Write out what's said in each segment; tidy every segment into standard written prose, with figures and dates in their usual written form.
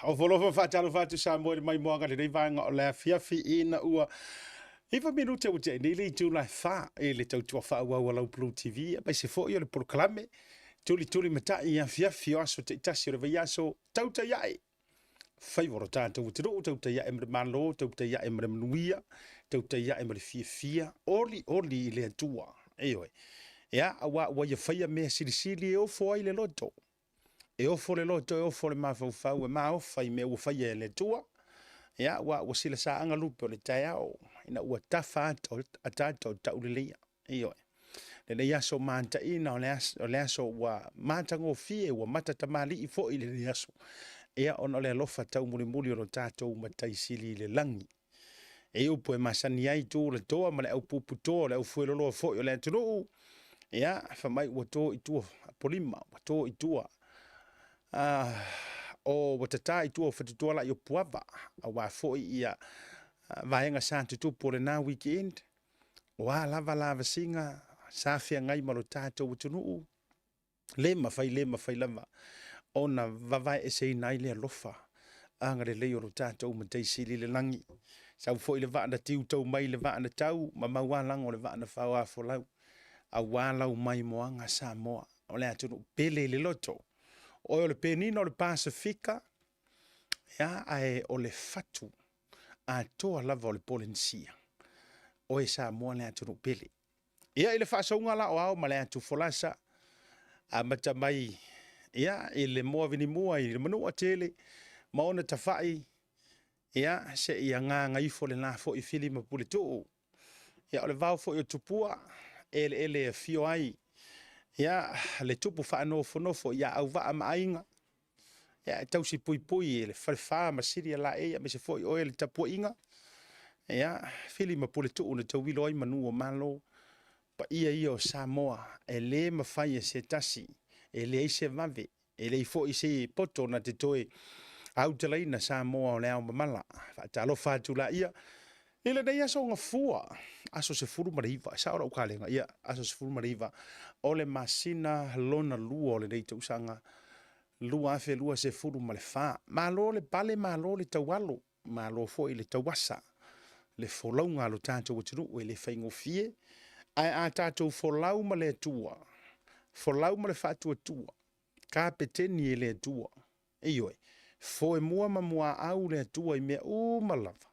Ofo alofa ma faatalofa atu Samoa i le maimoaga i lenei vaega o le afiafi ina ua 9 minute ua tea nei le itula e 4 i le tautua faaauau a lau Blue TV aemaise foi o le polokalame Tulituli Matai i afiafi o aso taitasi o le vaiaso. Tautai ae faiva o lo tatou atunuu, tautai ae ma le Malo, tautai ae ma le manuia, tautai ae ma le fiafia, oli oli i le Atua. Ioe. Ia, aua ua ia faia mea silisili e ofo ai le loto. E ofo le loto, e ofo le mafaufau, e maofa i mea ua faia e le Atua. Ia, aua ua silasaaga lupe o le taeao ina ua tafa ata ataata o tauleleia. Ioe. Lenei aso mataina o le aso, o le aso ua matagofie, ua matatamalii foi lenei aso. Ia, ona o le alofa taumulimuli o lo tatou Matai Sili i le lagi. E upu e masani ai tu le toa ma le aupuputoa o le aufueloloa foi o le atunuu. Ia, fai mai ua to i tua Apolima, ua to i tua o ua tata i tua o Fatutoa i Opuava, aua foi ia vaega sa tutupu o lena weekend. O a lava lavasiga sa feagai ma lo tatou atunuu, le mafai le mafai lava ona vavaeeseina ai le alofa agalelei o lo tatou Matai Sili i le lagi. Sau foi le vaa na tiu tau mai le vaa na tau, ma maualago le vaa na faoafolau, aua lau maimoaga Samoa, o le atunuu pele i le loto. O oe o le penina o le Pasefika, ia, ae o le fatu atoa lava o le Polenisia. Oe Samoa le atunuu pele. Ia, i le faasauga la o ao ma le atu folasa, amata mai ia i le moa vinimua i le manua tele ma ona tafai, ia seia gagaifo le la foi Fili ma Puletuu. Ia, o le vao foi o Tupua, eleele e afio ai ia le tupu faanofonofo ia Auvaa ma Aiga, ia e tausi puipui e le Falefa ma Silialaei aemaise foi oe le tapuaiga. Ia, Fili ma Puletuu na tauilo ai manu o Malo, paia ia o Samoa e le mafai e se tasi, e leai se vave, e leai foi se poto na te toe autalaina Samoa o le ao mamala. Faatalofa atu laia i lenei aso gafua, aso 19, e sao lau kalega, ia, aso 19 o le masina lona lua o lenei tausaga 2024. Malo le pale, malo le taualo, malo foi le tauasa, le folauga a lo tatou atunuu e le faigofie. Ae a tatou folau ma le Atua, folau ma le faatuatua, kapeteni e le Atua, ioe, foemua ma muaau le Atua i mea uma lava,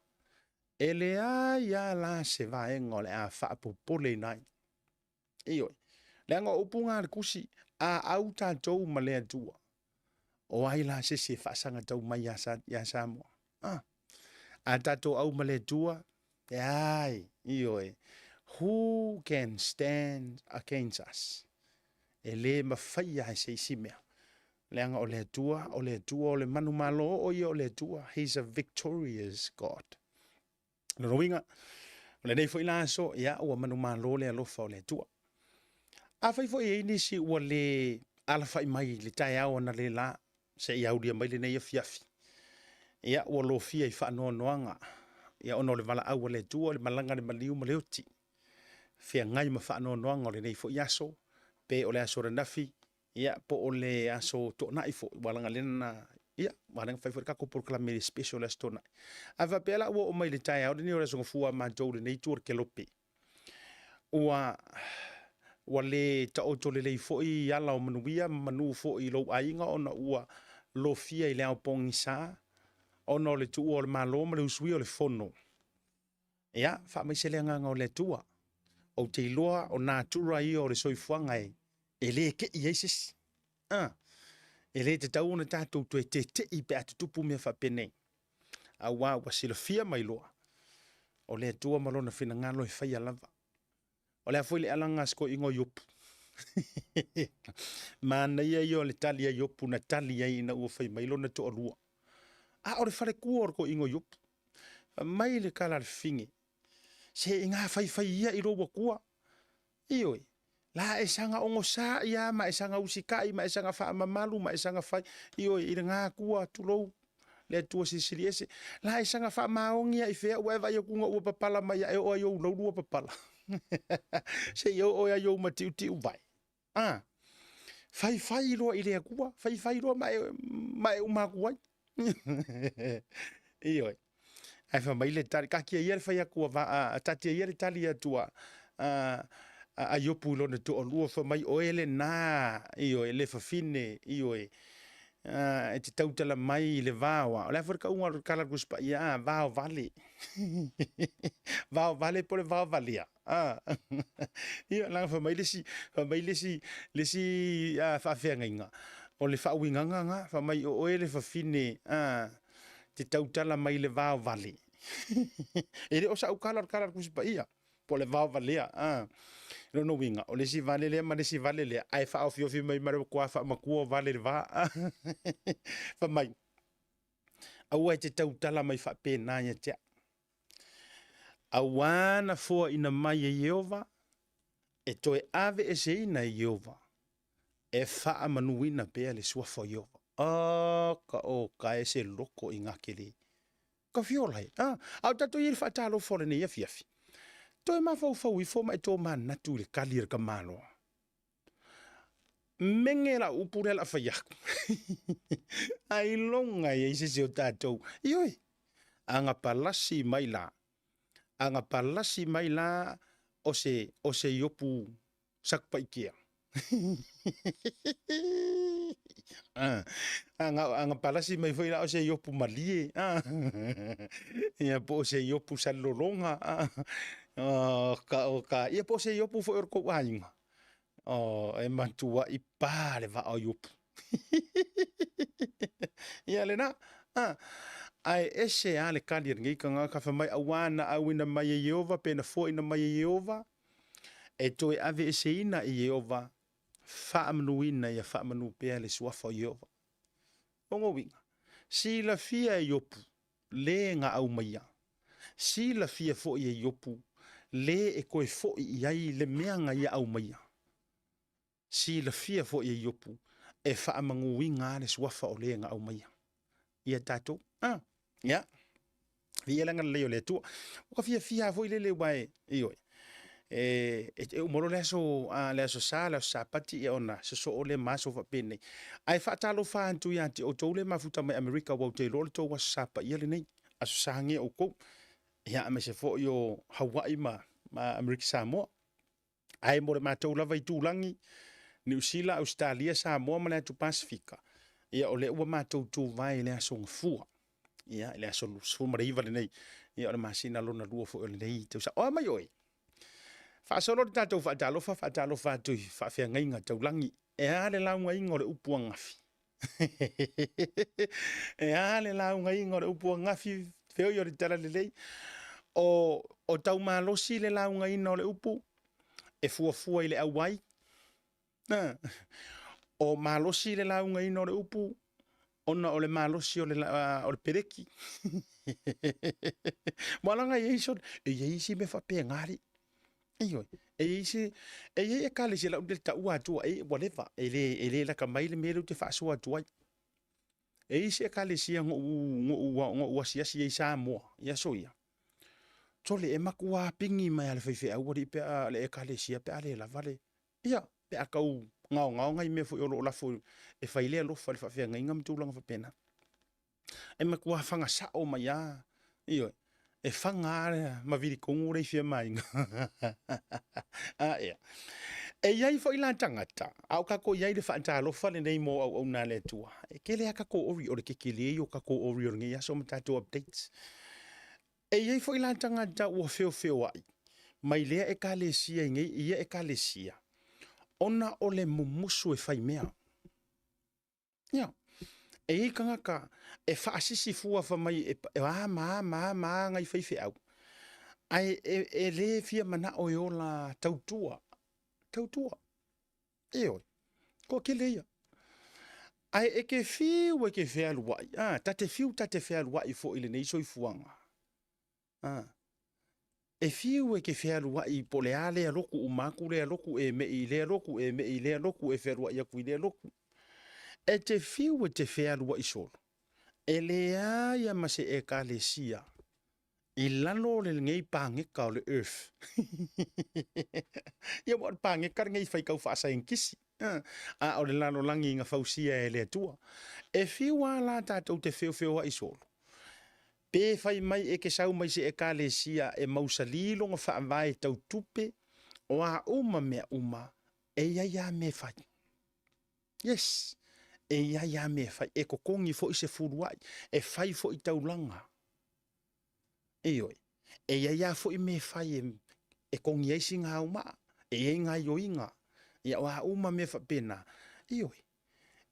e leai lava la se vaega o le a faapopoleina ai. Ioe, leaga o upu na a le tusi, a au tatou ma le Atua, o ai la se isi e faasaga tau mai ia Samoa? A tatou au ma le Atua, leai, ioe, who can stand against us? E le mafaia e se isi mea. Leaga o le Atua, o le Atua o le manumalo o ia o le Atua. He's a victorious God. Lona uiga, o lenei foi la aso, ia, ua manumalo le alofa o le Atua. Afai foi e i ai nisi ua le alafai mai i le taeao analeila seia aulia mai lenei afiafi, ia, ua lofia i faanoanoaga, ia, ona o le valaau a le Atua, le malaga, le maliu ma le oti, feagai ma faanoanoaga o lenei foi aso, pe o le aso ananafi, ia, po o le aso toonai foi, ua laga lea na, ia, ua laga fai foi le tatou polokalame special le aso toonai. A faapea la ua oo mai le taeao lenei o le aso Gafua a matou i lenei itu o le kelope, ua le taoto lelei foi ala o manuia ma manu foi i lou aiga ona ua lofia i le ao pogisa ona o le tuua o le Malo ma le usuia o le fono, ia, faamaise le agaga o le Atua. Ou te iloa o natura ia o le soifuaga e le tei ai se isi. E le tatau ona tatou toe tetei pe a tutupu mea faapenei, aua ua silafia mai loa, o le Atua ma lona finagalo e faia lava. O le a foi le alaga a si toeaina o Iopu? Manaia ia o le tali a Iopu na tali ai ina ua fai mai lona toalua. A o le faletua o le toeaina o Iopu. Fai mai le tala a le fafine, se ina faifai ia i lou Atua. Ioe, la e saga onosai lava ma e saga usitai ma e saga faamamalu ma e saga fai, ioe, i lena Atua, tulou, le Atua Silisili Ese. La e saga faamaoni lava i fea ua e vaai atu ina ua papala mai e oo lava i ou laulu ua papala. Se i oo lava i ou matiutiu vai. Faifai loa i le Atua, faifai loa ma e uma atu ai. Ioe. Ae fai mai le tali, taatia ia le fai atu a, taatia ia le tali atu a, a Iopu i lona toalua, fai mai, oe lena, ioe, le fafine, ioe, e te tautala mai i le va o a. O le a foi le tauga o le tala a le Tusi Paia, a, vao vale. Vao vale po o le vao valea. Ia, leaga fai mai le isi, fai mai le isi, le isi faafeagaiga, o le faauigaga lena, fai mai o oe le fafine te tautala mai i le vao vale. E le o sau tala, o le tala a le Tusi Paia, po o le vao valea. Lona uiga, o le isi vale lea ma le isi vale lea, ae faaofiofi mai ma le matua faamatua o vale i le va. Fai mai, aua e te tautala mai faapena ia te au. Auā na foaina mai e Ieova, e toe aveeseina e Ieova, e faamanuina pea le suafa o Ieova. Aka o ka e se loko i ngā kele. Ka fiola e. Ah, a o tatou i le faatalofa o lenei afiafi. Toe mafaufau ifo ma e tō manatu i le kali a le tamaloa. Mege lau upu lea la fai aku. Ailoga e i ai se isi o tatou. Ioe, aga palasi mai la, aga palasi mai la o se, o se iopu Satupaitea. Aga, aga palasi mai foi la o se iopu malie. Ia po o se iopu salilologa. O ka, o ka, ia po o se iopu foi o le tou aiga. O, e matuai pa le vaa o Iopu. Ia lena. Ae ese lava le kali a lenei tagata fai mai auā na auina mai e Ieova pe na foaina mai e Ieova e toe aveeseina e Ieova, faamanuina ia faamanu pea le suafa o Ieova. O lona uiga, silafia e Iopu le na aumaia, silafia foi e Iopu le e toe foi i ai le mea na ia aumaia, silafia foi e Iopu e faamanuina lava le suafa o le na aumaia ia tatou. Ah, ia, viia le agalelei o le Atua. Ua ka fiafia lava foi lele aua e, ioe, e, e uma loa le aso, a, le aso Sa, le aso Sapati, ia ona sosoo lea ma aso faapenei. Ae faatalofa atu ia te outou le mafuta mai Amerika, aua ou te iloa o le tou aso Sa paia lenei, aso Sa lenei o outou. Ia, aemaise foi o Hawaii ma, ma Amerika Samoa. Ae mo le matou lava itulagi, Niu Sila, Ausetalia, Samoa ma le atu Pasefika, ia o lea ua matou tuvae i le aso Gafua. Ia, i le aso 19 lenei, ia o le masina lona lua foi o lenei tausaga. O a mai oe? Faasolo le tatou faatalofa, faatalofa atu i faafeagaiga taulagi. E a le laugaiga o le upu ananafi? E a le laugaiga o le upu ananafi, feoi o le talalelei? O, o taumalosi le laugaiina o le upu, e fuafua i le auai. O malosi le laugaina o le upu, ona o le malosi o le, o le peleki. Ua laga e i ai so, e i ai isi mea faapena alii. Ioe, e i ai isi, e i ai ekalesia lau le taua atua e ua leva, e le, e le lata mai le mea lea ou te faasoa atu ai. E i ai isi ekalesia na ou, na ou, na ou asiasi ai i Samoa i aso ia, sole e matua pigi mai lava e le faifeau alii pe a, le ekalesia pe a le lava le, ia, pe a tau gaogao nai mea foi o lo o lafo e fai le alofa i le faafeagaiga ma tulaga faapena. E matua faga sao mai lava, ioe, e faga lava ma vili tonu le ifi a Maina. A ea. E i ai foi la tagata, a o tatou i ai i le faatalofa lenei mo auauna a le Atua, e tele lava tatou ori, o le tetele ia o tatou ori o lenei aso ma tatou updates. E i ai foi la tagata ua feofeoai mai lea ekalesia i nei ia ekalesia, ona o le mumusu e fai mea. Ia, e i ai tagata e faasisi fua fai mai e a ma a ma a ma a nai faifeau, ae e, e le fia manao e ola tautua, tautua. Ioe, toatele ia. Ae e te fiu e te fealuai, a, ta te fiu ta te fealuai foi i lenei soifuaga. A, e fiu e te fealuai po o le a lea lotu uma atu lea lotu e me'i i lea lotu e me'i i lea lotu e fealuai atu i lea lotu. E te fiu e te fealuai solo, e leai lava ma se ekalesia. I lalo o lenei pageka o le Earth. Ia ua o le pageka lenei fai tau faasaienitisi, a o le lalolagi na fausia e le Atua. E fiu lava la tatou te feofeoai solo, pe fai mai e te sau mai se ekalesia e mausali lona faavae tau tupe, o a uma mea uma, e i ai lava mea e fai. Yes, e i ai lava mea e fai. E totogi foi se fuluai, e fai foi taulaga. Ioe, e i ai lava foi mea e fai e togi ai sina aumaa, e i ai gaoioiga, ia o a uma mea faapena. Ioe,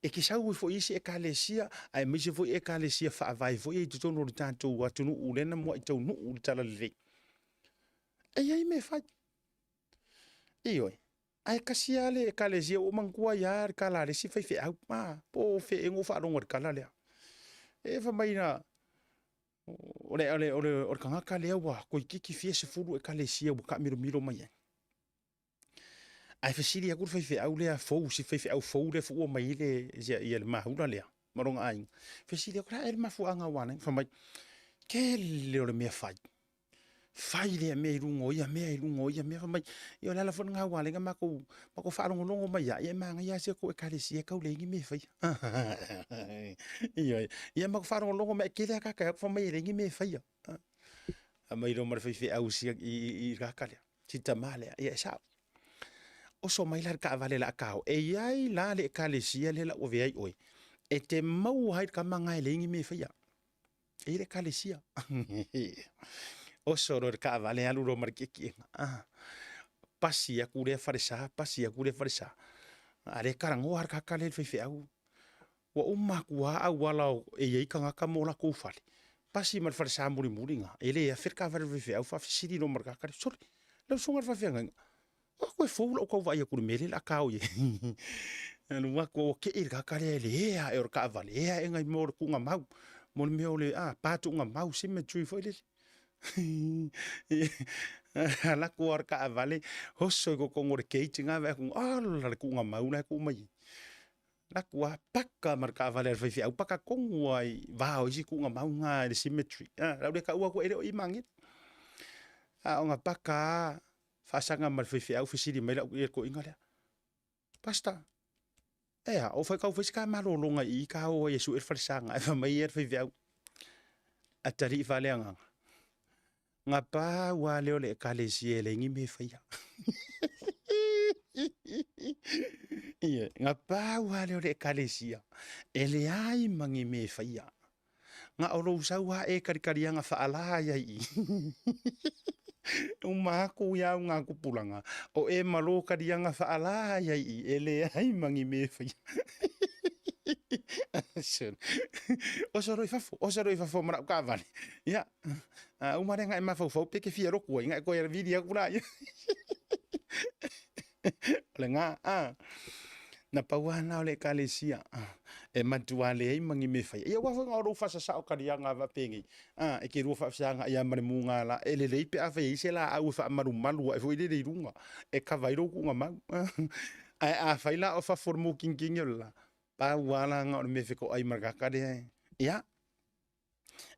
e te sau ai foi i isi ekalesia, aemaise foi ekalesia faavae foi ia i totonu o le tatou atunuu lea na muai taunuu le talalelei. E i ai mea e fai. Ioe, ae tasi lava le ekalesia ua ou manatua ai lava le tala a le isi faifeau, a, po o fea ea na ou faalogo ai i le tala lea. E fai mai na o le tagata lea ua toeitiiti fia sefulu ekalesia ua taamilomilo mai ai. Ae fesili atu le faifeau lea fou, si faifeau fou lea foi ua omai ai le, le maula lea ma lona aiga, fesili atu, o le a ea le mafuaaga ua ala ai ona fai mai, tele o le mea fai, fai lea mea i luga o ia mea, i luga o ia mea. Fai mai, ia o le ala foi lena ua ala ai ona matou, matou faalogologo mai lava, ia e manaia lava si a tou ekalesia e tau leai ni mea e faia. Ioe, ia matou faalogologo mai, e tele lava tagata e o atu fai mai e leai ni mea e faia. Fai mai loa ma le faifeau i le tagata lea, si tama lea, ia e sao. Oso mai la i le taavale o le a ta o, e i ai la le ekalesia lea o le a ou avea ai oe, e te maua ai le tama lena e leai ni mea e faia. E i ai le ekalesia. Oso loa i le taavale alu loa ma le tietiega. Ah, pasi atu lea falesa, pasi atu lea falesa. A lea e talanoa lava le tagata lea i le faifeau. Ua uma atu lava auala e i ai tagata ma o latou fale, pasi ma le falesa mulimuli lena, e le afe le taavale a le faifeau, faafesili loa ma le tagata lea, sole, lau susuga i le faafeagaiga, o atu e fou lau tau vaai atu i le mea lea o le a ta o i ai. Alu atu ua tei le tagata lea i le ea ae o le taavale, ea ae i mea o le tuugamau, mo le mea o le pa tuugamau, cemetery foi lele. Alu atu lava o le taavale oso i totonu o le gate lena, vaai atu, ola le tuugamau la e tuu mai i i. Alu atu lava paka ma le taavale a le faifeau, paka tonu lava i le va o isi tuugamau na i le cemetery. O le a ou le taua atua e le o i i Magele. A ona paka lava faasaga ma le faifeau, fesili mai le toeaina lea, Pastor, e a, o tau fai se ta malologa i i ta o ai e sue le falesa na? Ae fai mai ia le faifeau, atalii faaleagaga, na pau lava lea o le ekalesia e leai ni mea e faia. Ioe, na pau lava lea o le ekalesia e leai ma ni mea e faia. Na o lou sau lava e kalikaliaga faala ai i i. Uma atu ia au ngā tupulaga, o e ma lō kaliaga faala ai i i, e leai ma ni mea e faia. Oso loa i fafo, oso loa i fafo ma lau taavale. Ia, a uma lea na e mafaufau pe e te fia lotu ai, na e toe vili atu laia. O lena, a. Na pau lava lena o le ekalesia e matua leai ma ni mea e faia. Ia aua foi na o lou faasasao kaliaga faapenei, a, e te lua faafesagai lava ma le mugala. E lelei pe afai e i ai se laau e faamalumalu ae foi lele i luga e kava ai lou tuugamau. Ae afai la o fafo o le mukinikini o le la, pau lava la na o le mea e fetoai ma le tagata lea, ia,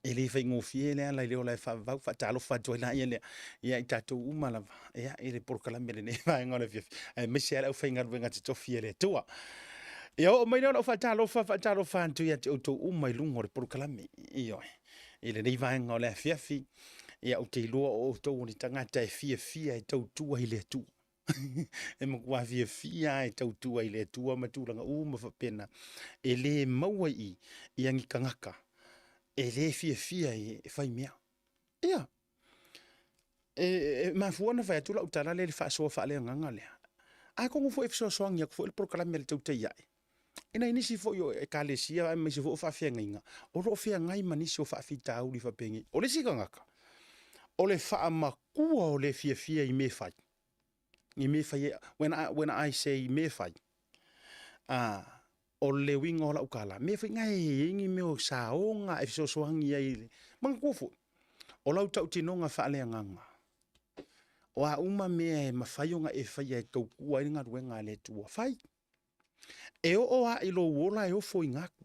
e le faigofie le ala i le ola e faavavau. Faatalofa atu ai laia lea ia i tatou uma lava ia i le polokalame i lenei vaega o le afiafi, aemaise lava le aufaigaluega totofi a le Atua. Ia oo mai lea o lau faatalofa, faatalofa atu ia te outou uma i luga o le polokalame, ioe, i lenei vaega o le afiafi. Ia ou te iloa o outou o ni tagata e fiafia e tautua i le Atua. E matua fiafia lava e tautua i le Atua ma tulaga uma faapena. E le maua i i ia ni tagata e le fiafia e fai mea. Ia, e mafua ona fai atu lau tala lea i le faasoa faaleagaga lea. Atonu foi e fesoasoani atu foi le polokalame a le Tautai Ae i nai nisi foi o ekalesia aemaise foi o faafeagaiga o lo o feagai ma nisi o faafitauli faapenei. O le isi tagata, o le faamatua o le fiafia i mea e fai. I mea e fai, when I say mea e fai, o le uiga o lau tala, mea foi na e i ai ni mea o saoga e fesoasoani ai i le... Manatua foi, o lau tautinoga faaleagaga, o a uma mea e mafai ona e faia e tautua ai le galuega a le Atua, fai. E oo lava i lou ola e ofoina atu.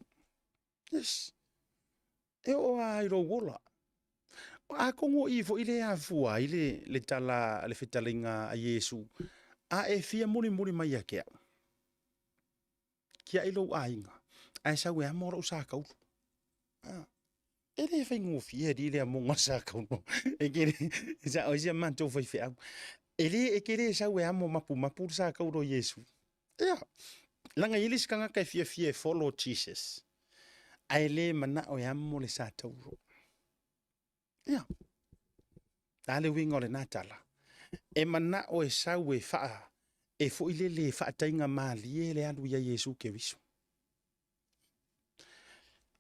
Yes. E oo lava i lou ola. Atonu o i foi lea e afua ai le tala a le fetalaiga a Iesu, A e fia mulimuli mai ia te au, tiai lou aiga, ae sau e amo lou sa taulu. E le faigofie alii le amoga o le sa taulu. E te le, o isi a matou faifeau, e le, e te le sau e amo mapumapu le sa taulu o Iesu. Ia, leaga e i ai le isi tagata e fiafia e follow Jesus, ae le manao e amo le sa taulu. Ia, le a le uiga o lena tala? E manao e sau e faa, e foi lele e faataigamalie le alu ia Iesu Keriso.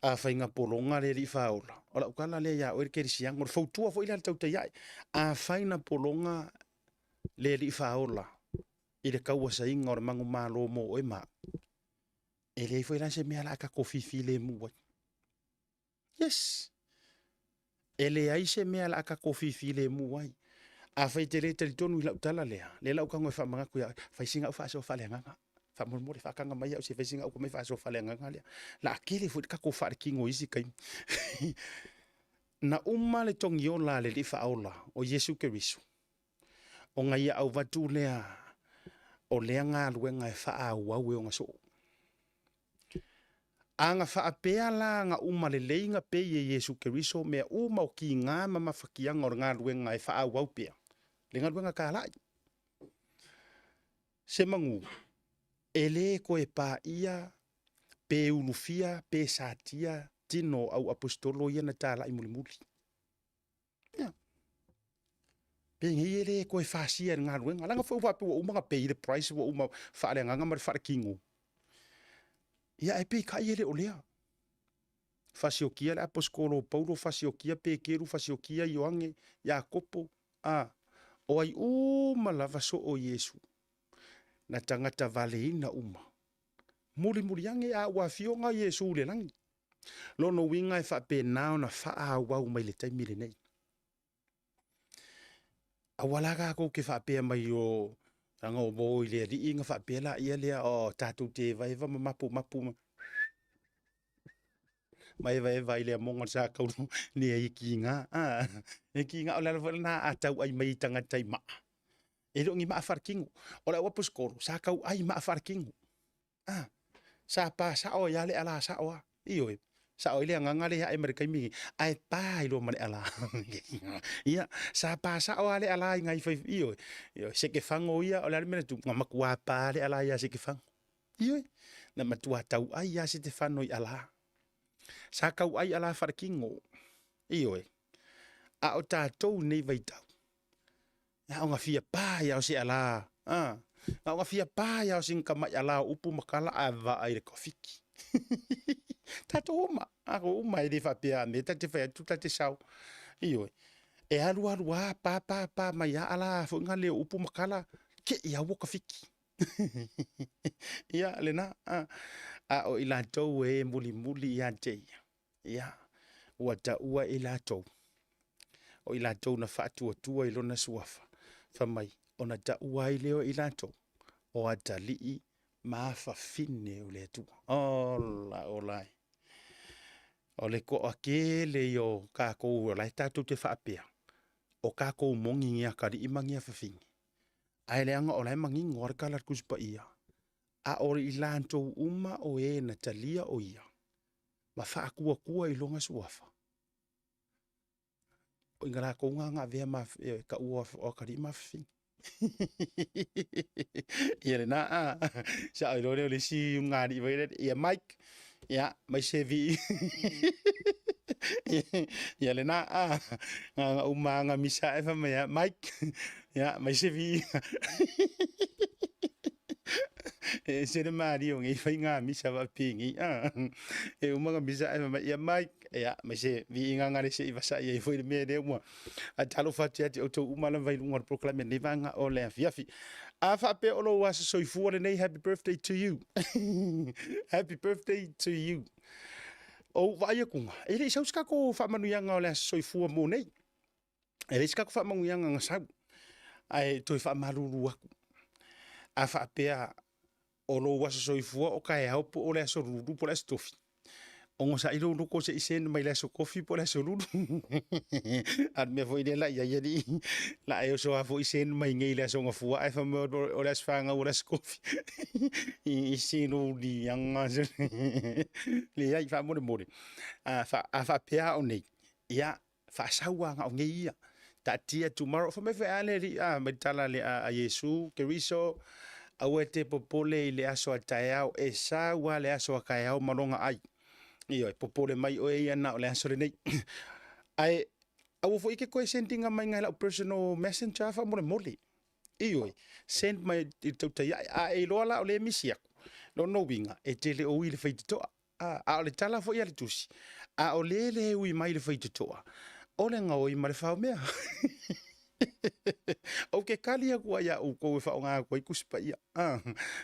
A fai na pologa le Alii Faaola, o lau tala lea ia oe le kerisiano, o le fautua foi lea a le tautai ae. A fai na pologa le Alii Faaola i le tauasaina o le manumalo mo oe ma au, e leai foi la se mea o le a tatou fifilemu ai. Yes! E leai se mea o le a tatou fifilemu ai. Afai e te le talitonu i lau tala lea, lea la ou tago e faamanatu ia oe, fai sina au faasoa faaleagaga. Faamolemole, faataga mai au se i fai sina au faasoa faaleagaga lea. O le a tele foi le tatou faaletino i isi taimi. Na uma le togiola a le Alii Faaola o Iesu Keriso, ona ia avatu lea o lea galuega e faaauau e ona soo. A na faapea la na uma lelei ona pay e Iesu Keriso mea uma o tiga ma mafatiaga o le galuega e faaauau pea, le galuega talai, se manu e le toe paia pe ulufia pe satia tino o au aposetolo ia na talai mulimuli. Ia. Penei e le toe fasia e le galuega, leaga foi ua faapea ua uma ona pay le price ua uma faaleagaga ma le faaletino. Ia ae peitai e le o lea. Fasiokia le aposetolo o Paulo, fasiokia Peteru, fasiokia Ioane, Iakopo, a, o ai uma lava soo o Iesu, na tagata valeina uma. Mulimuli ane a ua afio Iesu i le lagi. Lona uiga e faapena ona faaauau mai le taimi lenei. Aua la tatou te faapea mai o leaga ua o i le Alii ona faapea laia lea, o tatou te evaeva ma mapumapu ma evaeva ai i le amoga o le sa taulu. Leai, e tiga, a, e tiga. O le ala foi lena a tauai mai tagata i maa, e le o ni maa faaletino. O le au aposetolo, sa tauai maa faaletino. A, sa pa sao ai lava le ala sao lava. Ioe, sao ai le agaga lea e ae mai le taimi lenei, ae pa ai loa ma le ala. Ia, sa pa sao lava le ala i nai fai, ioe, ioe, Setefano ia, o le a le mea na tupu? Na matua pa le ala ia Setefano. Ioe, na matua tauai lava Setefano i ala. Sa tauai ala faaletino. Ioe, a o tatou i lenei vaitau, na ona fia pa ai lava o se ala, a, na ona fia pa ai lava o sina tamai ala o upu ma tala ae vaai i le tofiki. Tatou uma, tatou uma e le faapea a mea ta te fai atu ta te sao. Ioe, e alu alu lava pa pa pa mai lava ala foi na leo upu ma tala, te i lava ua tafiki. Ia, lena, a, a o i latou e mulimuli ia te ia, ia, ua taua e i latou, o i latou na faatuatua i lona suafa, fai mai, ona taua ai lea o i latou, o atalii ma afafine o le Atua. Ola ola e. O le toatele ia o tatou o la e tatou te faapea, o tatou moni ni atalii ma ni afafine, ae leaga o la e manino lava le tala a le Tusi Paia, a o i latou uma o e na talia o ia, ma faatuatua i lona suafa, o i latou na na avea ma taua o atalii ma afafine. Ia lena, a. Sao iloa lea o le isi ulugalii foi lele, ia Mike, ia, mai se vi. Ia lena, a. Na ona uma lava ona misa ae fai mai lava, Mike, ia, mai se vi. E ese le malie o nei faiga misa faapenei, a. E uma ona misa ae fai mai, ia Mike, ia, mai se viiga na le se i vasai ai foi le mea lea ua faatalofa atu ia te outou uma lava i luga o le polokalame i lenei vaega o le afiafi. A faapea o lou aso soifua lenei, happy birthday to you. Happy birthday to you. O ou vaai atuga, e le i sau se tatou faamanuiaga o le aso soifua mo nei. E leai se tatou faamanuiaga na sau, ae toe faamalulu atu. A faapea o lou aso soifua o taeao po o le aso Lulu po o le aso Tofi, Ogosaʻi lou loko se i send mai le aso kofi po o le aso lulu. A o le mea foi lea la i ai alii, la e oso lava foi send mai nei i le aso Gafua ae fai mai o le aso fanau o le aso kofi. I se lou liaga. Leai, faamolemole, a faapea a o nei, ia faasau lava na o nei ia. Taatia tomorrow. Fai mai foi a le alii, a, mai le tala a Iesu Keriso, aua e te popole i le aso a taeao, e sau lava le aso a taeao ma lona ai. Ioe, popole mai oe ia na o le aso lenei. Ae aua foi e te toe send ina mai i lau personal messenger faamolemole. Ioe, send mai i le tautai ae. A e iloa la o lea e misi atu, lona uiga, e te le o ui i le faitotoa. A o le tala foi a le tusi, a o le le ui mai i le faitotoa, o le gaoi ma le faomea. Ou te tali atu ai ia outou e faaaoga atu ai Tusi Paia.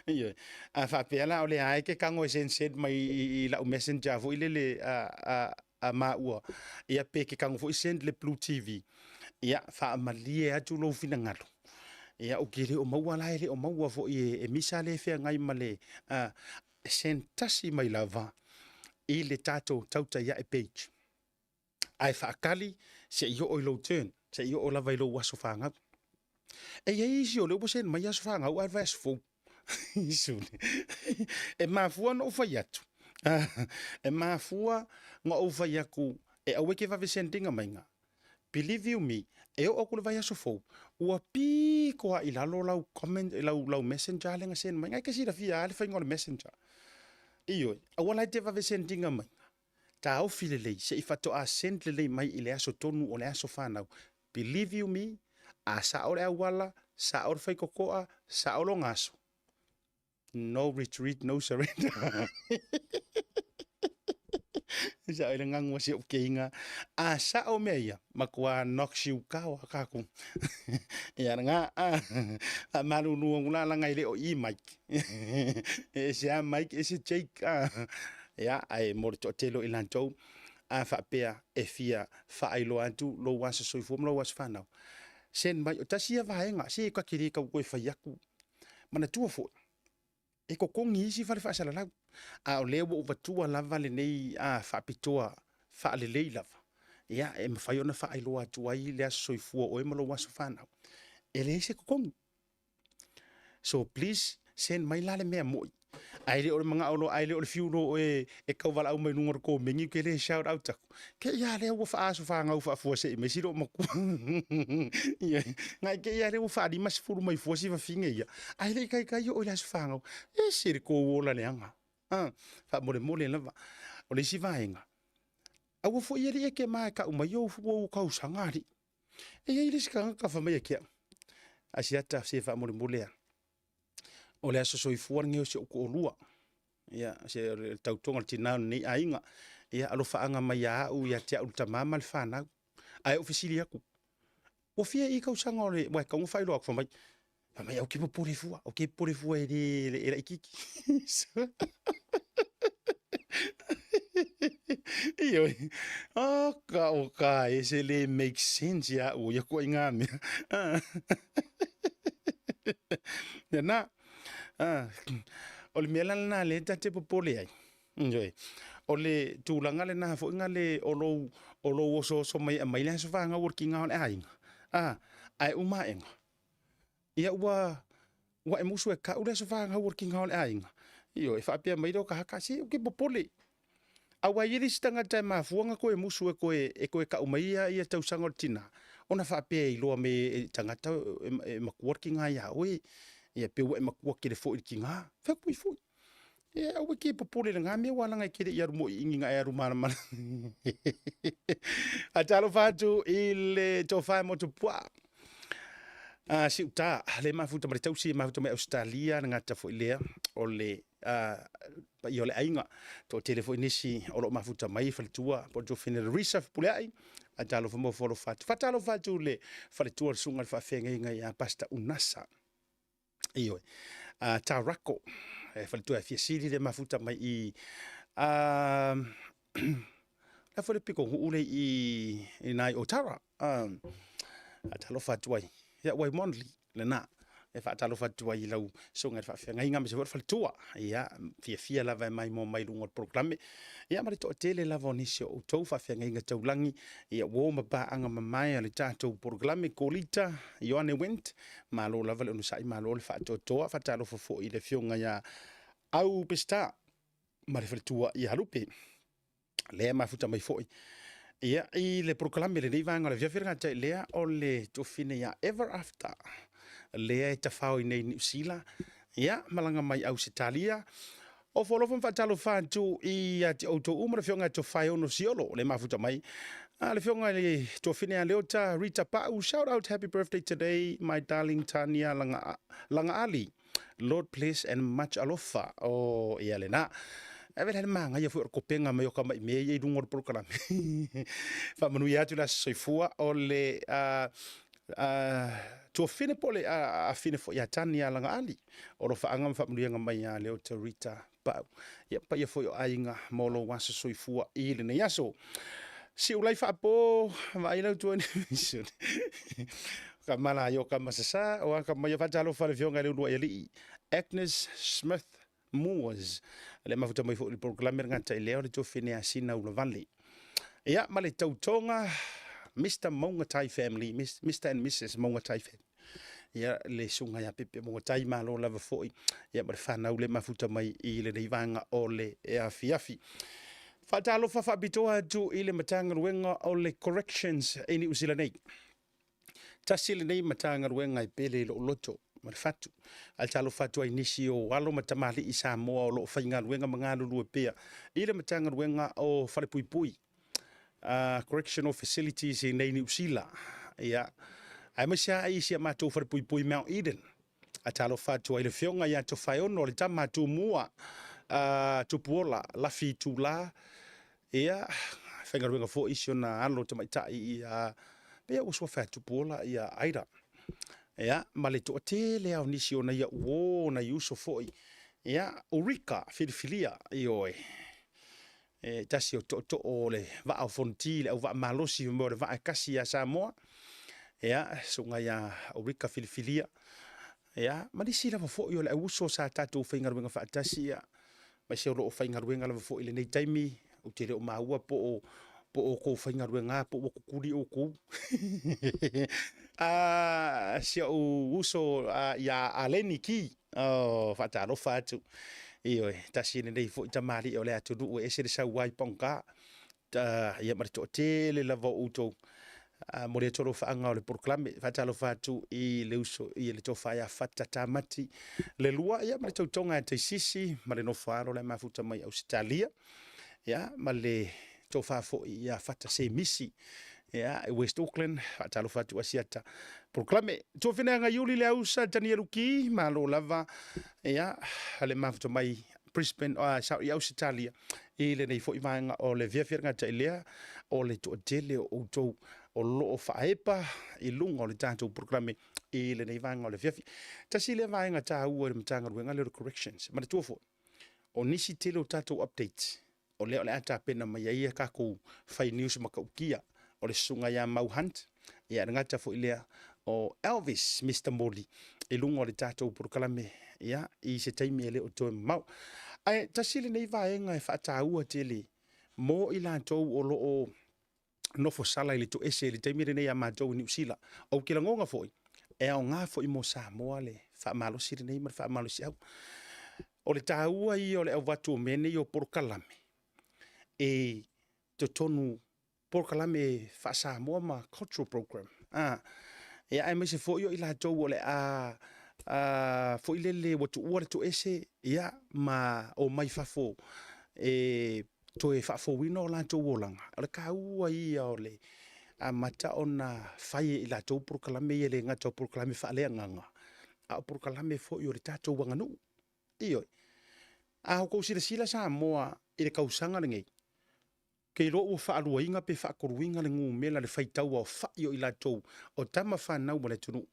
Ioe. A faapea la o lea lava e te tago e send mai i lau messenger foi lele a maua, ia pe te tago foi send i le Blue TV, ia faamalie atu lou finagalo. Ia ou te le o maua la, e le o maua foi e Misa lea e feagai ma le send tasi mai lava i le tatou tautai ae page. Ae faatali se i oo i lou turn, se i oo lava i lou aso fanau. E i ai isi o lea ua send mai aso fanau ae vaiaso fou. E mafua ona ou fai atu, e mafua ona ou fai atu e aua e te vave send ina maiga. Believe you me, e oo atu i le vaiaso fou, ua pito lava i lalo lau comment, lau messenger lea na send mai. Na e te silafia lava le faiga o le messenger. Ioe, aua la e te vave send ina mai. Taofi lelei, se i faatoa send lelei mai i le aso tonu o le aso fanau. Believe you me, a sao le auala, sao le faitotoa, sao lona aso, no retreat, no surrender. Sao i le gagu a si ou keiga. A sao mea ia, matua knocks you kao a kākou. Ia lena, a malulu atu la laga e le o i Mike. E ese a Mike, ese Jake. Ia, ae mo le toatele o i latou, a faapea e fia faailoa atu lou aso soifua ma lou aso fanau, send mai. O tasi ia vaega, se ta te le tau toe fai atu. Manatua foi, e totogi isi fale faasalalau, a o lea ua ou vatua lava lenei faapitoa faalelei lava, ia, e mafai ona faailoa atu ai le aso soifua o oe ma lou aso fanau, e leai se totogi. So please, send mai la le mea moi. Ae le o le manao loa, ae le o le fiu loa oe e tau valaau mai luga o le komeni, ou te le shout out aku. Ke ia lea ua faaaso fanau faafuasei mai si loo matua. Ia, ngai ke ia lea ua faalima sefulu mai fua si fafine ia. Ae le i taitai oo i le aso fanau. Ese le tou ola leaga. Ah, faamolemole lava. O le isi vaega, aua foi alii e te ma e tau mai ou tausaga alii. E i ai le isi tagata fai mai ia te au, Asiata se faamolemole a. O le aso soifua lenei o si ou toalua. Ia, se o le tautoga o le tina o lenei aiga. Ia, alofaaga mai ia au ia te au le tama ma le fanau. Ae ou fesili atu, ua fia i tausaga o le, ua e tatau ona faailoa atu, fai mai, fai mai, ou te popole fua, ou te popole fua e le, e laitiiti. Ioe, oh, ka o ka e se le make sense ia au ia koe ngā mea. Ia nā, o le mea la lena lea ta te popole ai. Ioe, o le tulaga lena foi nga le o lou, o lou osooso mai e aumai le aso fanau o le tiga o le aiga. Ae uma aega, ia ua, ua e musu e kau le aso fanau o le tiga o le aiga. Ioe, e faapea mai lea o tagata, se ou te popole. Aua e i ai le isi tagata e mafua ona toe musu e toe, e toe tau mai ia, ia tausaga o le tina, ona faapea e iloa mai e tagata e matua le tiga ia oe. Ia pei ua e matua tele foi i le tiga. Fai atu foi. Ia aua e te popole i lena mea aua leaga e te le i alu moi i na e alu malamalama. Faatalofa atu i le tofa e Motupuaa. Siuta, le mafuta ma le tausi, mafuta mai Ausetalia, le gata foi lea o le paia o le aiga. Toatele foi nisi o lo o mafuta mai faletua po o le tuafafine Larissa Fepuleai. Faatalofa ma ofo alofa atu. Faatalofa atu le faletua le susuga i le faafeagaiga ia Pastor Unasa. Ioe. Tarako, e faletua e Fiasili le mafuta mai i la foi le pitonuu le i nai Otara. Faatalofa atu ai. Ia Waimonli, lena. E faatalofa atu ai i lau susuga i le faafeagaiga aemaise foi le faletua. Ia, fiafia lava e maimoa mai i luga o le polokalame. Ia ma le toatele lava o nisi o outou faafeagaiga taulagi, ia uo ma paaga mamae a le tatou polokalame. Kolita Ioane Went, malo lava le onosai, malo le faatoatoa. Faatalofa foi i le afioga ia Au Peseta ma le faletua ia Lupe, lea e mafuta mai foi ia i le polokalame lenei vaega o le afiafi. Le gata i lea o le tuafafine ia Ever After, lea e tafao i nei Niu Sila, ia malaga mai Ausetalia. Ofo alofa ma faatalofa atu ia te outou uma le afioga ia Tofaeono Siolo, le mafuta mai. A le afioga i le tuafafine ia Leota Rita Pau, shout out happy birthday today my darling Tania Langa, Lagaali. Lord bless and much alofa. Oh, ia lena. E vela le magaia foi o le kopenga mai o ka mai mea ia i luga o le polokalame. Faamanuia atu le aso soifua o le tuafafine po o le afine foi ia Tania Lagaali. O alofaaga ma faamanuiaga mai ia Leota Rita Pau. Ia paia foi o aiga mo lou aso soifua i lenei aso. Siulai faapo, vaai lau tua ni ka mala ai o ka masasa o aka mai faatalofa le afioga i le uluai alii Agnes Smith Moores le mafuta mai foi i le polokalame le gata i lea o le tuafine a Sina Ulavale. Ia ma le tautoga Mr. Maungatai family, Mr. and Mrs. Maungatai family. Ia le susuga ia Pepe Mogotai, malo lava foi ia ma le fanau le mafuta mai i lenei vaega o le afiafi. Faatalofa faapitoa atu i le Matagaluega o le Corrections i Niu Sila nei. Tasi lenei Matagaluega e pele i lou loto ma le fatu. Ae talofa atu ai nisi o alo ma tamalii Samoa o lo o faigaluega ma galulue pea i le Matagaluega o Falepuipui Correctional Facilities i nei Niu Sila. Ia, aemaise lava i si a matou falepuipui Mount Eden. A talofa atu ai le afioga ia Tofaeono le tama Tumua Tupuola Lafi Itula. Ia, faigaluega foi si ona alo tamaitai ia pei ua suafa ia Tupuola ia Aida. Ia, ma le toatele lava o nisi o nai au uo, nai uso foi. Ia, Ulrika Filifilia, ioe. E tasi o tootoo o le vaa o Fonoti, le auvaa malosi o le vaa e kasi ia Samoa. Ia, susuga ia Ulrika Filifilia. Ia, ma nisi lava foi o le auuso sa tatou faigaluega faatasi, ia, aemaise o lo o faigaluega lava foi i lenei taimi. Ou te le o maua po o po o outou faigaluega po ua kukuli outou. Si ou uso ia Aleni Ki. Oh, faatalofa atu. Ioe, tasi lenei foi tamalii o le atunuu e ese le saua i pagota. Ia ma le toatele lava o outou. Momoli atu alofaaga o le polokalame. Faatalofa atu i le uso i le tofa ia Fata Tamati le lua, ia ma le tautoga ia Taisisi ma le nofo alo le mafuta mai Ausetalia. Ia ma le tofa foi ia Fata Semisi ia i West Auckland. Faatalofa atu Asiata polokalame. Tuafine Iuli le ausa Tania Luki, malo lava ia le mafuta mai Brisbane, i Ausetalia i lenei foi vaega o le afiafi. Le gata i lea o le toatele o outou o lo o faaepa i luga o le tatou polokalame i lenei vaega o le afiafi. Tasi lea vaega taua i le Matagaluega lea o le Corrections. Manatua foi, o nisi tele o tatou updates o lea o le a tapena mai ai a tatou fai news matautia o le susuga ia Mau Hunt, ia le gata foi lea o Elvis Mr. Moli i luga o le tatou polokalame ia i se taimi e le o toe mamao. Ae tasi lenei vaega e faataua tele mo i latou o lo o nofo sala i le toese i le taimi lenei a matou i Niu Sila. Ou te lagona foi, e aoga foi mo Samoa le faamalosi lenei ma le faamalosiau. O le taua ia o le avatu o mea nei o polokalame e totonu polokalame faa-Samoa ma cultural program. Ia, aemaise foi o i latou o le a foi lele ua tuua le toese, ia, ma omai fafo e toe faafouina o latou olaga. O le taua ia o le amata ona fai e i latou polokalame ia, e le gata o polokalame faaleagaga, a o polokalame foi o le tatou aganuu. Ioe. A outou silasila Samoa i le tausaga lenei, ke iloa ua faaluaina pe faatoluina le numera le faitau aofai o i latou o tama fanau a le atunuu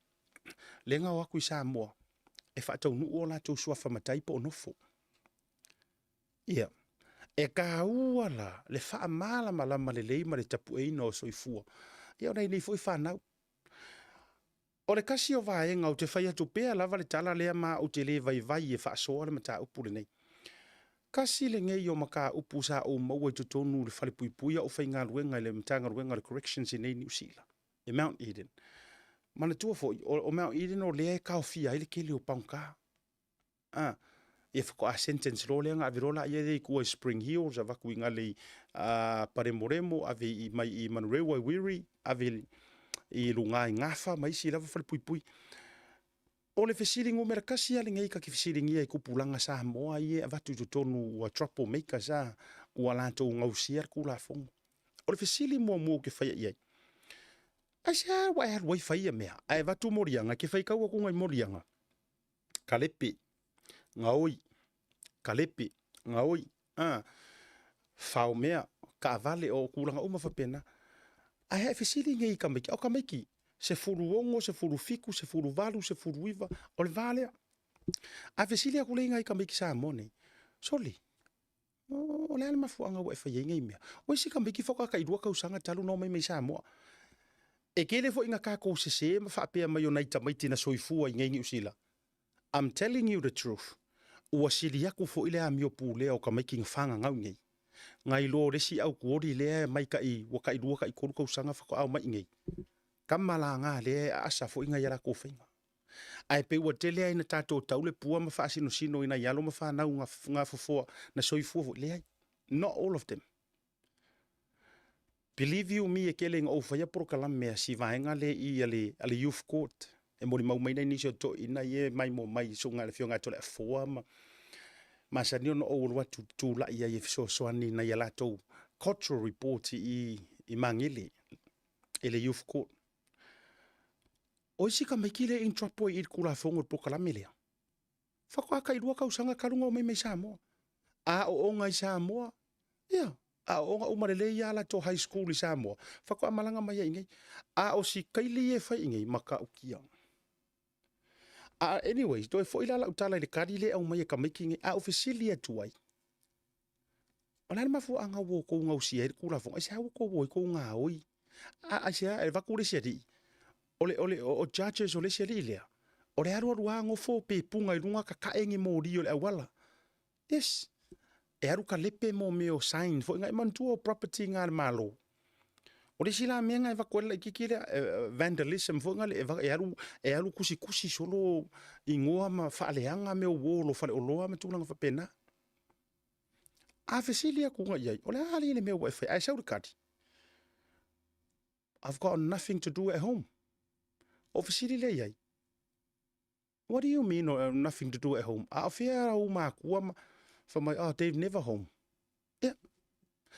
lea na o atu i Samoa e faataunuu o latou suafa matai po o nofo. Ia, e taua la le faamalamalama lelei ma le tapueina o soifua ia o nai nei foi fanau. O le kasi o vaega ou te fai atu pea lava le tala lea ma ou te le vaivai e faasoa le mataupu lenei. Kasi lenei o mataupu sa ou maua i totonu o le falepuipui a o faigaluega i le Matagaluega o le Corrections i inei i Niu Sila, i Mount Eden. Manatua foi, o Mount Eden o lea e taofia ai le tele o pagota. A, ia faatoa sentence loa lea ona ave loa lea i tua i Spring Hills, avatu i gale i Paremoremo, ave mai i Manurewa i Wiri, ave i luga i Gafa ma isi lava falepuipui. O le fesili numera kasi lava lenei ta te fesiligia i tupulaga Samoa ia e avatu i totonu ua trouble makers a, ua latou gausia le Tulafono. O le fesili muamua ou te faia i ai, aisea ua e alu ai fai ia mea, ae avatu moliaga, e te faitau atu i moliaga, kalepe, gaoi, kalepe, gaoi, a, fao mea, taavale, o tulaga uma faapena. Ae a e fesili nei i tamaiti, o tamaiti 16, 17, 18, 19, o le va lea. A fesili atu lea i nai tamaiti Samoa nei, sole, o le a le mafuaaga ua e fai ai nei mea? O isi tamaiti faatoa tailua tausaga talu ona omai mai Samoa. E tele foi ina tatou sese ma faapea mai o nai tamaiti na soifua i inei i Niu Sila. I'm telling you the truth, ua sili atu foi le amio pulea o tamaiti na fagagau nei, nai lo le isi autuoli lea e mai tai ua tailua taitolu tausaga faatoa omai i inei. Tama la na lea e aasa foi nai a latou faiga. Ae pei ua tele lava ina tatou tau le pua ma faasinosino i nai alo ma fanau gafofoa na soifua foi. Leai, not all of them. Believe you me, e tele ina ou faia polokalame a si vaega lea i a le Youth Court, e molimau mai nai nisi o toeaiina ia e maimoa mai i susuga i le Afioga ia Toleafoa ma masani ona ou alu atu tulai ai e fesoasoani i nai a latou cultural report i Magele i le Youth Court. O isi tamaiti lea e in trouble i le Tulafono i le polokalame lea, faatoa tailua tausaga talu ona omai mai Samoa. Aoaoga i Samoa, ia, aoaoga uma lelei lava latou high school i Samoa, faatoa malaga mai ai i inei. A o si kaili ia e fai i inei, matautia. A anyway, toe foi la lau tala i le tali lea e aumai e tamaiti nei, a ou fesili atu ai, o le a le mafuaaga ua outou gausia ai le Tulafono? Aisea ua outou o ai tou gaoi? A, aisea, e avatu le isi alii, o le, o le, o judges o le isi alii lea, o le alu alu lava nofo pe puga i luga tatae ni moli o le auala. Yes. E alu kalepe mo mea o sign foi na e manatua o property nga a le Malo. O le isi la mea na e avatu ai le laitiiti lea, vandalism foi na le, e alu, e alu tusitusi solo igoa ma faaleaga mea o wall o faleoloa ma tulaga faapena. A fesili atu i ai, o le a alii le mea ua e fai? Ae sau le tali, I've got nothing to do at home. O fesili lea i ai, what do you mean nothing to do at home? A o fea au makua ma fai mai, oh, they're never home. Ia,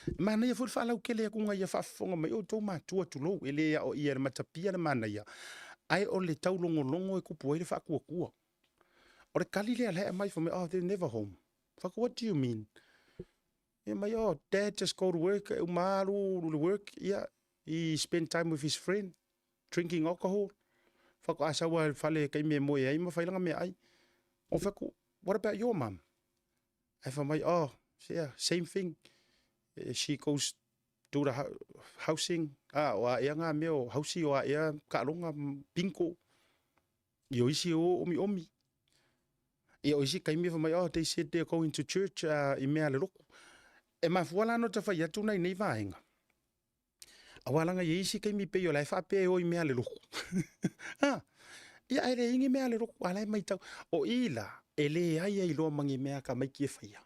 e manaia foi le faalautele atu ia faafofoga mai outou matua tulou, e le aoaia e le matapia le manaia, ae o le taulogologo e tupu ai le faatuatua. O le tali lea la e aumai, fai mai, oh, they're never home. Fai atu, what do you mean? Ia mai, oh, dad just go to work, e uma alu le work, ia, he spend time with his friend, drinking alcohol. Fai atu, a sau lava i le fale taimi e moe ai ma fai lana meaai. O fai atu, what about your mum? Ae fai mai, oh, yeah, same thing. She goes to the housing, ah, o a ea ngā mea o hausi, o a ea kaaloga, bingo. I o isi o omiomi. Ia o isi taimi fai mai, oh, they said they're going to church i mea a le loku. E mafua la ona ta fai atu nai nei vaega. Aua laga i ai isi taimi pei o la e faapea e o i mea a le loku. Ha? Ia ae leai ni mea a le loku, a la e maitau. O i la, e leai ai loa ma ni mea a tamaiti e faia.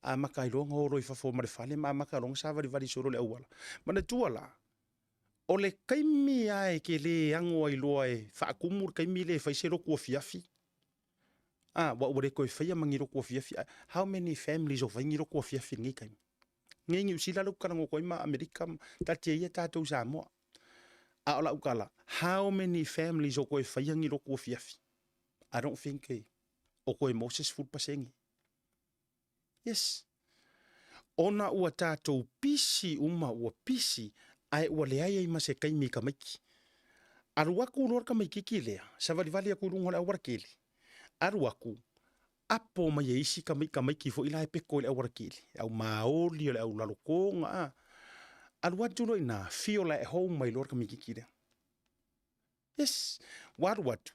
Amata ai loa ona o loa i fafo ma le fale ma amata loa ona savalivali solo i le auala. Manatua la, o le taimi lava e te le ano ai loa e faatumu le taimi lea e fai se lotu afiafi, a, ua ua le toe faia ma ni lotu afiafi. How many families o fai ni lotu afiafi i lenei taimi? Nei Niu Sila lea ou te talanoa atu ai ma Amerika, taatia ia tatou i Samoa. A o lau tala, how many families o toe faia ni lotu afiafi? I don't think o toe maua se 10%. Yes. Ona ua tatou pisi uma, ua pisi, ae ua leai ai ma se taimi i tamaiti. Alu atu loa le tamaititi lea, savalivali atu i luga o le aualatele, alu atu, apo mai e isi tamaiti foi la e peto i le aualatele, le au maoli, o le au lalotoga, a. Alu atu loa i ina, feel at home mai loa le tamaititi lea. Yes. Ua alu atu,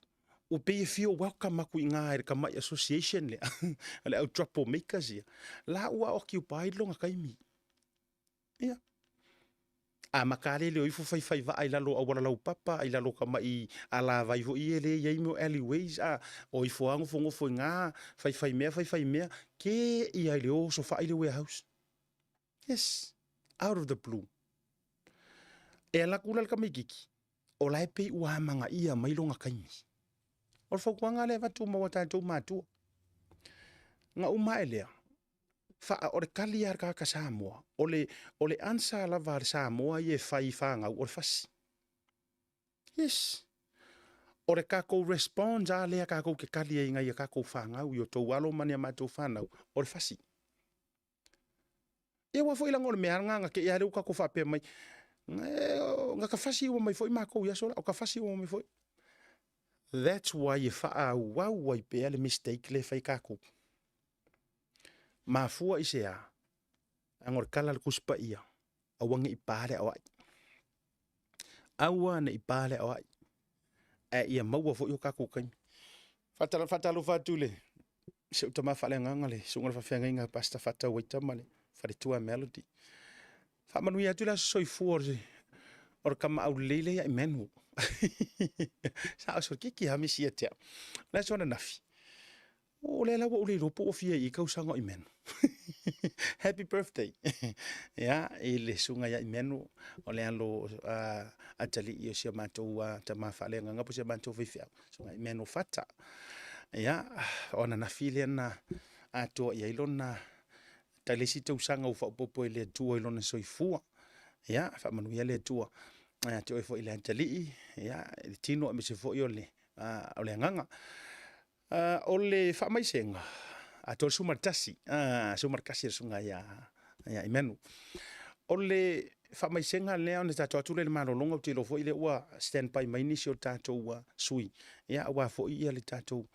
ua pei e fia welcome aku i ngā e le kamai association lea, le au trouble makers ia. La ua occupy longa kaimi. Ia. A makalele o ifo faifai vaa i lalo o auala laupapa, i lalo o kamai alavai foi ia lea e i ai mea o alleyways, a, o ifo lava nofonofo i ina, faifai mea faifai mea, ke ia i le oso faa i le warehouse. Yes, out of the blue. E ala atu la le tamaititi, o la e pei ua amanaia mai lona taimi. O le fautuaga lea e avatu mo a tatou matua. Na uma ae lea, faa, o le tali lava a le tagata Samoa, o le, o le answer lava a le Samoa ia e fai i fanau, o le fasi. Yes. O le tatou response lava lea tatou te tali ai i nai a tatou fanau, i o outou alo ma ni a matou fanau, o le fasi. Ia aua foi leaga o le mea lava lena na te i lava lea ua tatou faapea mai, na ta fasi uma mai foi matou i aso la, o ta fasi uma mai foi. That's why e faaauau ai pea le mistake lea e fai e tatou. Mafua i se a? Leaga o le tala a le Tusi Paia, aua ne i pa le aoai. Aua ne i pa le aoai, ae ia maua foi o tatou taimi. Faatalofa atu i le si ou tama faaleagaga le susuga i le faafeagaiga Pastor Faatauaita ma le faletua Melody. Faamanuia atu le aso soifua o le tama aulelei lea ia Emmanuel. Sa oso kiki lava misi ia te au. O le aso ananafi, o lea la ua ou le iloa po ua fia i tausaga o Emmanuel. Happy birthday. Ia, i le susuga ia Emmanuel, o le alo atalii o si a matou tama faaleagaga po o si a matou faifeau, susuga Emmanuel Fata. Ia, o ananafi lea na atoa i ai lona tai le isi tausaga ua faaopoopo e le Atua i lona soifua. Ia, faamanuia le Atua ia te oe foi le atalii, ia, i le tino aemaise foi o le, o le agaga. O le faamaisega, a 31, 11 le susuga ia Emmanuel. O le faamaisega lea ona tatou atu lea i le malologa, ou te iloa foi lea ua stand by mai nisi o tatou sui, ia aua foi ia le tatou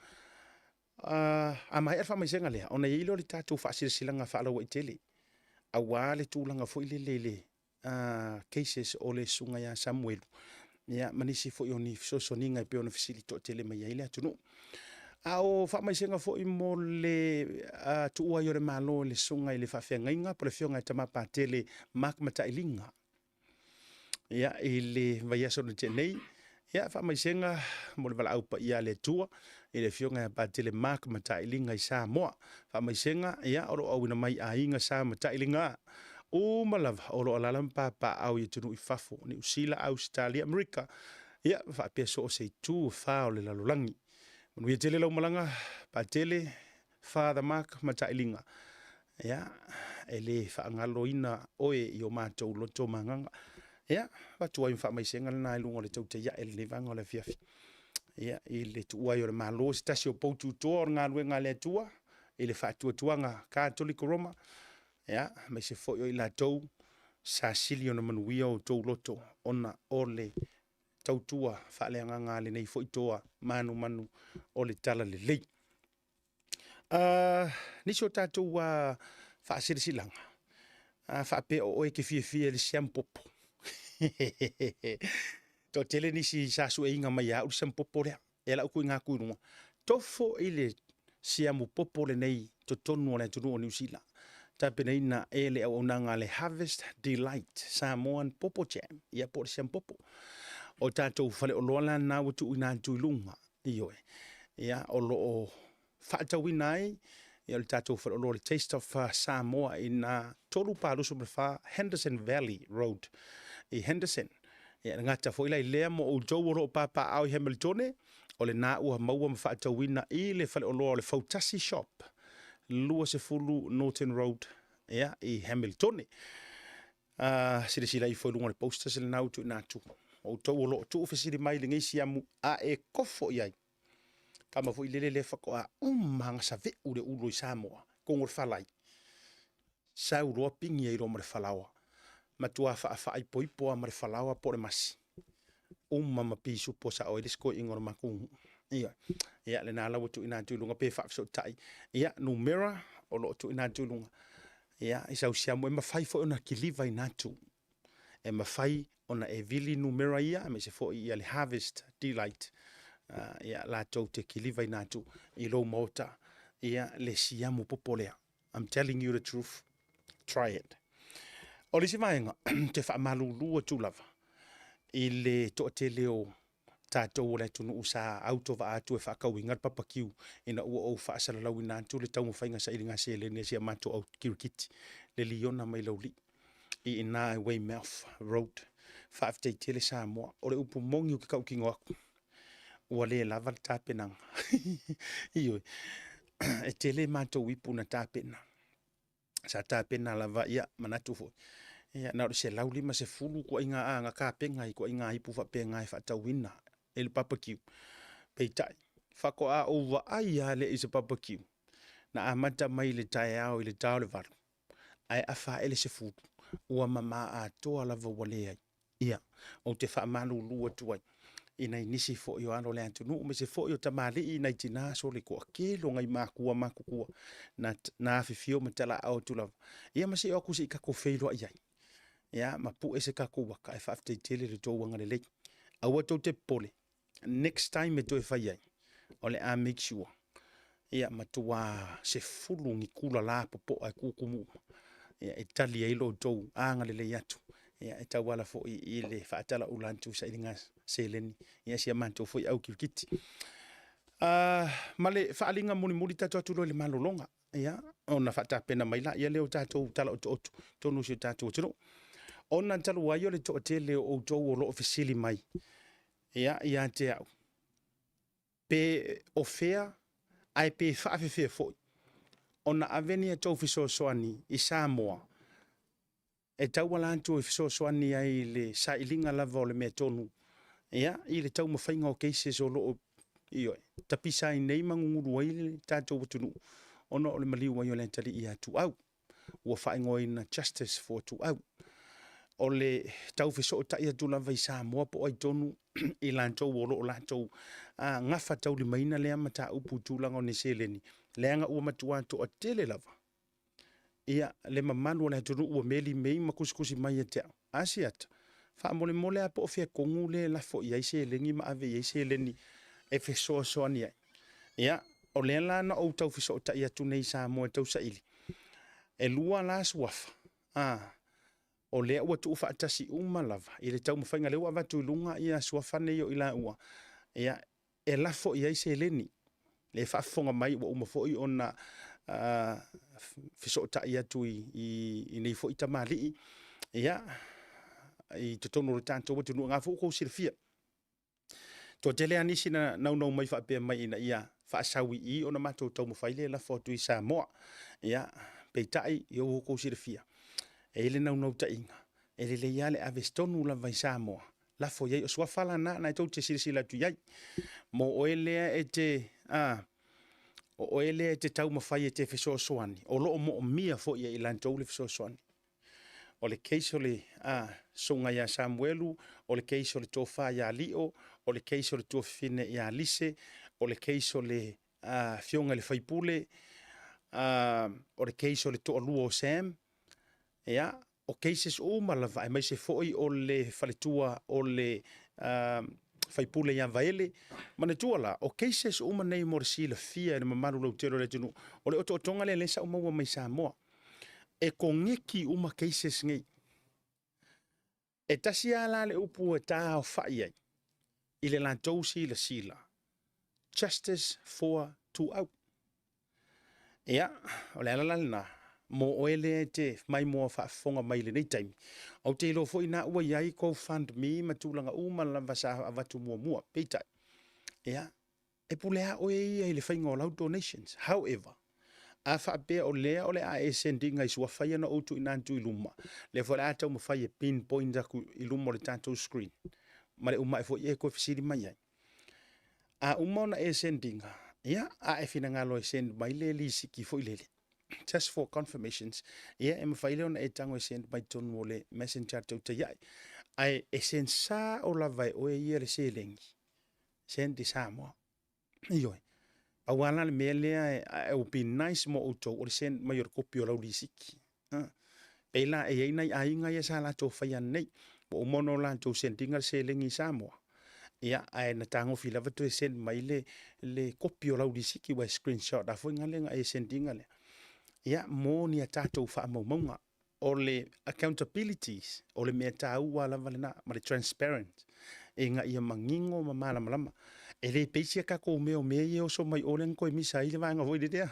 a maea le faamaisega lea, ona i ai lea o le tatou faasilasilaga faalauaitele, aua le tulaga foi lele i le cases o le susuga ia Samuelu, ia ma nisi foi o ni fesoasoaniga e pei ona fesili toatele mai ai le atunuu. A o faamaisega foi mo le tuua ai o le Malo i le susuga i le faafeagaiga po o le afioga ia Tama Patele Mark Matailiga, ia, i le vaiaso na tea nei, ia, faamaisega mo le valaau paia a le Atua i le afioga ia Patele Mark Matailiga i Samoa. Faamaisega, ia, o lo o auina mai aiga Sa Matailiga uma lava o lo o alaala ma papaaao i atunuu i fafo, Niu Sila, Ausetalia, Amerika, ia, faapea so o se itu e fa o le lalolagi. Manuia tele lau malaga, Patele, Father Mark Matailiga. Ia, e le faagaloina oe i o matou loto ma agaga. Ia, avatu ai ma faamaisega lena i luga o le tautai ae i lenei vaega o le afiafi. Ia, i le tuua ai o le Malo, se tasi o poututoa o le galuega a le Atua, i le faatuatuaga Katoliko Roma, ia, aemaise foi o i latou sa sili ona manuia o outou loto ona o le tautua faaleagaga a lenei foi toa manumanu o le Talalelei. Nisi o tatou faasilasilaga, a faapea o oe e te fiafia i le siamu popo. Toatele nisi sa sueina mai ia au le siamu popo lea, e lau tuuina atu i luga. Tofo i le siamu popo lenei totonu o le atunuu o Niu Sila, tapenaina e le auaunaga a le Harvest Delight Samoan Popo Jam, ia po o le siamu popo. O tatou faleoloa la na ua tuuina atu i luga, ioe, ia, o lo o faatauina ai ia le tatou faleoloa le Taste of Samoa i na 3 4 24 Henderson Valley Road i Henderson. Ia, e gata foi la i lea mo outou o lo o papaaao i Hamiltone, o lena ua maua ma faatauina i le faleoloa o le Fautasi Shop, 20 Norton Road, ia, i Hamiltone. Silasila ifo i luga o le posters lena ua tuuina atu. O outou o lo o tuufesili mai i lenei siamu a e kofo i ai. Tama foi lele lea faatoa uma na saveu le ulo i Samoa, totonu o le falai. Sau loa pigi ai loa ma le falaoa. Matua faafaaipoipo lava ma le falaoa po o le masi. Uma ma pisupo sao ai le isi toeaina o le matou nuu. Ia, ia lena la ua tuuina atu i luga pe faafesootai. Ia, numera o lo o tuuina atu i luga. Ia, i sau siamu e mafai foi ona kiliva ina atu. E mafai ona e vili numera ia aemaise foi ia le Harvest Delight ia latou te kilivaina atu i lou maota ia le siamu popo lea. I'm telling you the truth. Try it. O le isi vaega, ou te faamalulu atu lava i le toatele o tatou o le atunuu sa autovaa atu e faatauina le papakiu ina ua ou faasalalauina atu le taumafaiga sailiga seleni a si a matou au kirikiti, le liona mai Laulii i ina i Weymouth Road. Faafetai tele Samoa. O le upu moni ou te tautino atu, ua le lava le tapenaga. Ioe. E tele matou ipu na tapena. Sa tapena lava, ia manatu foi, ia na o le 150 ituaiga na tapena i ituaiga ipu faapena e faatauina e le barbecue. Peitai, faatoa ou vaai lava lea i se barbecue na amata mai i le taeao i le ta o le 8, ae afa ae le 10, ua mama atoa lava ua leai. Ia, ou te faamalulu atu ai i nai nisi foi o alo o le atunuu, aemaise foi o tamalii, nai tina, sole toatele o nai matua matutua na afifio ma talaaao atu lava, ia ma see o atu se i tatou feiloai ai, ia ma pue se tatou ata, ae faafetai tele i lo outou agalelei. Aua tou te popole, next time e toe fai ai, o le a make sure ia matua 10 ni kula lapopoa e tutumu uma ia, e tali ai lo outou agalelei atu ia, e tauala foi i le faatalaula atu i sailiga seleni ia si a matou foi au kirikiti. Ma le faaaliga mulimuli tatou atu loa i le malologa, ia, ona faatapena mai laia lea o tatou tala otooto tonu o si o tatou atunuu. Ona talu ai o le toatele o outou o lo o fesili mai ia, ia te au, pe o fea ae pe faafefea foi ona ave ni a outou fesoasoani i Samoa e tauala atu e fesoasoani ai i le sailiga lava o le mea tonu, ia, i le taumafaiga o cases o lo o ioe, tapisa ai nei ma gugulu ai le tatou atunuu ona o le maliu ai o le atalii ia Tuau, ua faaigoaina Justice for Tuau. O le tau fesootai atu lava i Samoa po o ai tonu i latou o lo o latou gafataulimaina lea mataupu i tulaga o ni seleni, leaga ua matua toatele lava ia le mamalu o le atunuu ua meli mei ma tusitusi mai ia te au. Asiata, faamolemole lava po o fea tonu lea e lafo i ai seleni ma ave i ai seleni e fesoasoani ai. Ia, o lea la na ou tau fesootai atu nei i Samoa e tausaili, e 2 la suafa, o lea ua tuufaatasi uma lava i le taumafaiga lea ua avatu i luga ia suafa nei o i laua, ia, e lafo i ai seleni. Le faafofoga mai ua uma foi ona fesootai atu i nei foi tamalii, ia, i totonu o le tatou atunuu, o lena foi ua outou silafia. Toatele lava nisi na naunau mai faapea mai ina ia faasau i i ona matou taumafai lea e lafo atu i Samoa. Ia, peitai, ia ua outou silafia, e i ai le naunautaiga, e lelei lava le ave tonu lava i Samoa, lafo i ai. O suafa la na, na tou te silasila atu i ai. Mo oe lea e te, o oe lea e te taumafai e te fesoasoani, o lo o moomia foi e i latou le fesoasoani. O le case o le susuga ia Samuelu, o le case o le tofa ia Lio, o le case o le tuafafine ia Lise, o le case o le afioga i le faipule, o le case o le toalua o Sam, ia, o cases uma lava, aemaise foi o le faletua o le faipule ia Vaele. Manatua la, o cases uma nei mo le silafia e le mamalu lautele o le atunuu, o le otootoga lea lea sa ou maua mai Samoa. E koneki uma cases nei. E tasi lava la le upu e taaofai ai i le latou silasila, justice for Tuau. Ia, o le ala la lena, mo oe lea e te maimoa faafofoga mai i lenei taimi, ou te iloa foi na ua i ai GoFundMe ma tulaga uma lava sa avatu muamua. Peitai, ia, e pule lava oe ia i le faiga o lau donations. However, a faapea o lea o le a e send ina i suafa ia na ou tuuina atu i luma, lea foi o le a taumafai e pinpoint atu i luma o le tatou screen, ma le umae foi e toe fesili mai ai. A uma ona e send ina, ia, a e finagalo e send mai le lisiti foi lele, just for confirmations, ia, e mafai lea ona e tago e send mai totonu o le messenger tautai ai. Ae e send sao lava e oe ia le seleni, send i Samoa. Ioe. Pau lava la le mea lea, it will be nice mo outou o le send mai o le kopi o lau lisiti. Pei la e i ai nai aiga ia sa latou faia nei, ua uma ona latou send ina le seleni i Samoa, ia, ae na tagofi lava toe send mai le kopi o lau lisiti, ua e screenshot lava foi lea na e send ina lea, ia, mo ni a tatou faamaumauga. O le accountabilities, o le mea taua lava lena, ma le transparent, ina ia manino ma malamalama. E le pei se tatou mea o mea ia e oso mai o lea na toe misa ai le vaega foi lea.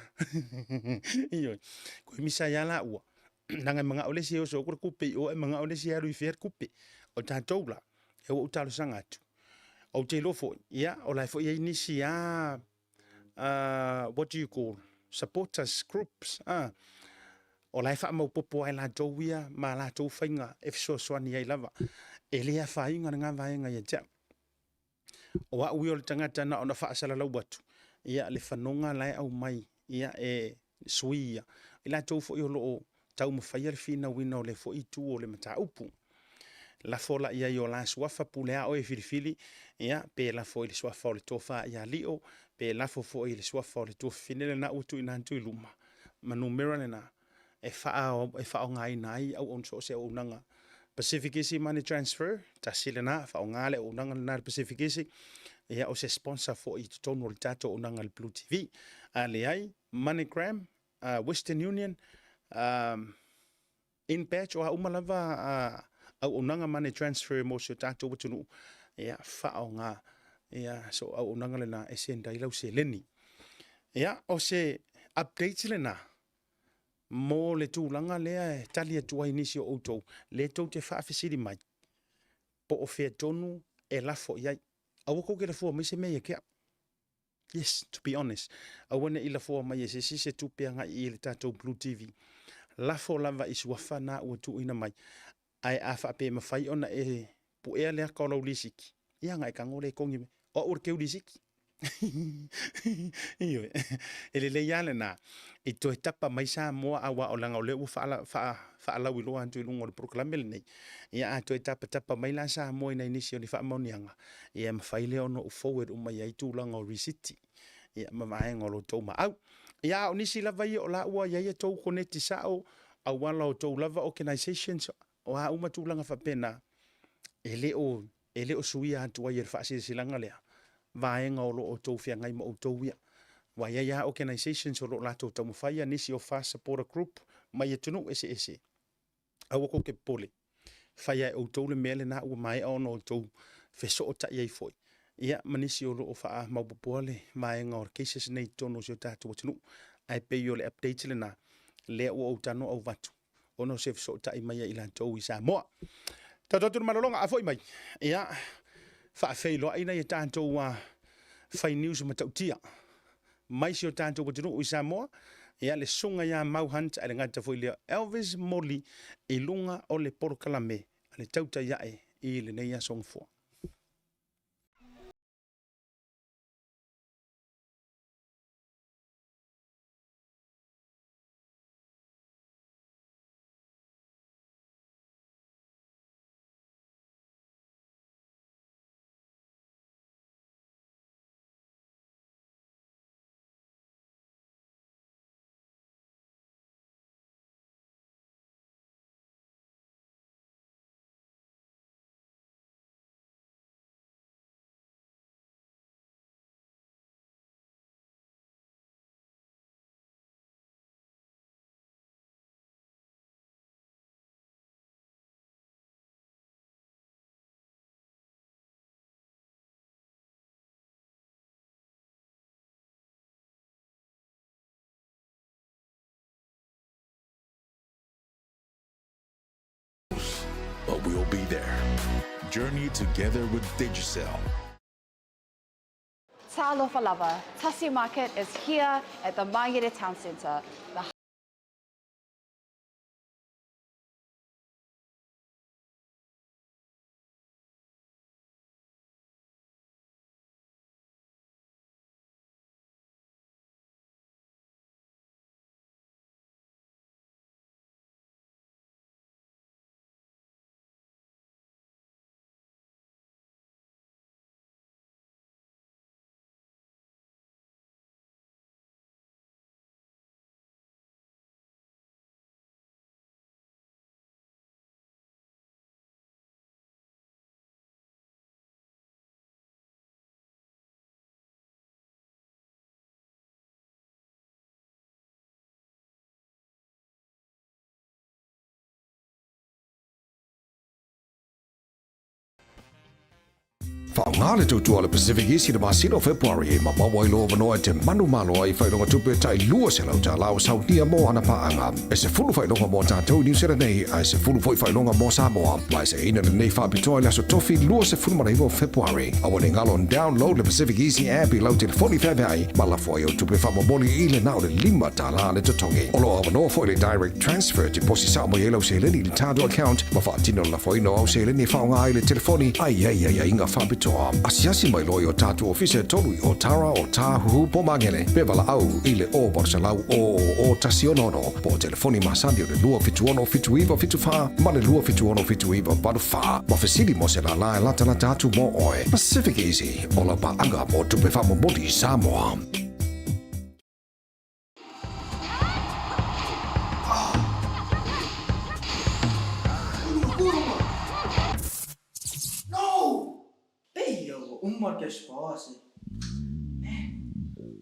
Ioe, toe misa ai lava laua, leaga e manao le isi e oso atu le tupe i o ae manao le isi e alu i fea le tupe. O tatou la, ua ou talosaga atu, ou te iloa foi, ia, o la e foi e i ai nisi lava, what do you call, supporters groups, o la e faamaopoopo lava e latou ia ma latou faiga e fesoasoani ai lava. E le afaina lena vaega ia te au. O au ia o le tagata na ona faasalalau atu le fanoga la e aumai e sui ia, i latou foi o lo o taumafaia le finauina o lea foi itu o le mataupu. Lafo la i ai i o la suafa, pule lava oe e filifili, ia, pe lafo i le suafa o le Tofa ia Lio, pe lafo foi i le suafa o le tuafafine lena ua tuuina atu i luma, ma numera lena e faaaogaina ai so o se auaunaga. Pacific Easy Money Transfer, tasi lena, faaaoga le auaunaga lena a le Pacific Easy, ia o se sponsor foi i totonu o le tatou auaunaga a le Blue TV. A leai, MoneyGram, Western Union, InBatch, o a uma lava auaunaga money transfer mo si o tatou atunuu, ia faaaoga ia so auaunaga lena e send ai lau seleni. Ia, o se update lena mo le tulaga lea e tali atu ai nisi o outou lea tou te faafesili mai po o fea tonu e lafo i ai. Aua tou te lafoa mai se mea ia te au. Yes, to be honest. Aua ne i lafoa mai e se isi se tupe agai i le tatou Blue TV. Lafo lava i suafa na ua tuuina mai. Ae a faapea e mafai ona e puea le aka o lau lisiti, ia ona e tago lea e togi mai. O au o le teu lisiti. Ioe. E lelei lava lena i toe tapa mai Samoa aua o leaga o lea ua faalauiloa atu i luga o le polokalame lenei. Ia a toe tapatapa mai la Samoa i nai nisi o ni faamaoniaga, ia e mafai lea ona ou forward uma i ai tulaga o risiti, ia ma vaega o lo outou maau. Ia a o nisi lava ia o la ua i ai a outou koneti sao, auala o outou lava organizations, o a uma tulaga faapena, e le o suia atu ai e le faasilasilaga lea vaega o lo o outou feagai ma outou ia. Ua i ai lava organizations o lo o latou taumafaia nisi o FAST supporter group mai atunuu eseese. Aua tou te popole, fai lava e outou le mea lena ua maea ona outou fesootai ai foi ia ma nisi o lo o faamaopoopoa le vaega o cases nei i totonu o si o tatou atunuu. Ae pei o le update lena lea ua ou tago avatu ona o se fesootai mai ia i latou i Samoa. Tatou atu le malologa, a foi mai, ia, faafeiloai nai a tatou fai news matautia mai si o tatou atunuu i Samoa, ia le susuga ia Mau Hunt, ae le gata foi lea Elvis Moli i luga o le polokalame a le Tautai Ae i lenei aso Gafua. But we'll be there. Journey together with Digicel. Talofa lava, Tasi Market is here at the Mangere Town Centre, the Faaaoga le tautua a le Pacific Easy i le masina o Fepuari ma maua ai lou avanoa e te manumalo ai i faailoga tupe tai $200 ua saunia mo ana paaga. E 10 faailoga mo tatou i Niu Sela nei ae 10 foi faailoga mo Samoa. Ma e seina lenei faapitoa i le aso Tofi 29 o Fepuari. Aua ne i galo download le Pacific Easy app i lau telefoni feaveai ma lafo ai au tupe faamomoli i le na o le $5 le totogi. O lo o avanoa foi le direct transfer te posi sao mai ai lau seleni i le tatou account ma faatino le lafoina o au seleni e faaaoga ai le telefoni a i ai aiaiga faapitoa. Asiasi mai loa i o tatou ofisa e tolu i Otara, Otāhuhu, po Magele, pe valaau i le 0800 000 166 po o telefoni masani o le 276 7974 ma le 276 7984 ma fesili mo se lālā e latalata atu mō oe. Pacific Easy, o lau paaga mō tupe faamomoli i Samoa. No! Pei ia ua uma le cash power se. Eh,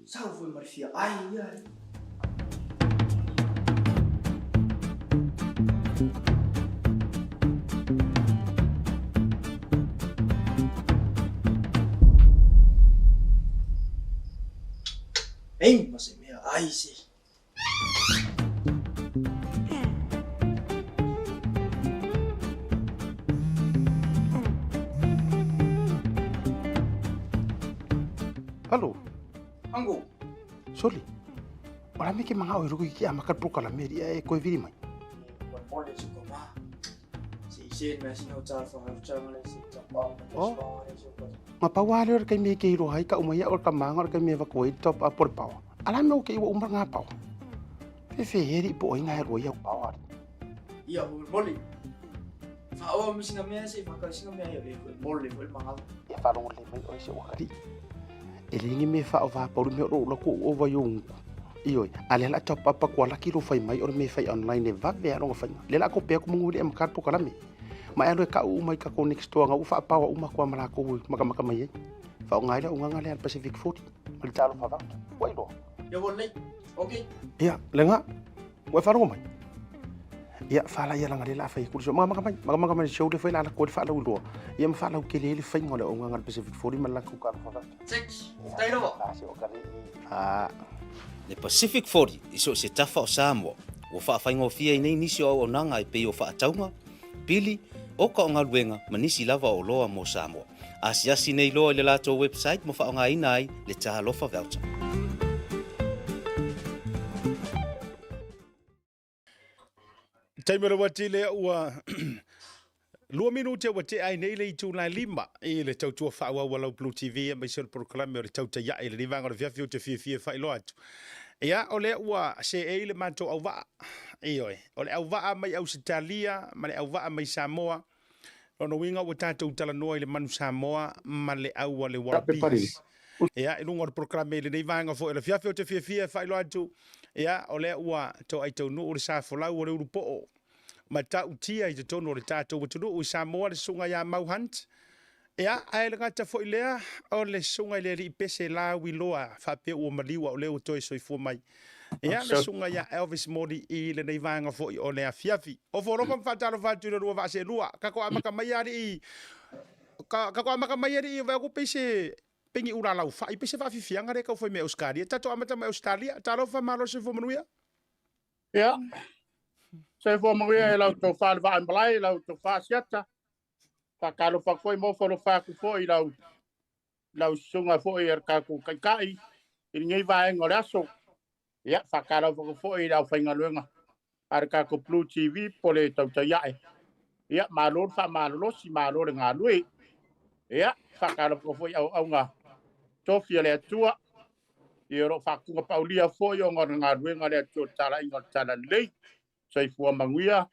sau foi ma le fia ai ia. Ei ma se mea ai se. Halo. Ango. Soli. Ora me ke manga o ruku ki a maka pro kala me ria e koe viri mai. Ma pau a leo le kaimi e ke iloa ai ka uma ia o le kamaga o le kaimi e vaku ai top up o le paoa. A la mea o ke iwa uma ngā paoa. Fefe he ri po ai ngā rua ia paoa ari. Ia ho moli. Whaoa mo sina mea se whakau sina mea ia e moli fo manga. Ia whalongo le mai o se wakari. E le ngi me wha o wha pauru me o la ku o vai ungu. Ioi, a le la top up ko la ki ro fai mai o me fai online e vave a longa fai. Le la ko pe ko mungu le am kar po kalame. Ma e alu e ka'u uma i ka ko next door nga u faapaoa uma koa ma lakou i makamaka mai ai. Faaaoga ai le augaga lea a le Pacific 40 ma le talofa vauta. Ua iloa. Ia ua lelei. Ok. Ia, le ga, ua e faalogo mai? Ia, fala ia laga lea la fai aku le show. Makamaka mai, makamaka mai le show lea foi la alako ai le faalauiloa. Ia ma faalautele ai le faiga o le augaga a le Pacific 40 ma le latou talofa vauta. Six. Faafetai lava. La se o ka le i. Le Pacific 40 i so o se tafa o Samoa, ua faafaigofie ai nei nisi o auaunaga e pei o faatauga, pili, oka o galuega ma nisi lava o oloa mo Samoa. Asiasi nei loa i le latou website ma faaaogaina ai le Talofa Voucher. Taimi o le uati lea ua lua minute ua tea ai nei le itula e lima i le tautua faaauau a lau Blue TV aemaise o le polokalame o le Tautai Ae i lenei vaega o le afiafi ou te fiafia e faailoa atu. Ia, o lea ua seei le matou auvaa. Ioe, o le auvaa mai Ausetalia ma le auvaa mai Samoa. Lona uiga ua tatou talanoa i le manu Samoa ma le au a le Wallabies. Ia, i luga o le polokalame i lenei vaega foi o le afiafi ou te fiafia e faailoa atu, ia, o lea ua toai taunuu le sa folau o le ulupoo matautia i totonu o le tatou atunuu i Samoa le susuga ia Mau Hunt. Ia, ae le gata foi lea, o le susuga i le alii pese lauiloa faapea ua maliu a o lea ua toe soifua mai. Ia, le susuga ia Elvis Moli i lenei vaega foi o le afiafi. Ofo alofa ma faatalofa atu i le lua vaa seelua. Tatou amata mai alii, tatou amata mai alii, vaai atu pei se, pei ni ula laufai, pei se faafiafiaga lea e tau fai mai e Ausetalia. Tatou amata mai Ausetalia. Talofa, malo le soifua manuia. Ia, soifua manuia e lau tofa le vaa i malae, lau tofa Asiata. Faatalofa atu foi ma ofo alofa atu foi i lau lau susuga foi a le tatou Taitai i lenei vaega o le aso. Ia, faatalofa atu foi i le aufaigaluega a le tatou Blue TV po o le Tautai Ae. Ia, malo le faamalolosi, malo le galue. Ia, faatalofa atu foi i auauna tofi a le Atua. Ia, o lo o faatugapaulia foi ona o le galuega a le Atua o le talaiga o le Talalelei. Soifua manuia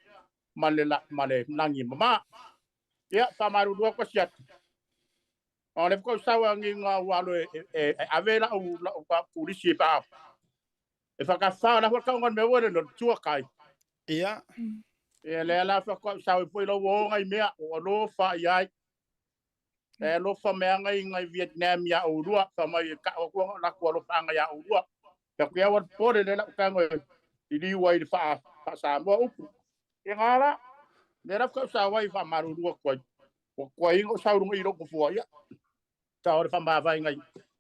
ma le, ma le lagi e mama. Ia, faamalulu atu asiata. O le faatoa sau a ngi ngā ua alo e, e, e ave lau, lau pulisi e wha, e whakawha, la whakau ngā mea ua le no tua kai. Ia. Ia lea la whakau sau e poi lau o ngai mea, o alofa i ai. E alofa mea ngai ngai Vietnam ia oulua, fa mai e ka'u atu o latou alofaaga iā oulua. Fai atu ia ua pole lea la'u tago e liliu ai i le faa faa-Samoa upu. Ia gā la, lea la faatoa ou sao ai e faamalulu atu ai, ua tuai ona ou sau i luga i lou nofoa, ia. Sa o le faamavae ngai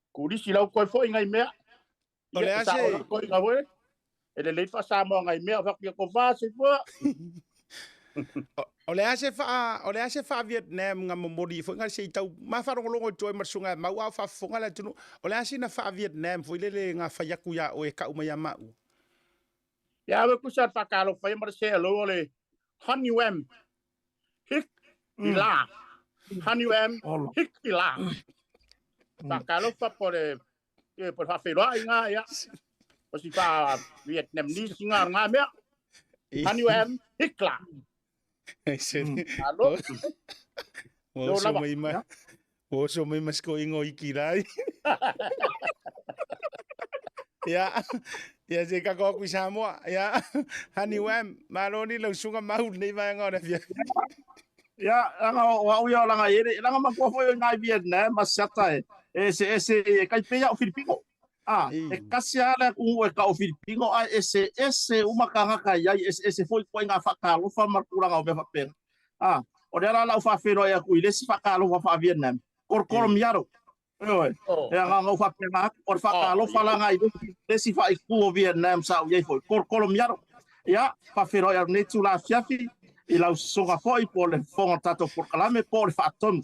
kulisi lau koe foi ngai mea. O le Ia, a sa se o la koe ngā we. E le lei Samoa ngai mea o fakia ko fa se fua. O le a se faa, o le a se faa Vietnam nga momoli foi nga se i tau mafalogologo i toi ma le susuga e mau a o faafofoga le atunuu. O le a sina faa Vietnam foi lele nga fai atu iā oe e kau mai ia maua. Ia awe kusa le whakalo whai mara se alo o le Honey Wem Hik i la. Honey Wem Hik i la. Whakalo wha po le e po le whawheroa i ngā ia. O si wha Vietnamese i ngā ngā mea. Honey Wem Hik la. Alo. Ua Yo oso lava. mai ma ua oso mai ma sikoiga o iki lai. Ia, ia se kako aku i Samoa. Ia, Honey Wham, malo ni lau susuga mau lenei vaega o le afiafi. Ia, langa o au ia o langa i ele, langa makua foi o ngai Vietnam ma siata e, e ese ese e kai peia o Filipino. Ah, e kasi a le u e ka o Filipino a ese ese uma kangaka iai ese ese foi koe ngā whakalofa ma tūranga o mea whapena. Ah, o le ala lau whawhenua i aku i le isi whakalofa wha Vietnam. Korokoro miaro. Ioe. E anga ngau whapena atu, o le whakalofa langa i le isi whaiku o Vietnam sa u iai foi. Korokoro miaro. Ia, whawhenua i au nei tū la afiafi, i lau sosoga foi po o le fofoga o le tatou polokalame po o le faatonu.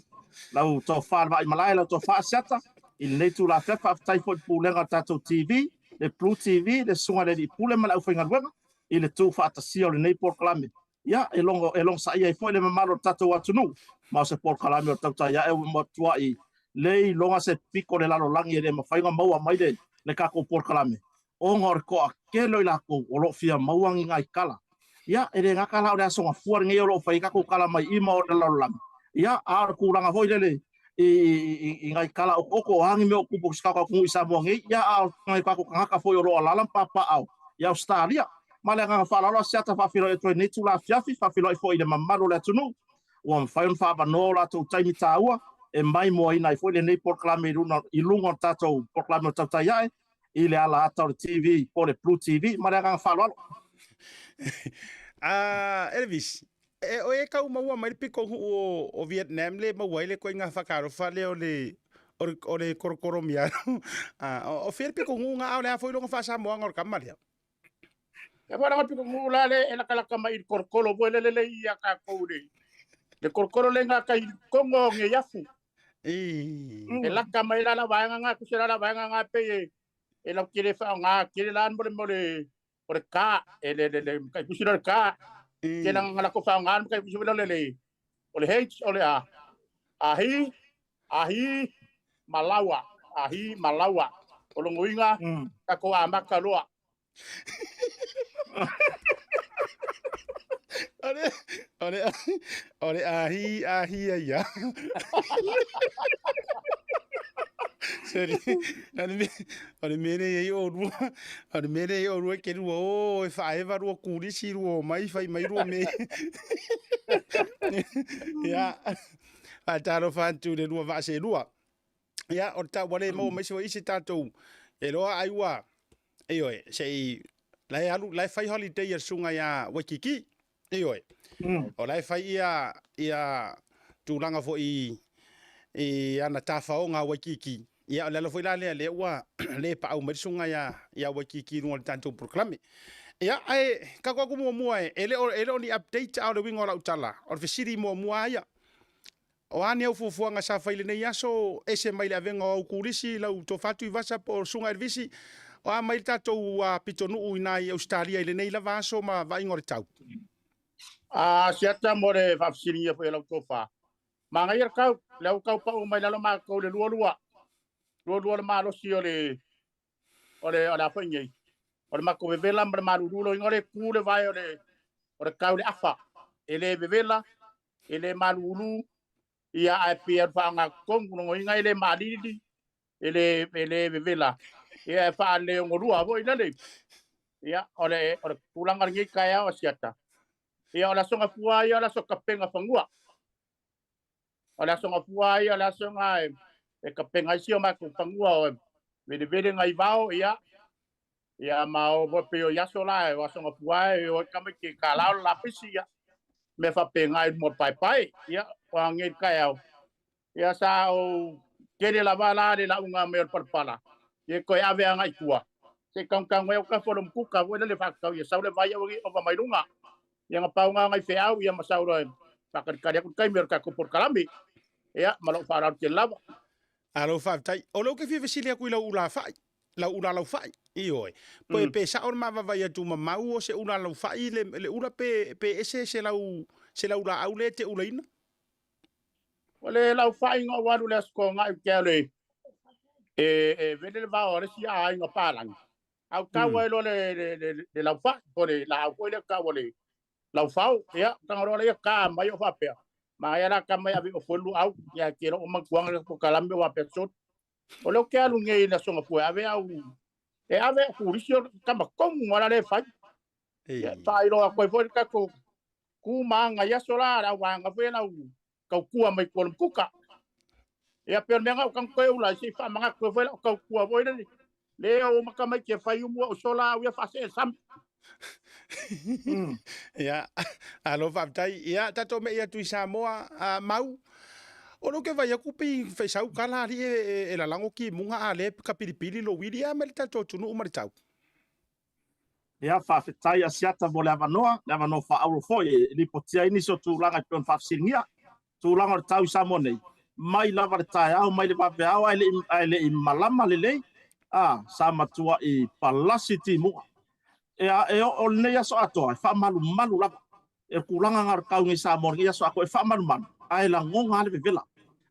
Lau tofa le vaai malae, lau tofa Asiata, i lenei itula afiafi, faafetai foi i le pulega o le tatou TV, le Blue TV, le susuga i le Alii Pule ma le aufaigaluega i le tuufaatasia o lenei polokalame. Ia, e logo, e logosaia ai foi le mamalu o le tatou atunuu, ma o se polokalame o le tautai ae ua matuai le iloga se piko o le lalolagi e le mafai ona maua mai le, le tatou polokalame, ona o le toatele o i latou o lo o fia maua ni nai tala. Ia, e le gata la o le Aso Gafua lenei o lo o fai ai tatou tala mai i ma o le lalolagi, ia, a o le tulaga foi lele i, i, i nai tala okooko o a ni mea o tupu i si tatou atunuu i Samoa nei, ia, a o nai tatou tagata foi o lo o alaala ma papaaao i Ausetalia. Ma le agaga faaaloalo, Asiata, faafeiloai atu ai lenei itula afiafi, faafeiloai foi i le mamalu o le atunuu ua mafai ona faaavanoa o latou taimi taua e maimoaina ai foi lenei polokalame i luga, i luga o le tatou polokalame o Tautai Ae i le ala ata o le TV po o le Blue TV. Ma le agaga faaaloalo. Ah, Elvis, e oe e kau maua mai le piko nuu o, o Vietnam le maua ai le koiga whakaalofa lea o le o le, o le korokoro miaro. Ah, o, o fea le piko nuu nga a o le a foi longa faa-Samoaga o le kama lea. E wala nga piko ngu la le e lakalaka mai i le korokoro foi le lele ia kākou le le korokoro le ngā kai kongo o nge afu. E laka mai la la vaega ngā kuse la la vaega ngā pe e e lau kere wha ngā kere la mo le mo le o le ka e le le le kai kusi le ka ke la ngā la ko wha ngā kai kusi le le o le H o le A ahi ahi malawa ahi malawa o longoinga ka ko a makaloa. O le, o le, o le ahi, ahi a ia. Sorry. O le, o le mea lea e i ai oulua, o le mea lea e i ai oulua e te lua o e faaeva lua kulisi lua omai fai mai lua mea. Ia, faatalofa atu i le lua vaa seelua. Ia, o le tau ua le maua mai se isi tatou e loa ai ua, ioe, se i, la e alu, la e fai holiday a le susuga ia Waikiki, ioe. O la e fai ia, ia tulaga foi i, i ana tafaoga a Waikiki. Ia, o le ala foi la lea, lea ua le paau mai le susuga ia, ia Waikiki i luga o le tatou polokalame. Ia, ae kako atu muamua e, e le o, e le o ni update a o le uiga o lau tala, o le fesili muamua lava ia. O a ni au fuafuaga sa fai i lenei aso, ese mai le avega o au kulisi, lau tofa Tuivasa po o Susuga Elvisi, o a mai le tatou pitonuu i ina i Ausetalia i lenei lava aso ma vaaiga o le tau? A siata mo le faafesiligia foi e lau tofa. Manaia le tau, lea ua tau pau mai lalo matou i le 22. 22 le malosi o le o le o le a foi nei. O le matou vevela ma le malulu loiga o le ku le vae o le o le tau le afa. E le vevela, e le malulu, ia ae pei e faaaogatotonu logoina e le maalili, e le e le vevela. Ia e faaleogolua foi lale. Ia o le o le tulaga lenei taeao Asiata. Ia o le aso gafua ia o le aso kapega fanua. O le aso gafua ia o le aso na e, e kapega ai si o matou fanua o velevele nai vao ia. Ia ma o mo pe o i aso la e o aso gafua e o kama ke ka lao la pisi ia. Me fa pe ngai mo pai pai ia o ange taeao. Ia sa o Tele lava la le lauga mai o le palapala, ia toe ave agai i tua, se i taugataga ai au tafa o le mutuka foi lele faatatau ia sau le vai aua ne i ova mai luga. Ia na pau na nai feau ia ma sau loa e faatalitali atu le taimi o le tatou polokalame. Ia, ma lou faaaloalo tele lava. Malo faafetai. O lea ou te fia fesili atu i lau ula fai, lau ula laufai. Ioe. Pe, pe sao le mavaavaai atu mamau o se ula laufai le, le ula pe, pe ese se lau, se lau laau lea e te ulaina? O le laufai na ou alu i le Aso Toonai ou te alu e, e, e vele le vao a le isi aiga palagi. Au tau ai loa le, le, le, le laufai, po le laau foi lea tau o le laufao. Ia, taga loa lea ka mai o faapea. Manaia la ka mai ave o foi luau, ia ke lo mantuanga le polokalame o faapea sot. O lea ou te alu nei i le Aso Gafua e ave au, e ave au turisi o tama tonu ala le fai. Ia, faailoa atu ai foi le tatou tu ma aga i aso la, le au vaega foi lau tautua mai tua o le mutuka. Ia, pei o le mea lena ua tago toe ula ai, se i faamanatu ai foi lau tautua foi lele, le o mata mai ke fai umu au sola au ia faasee sami. Ia, alo faafetai. Ia, tatou me'i atu i Samoa, a, Mau. O lea ou te vaai atu pei fesau kala alii e lalago timuga a lea e kapilipili lou ili. A mai le tatou atunuu ma le tau. Ia, faafetai Asiata mo le avanoa, le avanoa faaauro foi e lipotia ai nisi o tulaga e pei ona faafesiligia. Tulaga o le tau i Samoa nei, mai lava le taeao, mai le vaveao ae le i, ae le i malama lelei, a, sa matuai palasi timuga. Ia, e oo lenei aso atoa, e faamalumalu lava. E tulaga na o le tau nei Samoa lenei aso atoa e faamalumalu, ae lagona lava le vevela.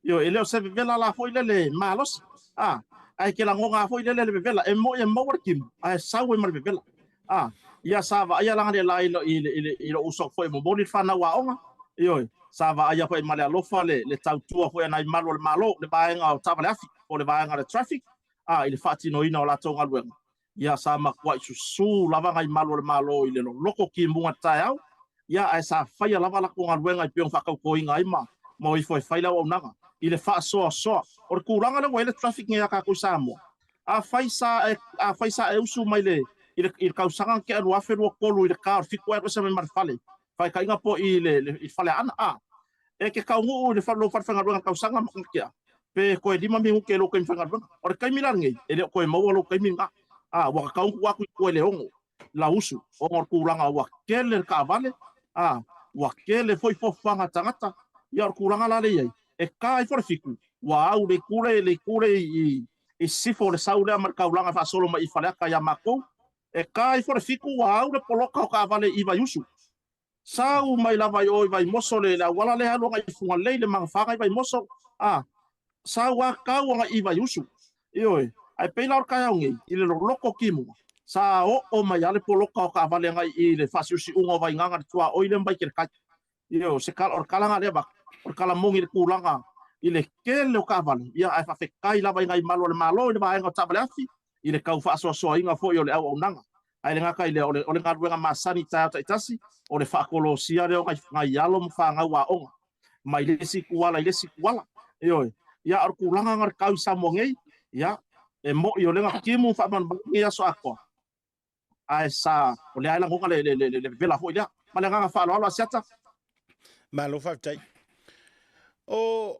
Ioe, e le o se vevela la foi lele malosi, a, ae ke lagona foi lele le vevela. E moi e maua le timu, ae sau ai ma le vevela. A, ia sa vaaia lana le la i le, i le, i lou uso foi e momoli le fanau aoga. Ioe, sa vaaia foi ma le alofa le, le tautua foi a nai malu o le Malo, le vaega o taavale afi, po o le vaega o le traffic, a, i le faatinoina o latou galuega. Ia, sa matuai susū lava nai malu o le Malo i le loloto timuga i le taeao, ia, ae sa faia lava latou galuega e pei ona faatautoina ai ma ma o ifo e fai le auaunaga i le faasoasoa. O le tulaga lea ua i ai le traffic nei a tatou i Samoa, afai sa e, afai sa e usu mai le, i le, i le tausaga na tea 2023 i le ta o le 7 e alu ese mai ma le fale, faitaina po i le, le, i le Faleaana, a, e te taunuu i le lou falefaigaluega i le tausaga na tea, pe toe 5 minute i lou taimi faigaluega. O le taimi la lenei, e le o toe maua lou taimi lena. A, ua tatau ona tuu atu i tua i le 6 lauusu, ona o le tulaga ua tele le taavale, a, ua tele foi fofofaga a tagata. Ia, o le tulaga la lea e i ai, e ta ifo le 7, ua au le itu le, le itu le i, i sisifo o le sau lea ma le taulaga e faasolo mai i Faleata ia matou. E ta ifo le 7, ua au le poloka o taavale i Vaiusu. Sau mai lava i o i Vaimoso le le auala lea alu agai i Fugalei le magafa agai Vaimoso a sau a tau agai i Vaiusu. Ioe, ae pei la o le taeao nei i le loloto timuga sa oo mai a le poloka o taavale agai i le faasiusiuga o Vaigaga le tuaoi lea ma Vaitelekai. Ioe, o se kala, o le kala na lea avatu, o le kala moni i le tulaga i le tele o taavale, ia ae faafetai lava i nai malu a le Malo i le vaega o taavale afi i le tau faasoasoaina foi o le auaunaga. Ae le gata i lea, o le, o le galuega masani i taeao taitasi, o le faakolosia lea o nai, nai alo ma fanau aoga, mai le isi ituala i le isi ituala. Ioe. Ia, o le tulaga na o le tau i Samoa nei, ia, e mo'i o lea na timu faamalumalu lenei aso atoa, ae sa, o lea e lagona le, le, le, le vevela foi lea. Ma le agaga faaaloalo, Asiata. Malo faafetai. O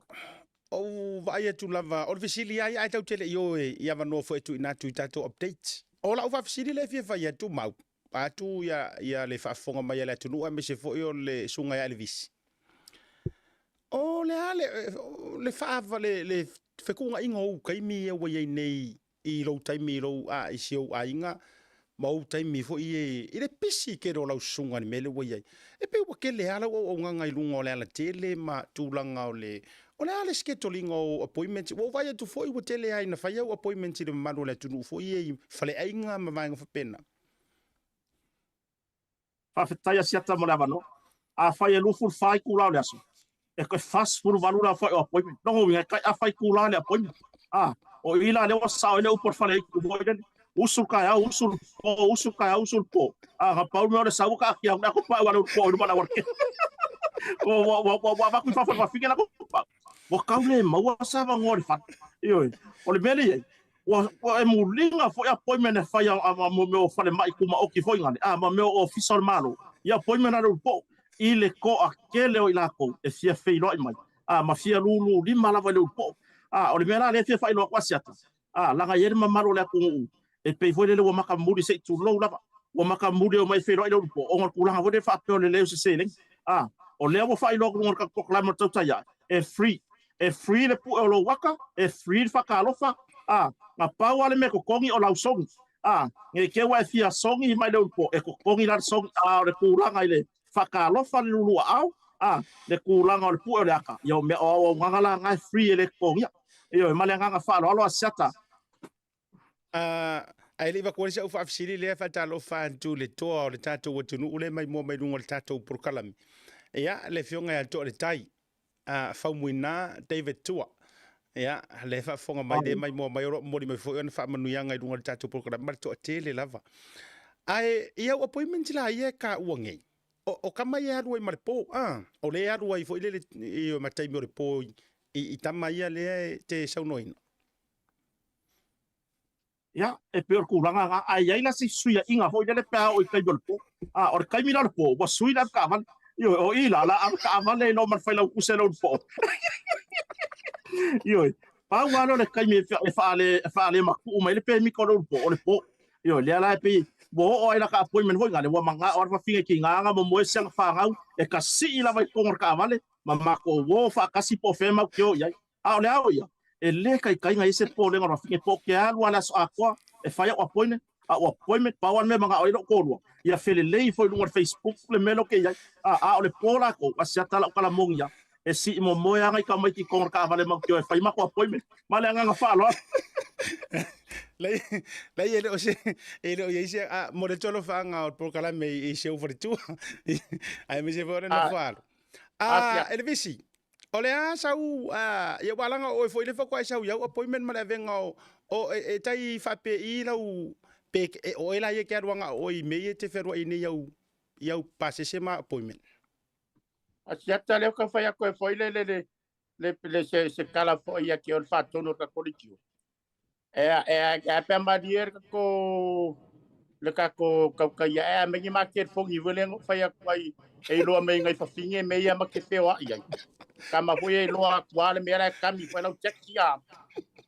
ou vaai atu lava, o le fesili lava ia ae tatou te le i o i avanoa foi e tuuina atu i tatou updates. O lau faafesili lea e fia fai atu, Mau, atu ia, ia le faafofoga mai a le atunuu aemaise foi o le susuga ia Elevisi. O le a le, le faa, le, le fetuunaiga o ou taimi ia ua i ai nei i lou taimi i lou a i si ou aiga ma ou taimi foi e i le pisi tele o lau susuga i le mea lea ua i ai. E pei ua tele lava lau auaunaga i luga o le alatele ma tulaga o le o le a le schedule ina o appointments. Ua ou vaai atu foi ua tele lava ina fai au appointments i le mamalu o le atunuu foi ia i faleaiga ma vaega faapena. Faafetai Asiata mo le avanoa. Afai e 24 itula o le aso, e toe 48 le aofai o appointment. Lona uiga e tai afa itula le appointment. A, o i la lea ua sao ai le upu a le faleaitu foi lele, usu le taeao, usu le po, usu le taeao, usu le po. A, na pau le mea o le sau ua taatia atu le ato pau a le ulupo i luma o le aualatele. Ua, ua, ua, ua, ua avatu i fafo e le fafine le ato pau. Ua tau le maua se avanoa i le fale. Ioe. O le mea lea e i ai, Ua, ua e muliga foi appointment e fai a, a, a mo mea o falemai tumaoti foi ngale, a ma mea o ofisa o le Malo, i appointment a le ulupo'o, i le toatele o i latou e fia feiloai mai, a ma fia lulu lima lava i le ulupo'o. A, o le mea la lea e fia faailoa atu Asiata, a, laga e i ai le mamalu o le atunuu e pei foi lele ua matamuli se i tulou lava, ua matamuli e omai e feiloai i le ulupo, ona o le tulaga foi lele faapea o le leai o se seleni. A, o lea ua faailoa atu i luga o le tatou polokalame o le Tautai Ae, e free. E free le pue o lou ata, e free le faatalofa, a, na pau lava le mea e totogi o lau sogi. A, ne i te i ua e fia sogi mai le ulupo, e totogi la le sogi, a o le tulaga i le faatalofa le lulu aao, a, le tulaga o le pue o le ata, ia o mea o auaunaga la na e free e le totogia. Ioe, ma le agaga faaaloalo Asiata. Ae le i vakuali sau faafesili lea faatalofa atu le toa o le tatou atunuu lea mai mua mai luga o le tatou polokalame. Ia, le afioga ia Toaletai, Faumuina David Tua. Ia, le faafofoga mai lea mai mua mai o lo o momoli mai foi ona faamanuiaga i luga o le tatou polokalame ma le toatele lava. Ae i au appointment la ia e taua nei, o tama ia e alu ai ma le po, o lea e alu ai foi lele i ma taimi o le po i tama ia lea e te saunoaina. Ia, e pei o le tulaga lena, ae i ai la si fesuiaiga foi lele pe a oo i le taimi o le po. A, o le taimi la o le po, ua sui le avetaavale. Ioe, o i la, o le a avetaavale ai loa ma le failautusi a le ulupo. Ioe, pau lava lea o le taimi e faalematuu mai ai le pemita o le ulupo, o le po. Ioe, lea la e pei ua oo ai la ta appointment foi lea, ua manao lava le fafine tiga na momoe si ana fanau e tasii lava i totonu o le taavale ma matou o faatasi po o fea matou te o i ai. A o le ao ia, e le taitai na i ai se popolega o le fafine po o te alu lava i le aso atoa e fai au appointment, au appointment, pau lava le mea e manao ai lou toalua, ia felelei foi i luga o le Facebook le mea lea ou te i ai. A o le po latou, asiata lau tala moni lava, e sii momoe lava nai tamaiti i totonu o le taavale matou te o e fai matou appointment. Ma le agaga faaaloalo. Leai, e le o se, e le o i ai se, a, mo le tolofaaga o le polokalame i si ou faletua, aemaise foi o le nofo alo. A, Elevisi, O le a sau, ia ua laga o oe foi le faatoa e sau i au appointment ma le avega o, o e, e tai faapei lau, pe e, o oe la ia ke alu aga o oe i mea ia e te fealuai nei au, i au pasese ma appointment. A siata lea ka fai atu e foi le le le le le se se kala foi ia ke o le faatonu o ka kolitio. E e e pe malie le ko le kako kaukaia e me ni ma ke fongi wele ngo fai atu ai e iloa me ngai fafine me ia ma ke feo ai ai. Ka ma foi e iloa atu a le mea la e kami foi lau taxi a.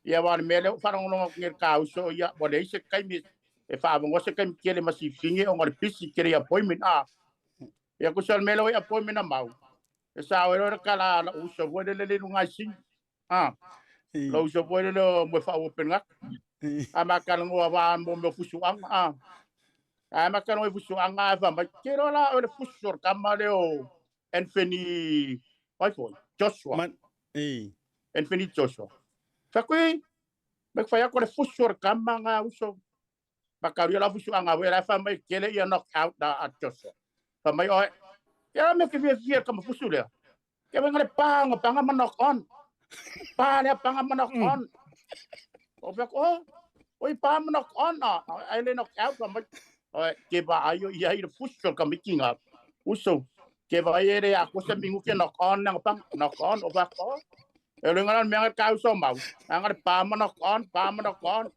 Ia wa le mea le o wharongononga ku nge ka uso ia wa le ise kaimi e whaavongo se kaimi kele ma si finge o ngare pisi kere i appointment a. Ia ku se mea le o appointment a mau. E sa o e roa kala la uso foi le le le lunga i sing. Ah, lo uso foi le o mo fa o penga. A ma kala ngo wa mo mo fusu anga. Ah. A ma kala ngo fusu anga fa ma ke ro la o le fusu ka ma le o Anthony ai foi Joshua. Man, e. Anthony Joshua. Fa kui me fa ya ko le fusu ka ma nga uso. Ma ka ri la fusu anga we la fa mai kele ia knock out da a Joshua. Fa mai oi. Ya me ke fia fia ka ma fusu le. Ke wenga le panga, panga ma knock on. Pa le panga ma knock on. O fe ko, oi pa ma knock on a, ai le knock out ma. Oi ke ba ayo ia i le fuso ka mikinga. Uso ke va e le a ko se mingu ke knock on nang pang knock on o fa ko. E le ngana me ka uso mau. Anga le pa ma knock on, pa ma knock on.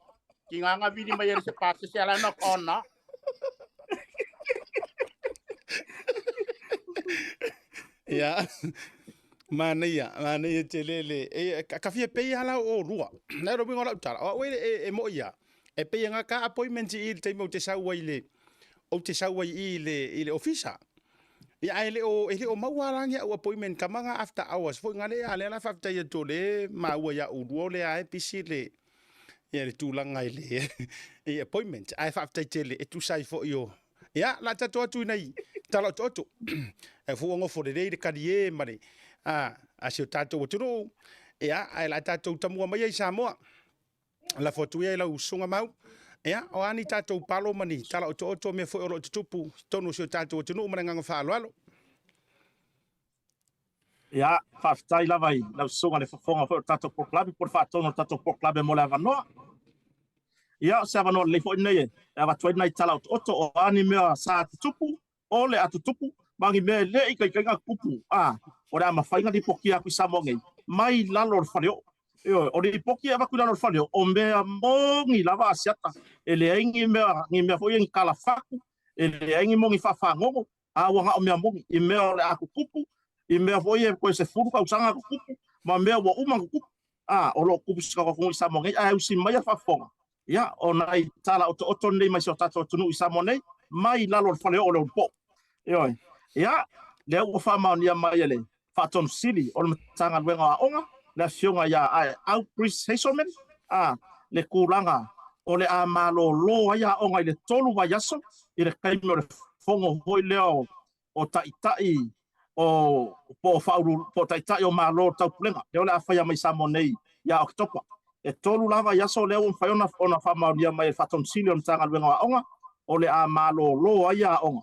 Ki nganga vili mai se pa se ala knock on na. Ia, manaia, manaia tele le, e, ka fia pei ala o rua. Nei ro wingo lau tala. O e, e, e mo ia. E pei nga ka appointment i le taimi o te sau ai le, o te sau ai i le, i le ofisa. Ia, ae le o, e le o maua rangi au appointment ka manga after hours. Foi ngale a le ala whaftai atu le maua ia urua le ae pisi le, ia le tulaga i le i appointment. Ae faafetai tele e tusa ai foi o ia la tatou atu i tala otooto. E fua ngofo lelei le kalie ma le a si o tatou atunuu. Ia ae la tatou tamua mai ai Samoa. Lafo atu ia i lau susuga mau. Ia, o a ni tatou palo ma ni tala otooto mea foi o lo o tutupu i totonu o si o tatou atunuu ma le agaga faaaloalo. Ia, faafetai lava i lau susuga le fofoga foi o le tatou polokalame po o le faatonu o le tatou polokalame mo le avanoa. Ia, o se avanoa lelei foi lenei e avatu ai nai tala otooto o a ni mea sa tutupu, o le a tutupu, ma ni mea e le i taitaiga tutupu, a o le a mafai ona lipotia atu i Samoa nei mai lalo o le faleoo. Ioe, o lipoti e avatu i lalo o le faleoo, o mea moni lava Asiata, e leai ni mea, ni mea foi ia ni talafatu, e leai ni moni faafagogo, a ua na o mea moni, i mea o le a tutupu, i mea foi e toe 10 tausaga tutupu, ma mea ua uma ona tutupu. A, o lo o tupu i si o tatou atunuu i Samoa nei, ae usi mai a le faafofoga, ia, o nai tala otooto nei mai si o tatou atunuu i Samoa nei, mai lalo o le faleoo o le Ulupo. Ioe. Ia, lea ua faamaonia mai e le Faatonu Sili o le Matagaluega o Aoga, le Afioga ia Aeau Chris Hazelman, a, le tulaga o le a malolo ai aoga i le 3 vaiaso i le taimi o le fono foi lea o taitai o po o faaulu po o taitai o Malo o Taupulega, lea o le a faia mai Samoa nei ia Oketopa. E 3 la vaiaso lea ua mafai ona faamaonia mai e le Faatonu Sili o le Matagaluega o Aoga, o le a malolo ai aoga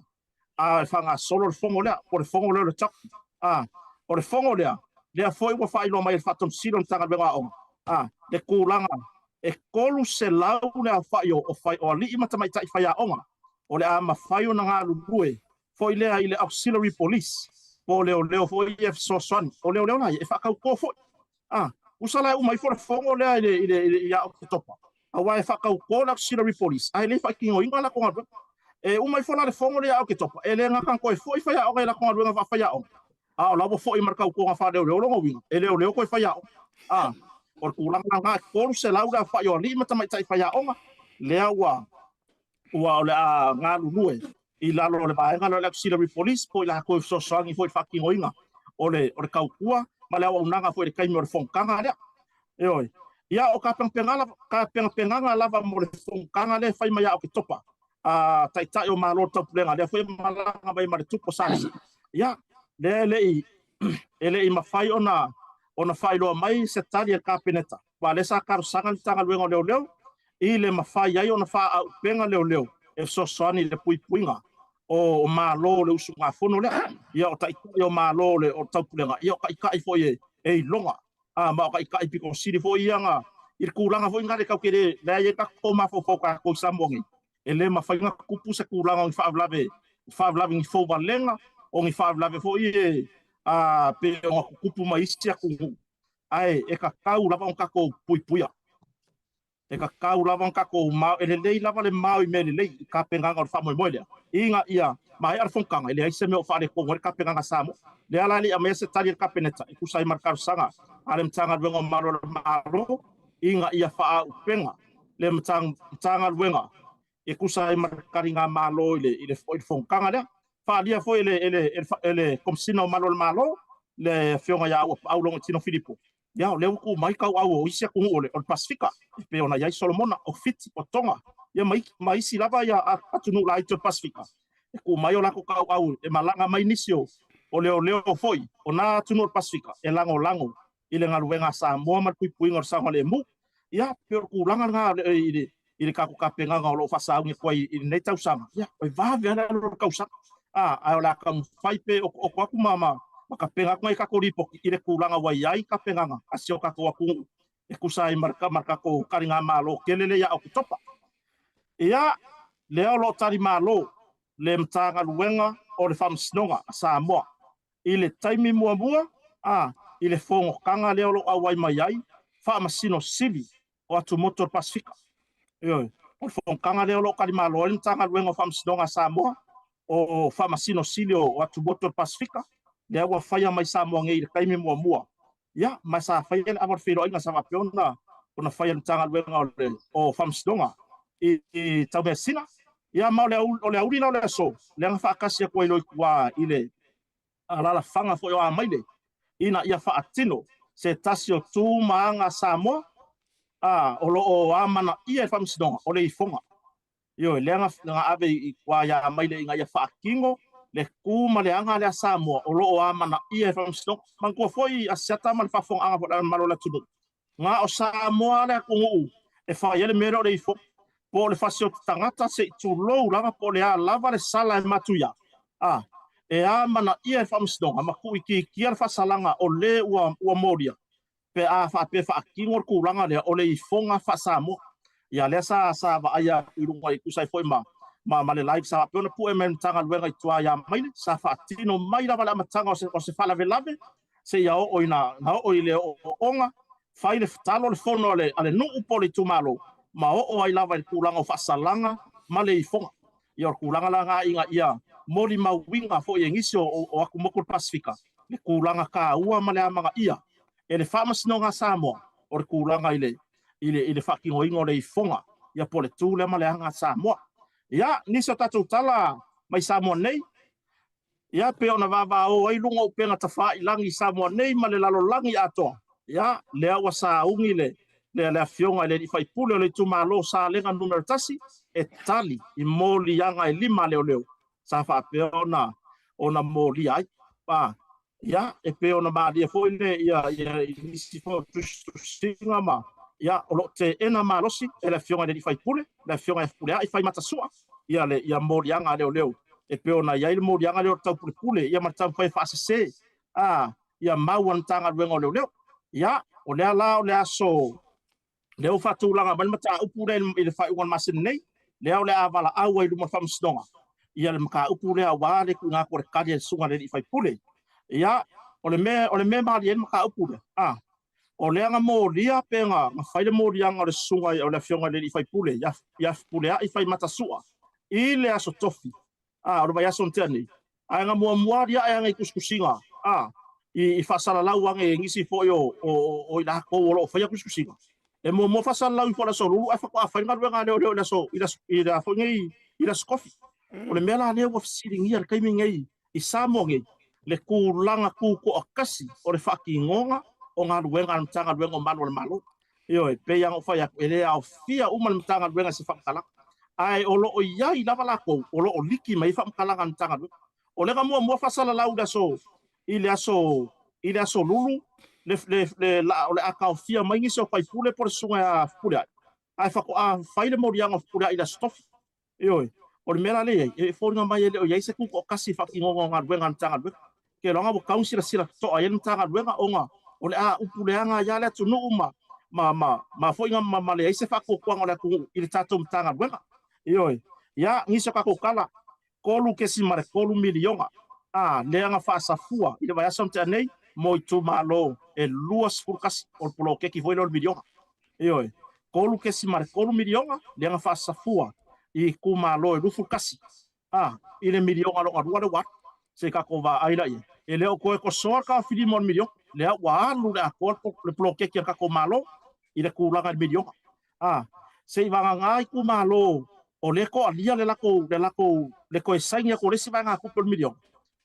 a e faagasolo le fono lea, po o le fono lea o le CHOGM. A, o le fono lea, lea foi ua faailoa mai e le Faatonu Sili o le Matagaluega o Aoga, a, le tulaga e 300 le aofai o alii ma tamaitai faiaoga o le a mafai ona galulue foi lea i le Auxiliary Police po o leoleo foi ia e fesoasoani. O leoleo la ia e faatauto foi. A, tusa la e uma ifo le fono lea i le, i le, i le, ia Oketopa, aua e faatauto le Auxiliary Police, ae le faatinoina latou galuega. E uma ifo la le fono lea ia Oketopa, e le gata ona toe foi faiaoga i latou galuega faafaiaoga, a o la ua foi ma le tautoga faaleoleo. O lona uiga, e leoleo toe faiaoga. A, o le tulaga lena, e 300 le aofai o alii ma tamaitai faiaoga, lea ua ua o le a galulue i lalo o le vaega lea o le Auxiliary Police, po o i latou e fesoasoani foi i le faatinoina o le o le tautua ma le auaunaga foi i le taimi o le fonotaga lea. Ioe. Ia, o tapenapenaga lava mo le fonotaga lea e fai mai ia Oketopa, a Taitai o Malo o le Taupulega, lea foi e malaga mai ma le Tupu o Salesi. Ia, lea e le i mafai ona faailoa mai se tali a le Kapeneta, aua o lea sa talosaga le Matagaluega o Leoleo i le mafai ai ona faaauupega leoleo e fesoasoani i le puipuiga o Malo o le usugafono lea. Ia, o Taitai o Malo o le Taupulega, ia o Taitai foi e iloga, a, ma o Taitai pito sili foi ia na i le tulaga foi na le tatou te le leai ai tatou mafaufau tatou i Samoa nei. E le mafai ona tupu se tulaga o ni faalavelave, faalavelave ni fouvalega, o ni faalavelave foi e a pei ona tutupu mai isi atunuu, ae e tatau lava ona tatou puipuia. E tatau lava ona tatou mao, e lelei lava le mao i mea lelei i tapenaga o le faamoemoe lea, ina ia maea le fonotaga, e leai se mea o faaletonu ai le tapenaga a Samoa. Lea la e le i aumaia se tali a le Kapeneta e tusa ai ma le talosaga a le Matagaluega o Malu o le Malo ina ia faaauupega le Matagaluega e tusa ai ma le taligamalo i le fonotaga lea. Faaalia foi e le Komesina o Malu o le Malo, le Afioga ia Auapaau Logoitino Filipo, Ia, o lea ua tu mai tauau o isi atunuu o le Pasefika, e pei ona i ai Solomona, o Fiti, o Tonga, ia ma isi lava ia atunuu laiti o le Pasefika, e tu mai o latou tauau e malaga mai nisi o leoleo foi o na atunuu o le Pasefika e lagolago i le galuega a Samoa ma le puipuiga o le saogalemu. Ia, pei o le tulaga lena i le tatou tapenaga o lo o faasauni atu ai i lenei tausaga. Ia, e vave lava le alu o le tausaga, ae o le a taumafai pe otooto atu ma tapena atu nai tatou lipoti i le tulaga ua i ai tapenaga a si o tatou atunuu e tusa ai ma le tatou taligamalo tele lea ia Oketopa. Ia, lea o lo o talimalo le Matagaluega o le Faamasinoga a Samoa i le taimi muamua, i le fonotaga lea o lo o auai mai ai Faamasino Sili o atumotu o le Pasefika. Ioe, o le fonotaga lea o lo o talimalo ai le Matagaluega o Faamasinoga a Samoa, o Faamasino Sili o atumotu o le Pasefika, lea ua faia mai Samoa nei i le taimi muamua. Ia, ma sa faia le ava o le feiloaiga sa faapea ona faia e le Matagaluega o Faamasinoga i Taumeasina. Ia, ma o le auli la o le aso, lea na faatasi atu ai loa i tua i le alaalafaga foi o Amaile, ina ia faatino se tasi o tu ma aga a Samoa a o lo o amanaia e le Faamasinoga, o le ifoga. Ioe, lea na ave i tua ia Amaile ina ia faatino le tu ma le aga lea a Samoa o lo o amanaia e le Faamasinoga. Manatua foi Asiata ma le faafofogaaga foi a le Malo o le atunuu, Na o Samoa le atunuu e fai ai le mea lea o le ifo, po o le fasioti tagata se i tulou lava po o le a lava le sala e matuia, a e amanaia e le Faamasinoga ma tuuitiitia le faasalaga o le ua molia pe a faapea e faatino le tulaga lea o le ifoga faa-Samoa. Ia lea sa sa vaaia atu i luga e tusa ai foi ma ma le live sa faapea ona pue mai e le Matagaluega i tua ia Maile, sa faatino mai lava le amataga o se faalavelave seia oo ina na oo i le ooooga, fai le talo le fono a le nuu po o le itumalo, ma oo ai lava i le tulaga o faasalaga ma le ifoga. Ia o le tulaga la lena ina ia molimauina foi e nisi o atumotu o le Pasefika le tulaga taua ma le amanaia e le Faamasinoga a Samoa. o le tulaga i le i le i le faatinoina o le ifoga ia po o le tu lea ma le aga a Samoa. Ia, nisi o tatou tala mai Samoa nei, ia pei ona vavao ai luga o upega tafailagi i Samoa nei ma le lalolagi atoa, ia lea ua sauni le le le afioga i le alii faipule o le itumalo o Salega Nu.1 e tali i moliaga e lima a leoleo sa faapea ona ona molia ai. A, ia, e pei ona malie foi le ia ia i nisi foi o tusitusiga ma ia o lo o teena malosi e le afioga i le alii faipule, le afioga ia Fepuleai Faimatasua, ia le ia moliaga a leoleo e pei ona i ai le moliaga lea o le taupulepule ia ma le taumafai e faasese a ia mau a le Matagaluega o Leoleo. Ia, o lea la o le aso lea ua faatulaga mai le mataupu lea i le faaiuga o le masina nei, lea o le a valaau ai i luma o le Faamasinoga ia le mataupu lea aua le tuuina atu o le tali a le susuga i le alii faipule. Ia, o le mea o le mea e malie ai le mataupu lea, a, o lea na molia pe na fai le moliaga o le susuga o le afioga i le alii faipule ia Fepuleai Faimatasua i le aso Tofi, a, o le vaiaso na tea nei, ae na muamua aliae ana i tusitusiga, a, i faasalalau ane e nisi foi o, o, o i latou o lo o faia tusitusiga. E muamua faasalalau ifo i le aso Lulu ae faatoa fai le galuega a leoleo i le aso, i le aso, i le a foi nei, i le aso Tofi. O le mea la lea ua fesiligia i le taimi nei i Samoa nei, le tulaga tutoatasi o le faatinoga o galuega a le Matagaluega o Malu o le Malo. Ioe, pei lava ona ou fai atu, e le aofia uma le Matagaluega i se faamatalaga, ae o lo o i ai lava latou o lo o liki mai ai faamatalaga a le Matagaluega. O lea na muamua faasalalau i le aso, i le aso, i le aso Lulu, le, le, le, la, o le a taofia mai nisi o faipule po o le susuga ia Fepuleai, ae faatoa fai le moliaga o Fepuleai i le aso Tofi. Ioe, o le mea la lea e i ai, e foliga mai e le o i ai se tutoatasi i faatinoga o galuega a le Matagaluega. Keiloga ua tau silasila totoa i ai le Matagaluega ona o le a upu leaga ai lava le atunuu ma ma ma ma foi ma ma leai se faatuatuaga o le atunuu i le tatou Matagaluega. Ioe, ia, nisi o tatou tala, $3.3 miliona a lea na faasafua i le vaiaso na tea nei mo itumalo e 21 o le poloketi foi lea o le miliona. Ioe, $3.3 miliona lea na faasafua i itumalo e 21 a i le miliona lona lua lea ua alu. Se i tatou vaai la i ai. E le o toe tosoa le taofilima o le miliona, lea ua alu le atoa le poloketi a le tatou Malo i le tulaga i le miliona. A, se i vagana itumalo o lea e toalia le latou, le latou, le toe saini atu o le isi vaegatupe o le miliona,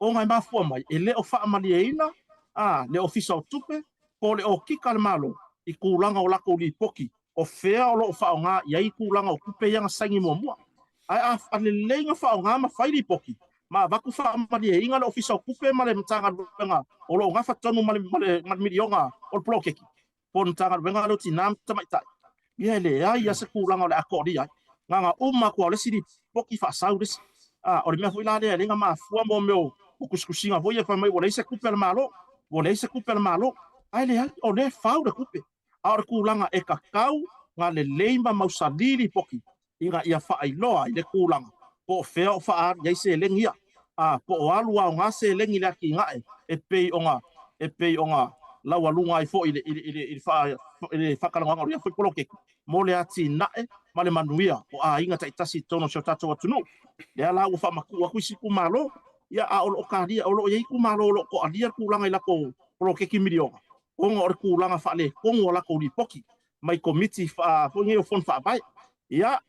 ona e mafua mai e le o faamalieina a le Ofisa o Tupe po o le Okika a le Malo i tulaga o latou lipoti o fea o lo o faaaoga i ai tulaga o tupe ia na saini muamua. Ae a lelei na faaaoga ma fai lipoti ma avatu faamalieina le Ofisa o Tupe ma le Matagaluega o lo o gafa tonu ma le, ma le, ma le miliona o le poloketi, po o le Matagaluega lea o Tina ma Tamaitai, ia e leai lava se tulaga o le a toalia ai. Na ona uma atu lava o le isi lipoti faasau le isi. A, o le mea foi la lea e ala ai ona mafua mo mea o tusitusiga foi ia fai mai ua leai se tupe a le Malo, ua leai se tupe a le Malo. Ae leai, o lea e fau le tupe. A o le tulaga e tatau ona lelei ma mausali lipoti ina ia faailoa i le tulaga po o fea o faaalu i ai seleni ia, a po o alu aoga seleni i le atinae e pei ona e pei ona laualuga ai foi i le i le i le i le faatalanoaga o ia foi poloketi mo le atinae ma le manuia o aiga taitasi i totonu o si o tatou atunuu. Lea la ua faamatuu atu isi itumalo, ia a o lo o talia, o lo o i ai itumalo o lo o toalia le tulaga i latou poloketi miliona ona o le tulaga faaletonu o latou lipoti mai Komiti foi nei o Fono Faavae. Ia,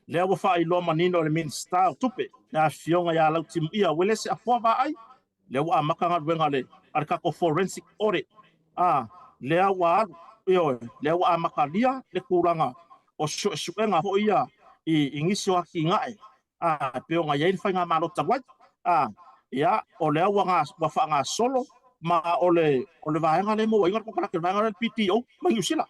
lea ua faailoa manino e le Minisita o Tupe, le Afioga ia Lautimuia Uelese Afoa Vaai, lea ua amata galuega a le, a le tatou Forensic Audit. A, lea ua alu, ioe, lea ua amatalia le tulaga o suesuega foi ia i, i nisi o atinae a, e pei ona i ai le faigamalo talu ai. A, ia, o lea ua, ua faagasolo ma o le, o le vaega lea e maua ai le konekarate, le vaega lea le PTO mai Niu Sila.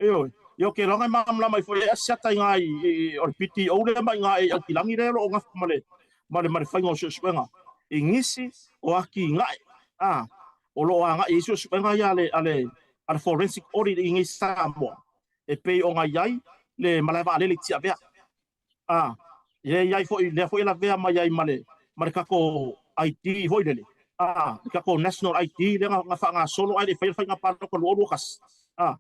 Ioe. Ia ou te iloa e malamalama ifo i ai Asiata i ina i, o le PTO lea mai ina i Aukilagi lea o lo o gafa ma le, ma le, ma le faiga o suesuega i nisi o atinae, a, o lo o agai i ai suesuega ia a le, a le, a le Forensic Audit i inei i Samoa, e pei ona i ai le malae vaalele i Tiavea. A, e i ai foi, lea foi e lavea mai ai ma le, ma le tatou ID foi lele, a, le tatou National ID lea na faagasolo ae le i faia le faiga palota 2021, a,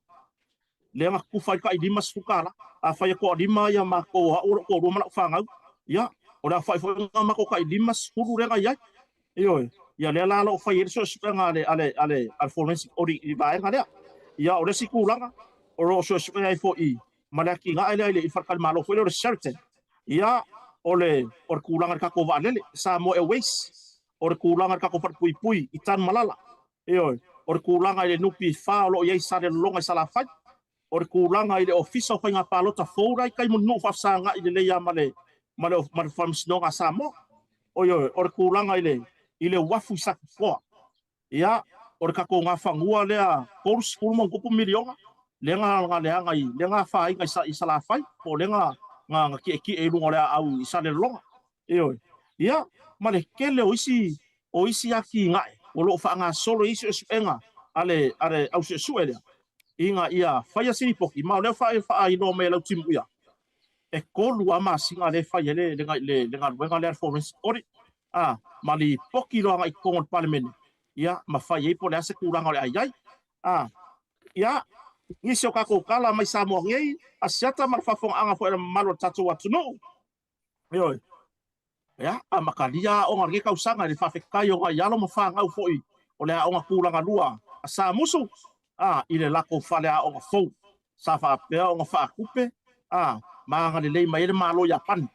lea na tufa ai le tai $50. Afai e toalima ia matou o au o lou toalua ma lau fanau, ia, o le aofai foi lena o matou tai 50 lea na i ai. Ioe, ia lea la o lo o fai ai le suesuega a le, a le, a le, a le Forensic Audit i le vaega lea. Ia, o le isi tulaga o lo o suesuea ai foi ma le atinae lea i le faletalimalo foi lea o le Sheraton. Ia, o le tulaga i le tatou vaalele, Samoa Airways, o le tulaga i le tatou falepuipui i Tanumalala, ioe, o le tulaga i le NPF o lo o i ai i Salelologa i Salafai, o le tulaga i le Ofisa o Faiga Palota fou la e i tai i Mulinuu faafesagai lelei lava ma le Faamasinoga a Samoa. Ioe, o le tulaga i le uafu i Satitoa. Ia, o le tatou gafanua lea $30+ miliona lea na leaga i, lea na afaina i Salafai, po o lea na tietie i luga o le aau i Salelologa. Ioe. Ia, ma le tele o isi o isi atinae o lo o faagasolo i ai suesuega a le au suesue lea ina ia faia se lipoti, ma o lea ua faailoa mai e Lautimuia, e 3 lava masina lea e fai ai le galuega lea a le forensic audit, a, ma lipoti loa agai i totonu o le Palemene, ia, ma fai ai po o le a se tulaga o le a i ai. A, ia, nisi o tatou tala mai Samoa nei, Asiata ma le faafofogaaga foi a le mamalu o le tatou atunuu. Ioe. Ia, amatalia aoga o lenei tausaga i le faafetai o nai alo ma fanau foi o le aoga tulaga lua a Samusu, a, i le latou faleaoga fou sa faapea ona faatupe, a, ma agalelei mai ai le Malo Iapani.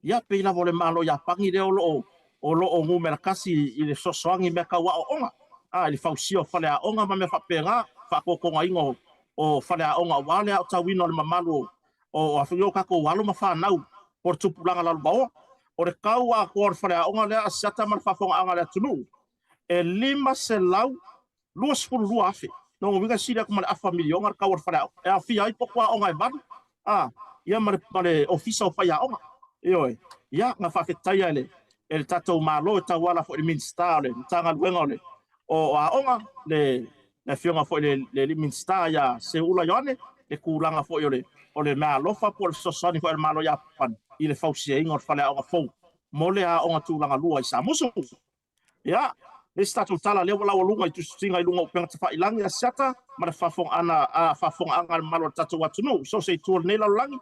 Ia, pei lava o le Malo Iapani lea o lo o o lo o numera tasi i le fesoasoani i mea tau aoaoga, a, i le fausia o faleaoga ma mea faapena, faatotogaina o faleaoga aua le aotauina o le mamalu o o tatou alo ma fanau po o le tupulaga lalovaoa. O le tau atoa o le faleaoga lea a Siata ma le faafofogaaga a le atunuu, e $522,000. Lona uiga e sili atu ma le afa miliona le tau o le faleaoga. E aofia ai potu aoga e 8, a, ia ma le ofisa o faiaoga. Ioe. Ia, na faafetaia e le tatou Malo e tauala foi i le Minisita o le Matagaluega o le o Aoga, le Afioga foi i le Minisita ia Seuula Ioane, le tulaga foi o le meaalofa po o le fesoasoani foi a le Malo Iapani i le fausiaina o le faleaoga fou mo le aoga tulaga lua i Samusu. Ia, le isi tatou tala lea ua laualuga i tusitusiga i luga o upega tafailagi a Siata ma le faafofogaaga a le mamalu o le tatou atunuu i so o se itu o lenei lalolagi,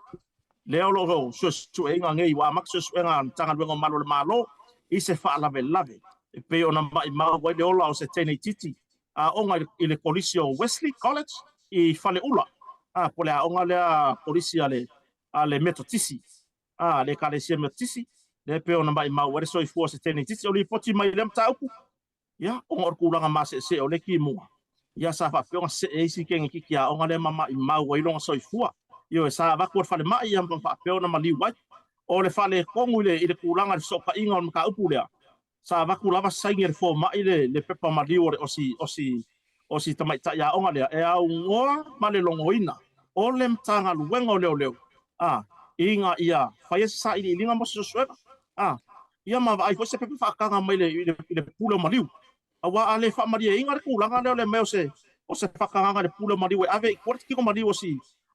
lea o lo o suesueina nei, ua amata suesuega a le Matagaluega o Malu o le Malo i se faalavelave e pei ona maimau ai le ola o se teine itiiti aoga i le Kolisi o Wesley College i Faleula, a, po o le aoga lea kolisi a le Metotisi, a le Ekalesia Metotisi, lea e pei ona maimau ai le soifua o se teine itiiti. O lipoti mai i lea mataupu, Ia, ona o le tulaga maseesee o lea timuga, ia sa faapea ona see ai si teine aoga lea ma maimau ai lona soifua. Ioe, sa avatu e le falemai ia ma faapea ona maliu ai. O le faaletonu i le tulaga i le fesootaiga o le mataupu lea, sa avatu lava saini e le fomai le pepa maliu o si tamaitai aoga lea e aunoa ma le logoina o le Matagaluega o Leoleo, a, ina ia faia se sailiiliga mo se suesuega. A, ia ma vaai foi se pepa faataga mai le pule o maliu. Aua a le faamalieina le tulaga lea o le mea o se faatagaga i le pule o maliu e ave i tua le tino maliu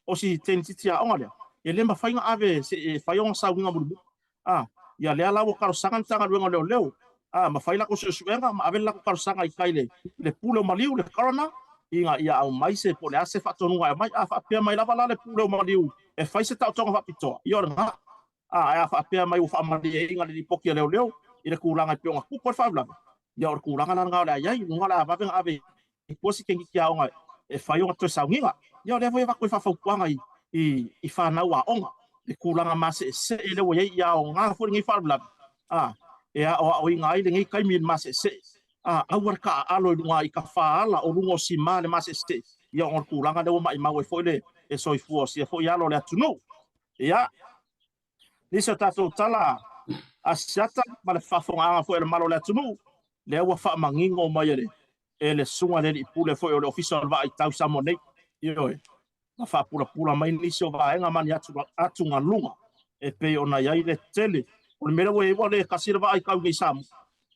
o si tenititi aoga lea, e le mafai ona ave e fai ona sauiga mulimuli. A, ia lea la ua talosaga le Matagaluega o Leoleo, a, ma fai latou suesuega ma ave le latou talosaga i tai i le pule o maliu, le coroner, ina ia aumai se po o le a se faatonuga e aumai. A faapea mai lava la le pule o maliu e fai se taotoga faapitoa, ia o lena. A, ae a faapea mai ua faamalieina le lipoti a leoleo i le tulaga e pei ona tupu ai le faalavelave, ia o le tulaga la lena o le a i ai, luga o le a vave ona ave i tua si teine aoga e fai ona toe sauniga. Ia o lea foi e avatu ai faafautuaga i fanau aoga, le tulaga maseesee lea ua i ai, ia aoga foi lenei faalavelave, a, e aoaoina ai lenei taimi i le maseesee. A, aua le taaalo i luga i tafaala o luga o sima le maseesee, ia ona o le tulaga lea ua maimau ai foi le soifua o sia foi alo o le atunuu. Ia, nisi o tatou tala a Siata ma le faafofogaaga foi a le malo o le atunuu, lea ua faamanino mai e le susuga i le alii pule foi o le Ofisa o le Vaai Tau Samoa nei. Ioe, na faapulapula mai nisi o vaega ma ni atugaluga e pei ona i ai le tele. O le mea lea ua i ai ua le tasi le vaai tau i nei Samoa.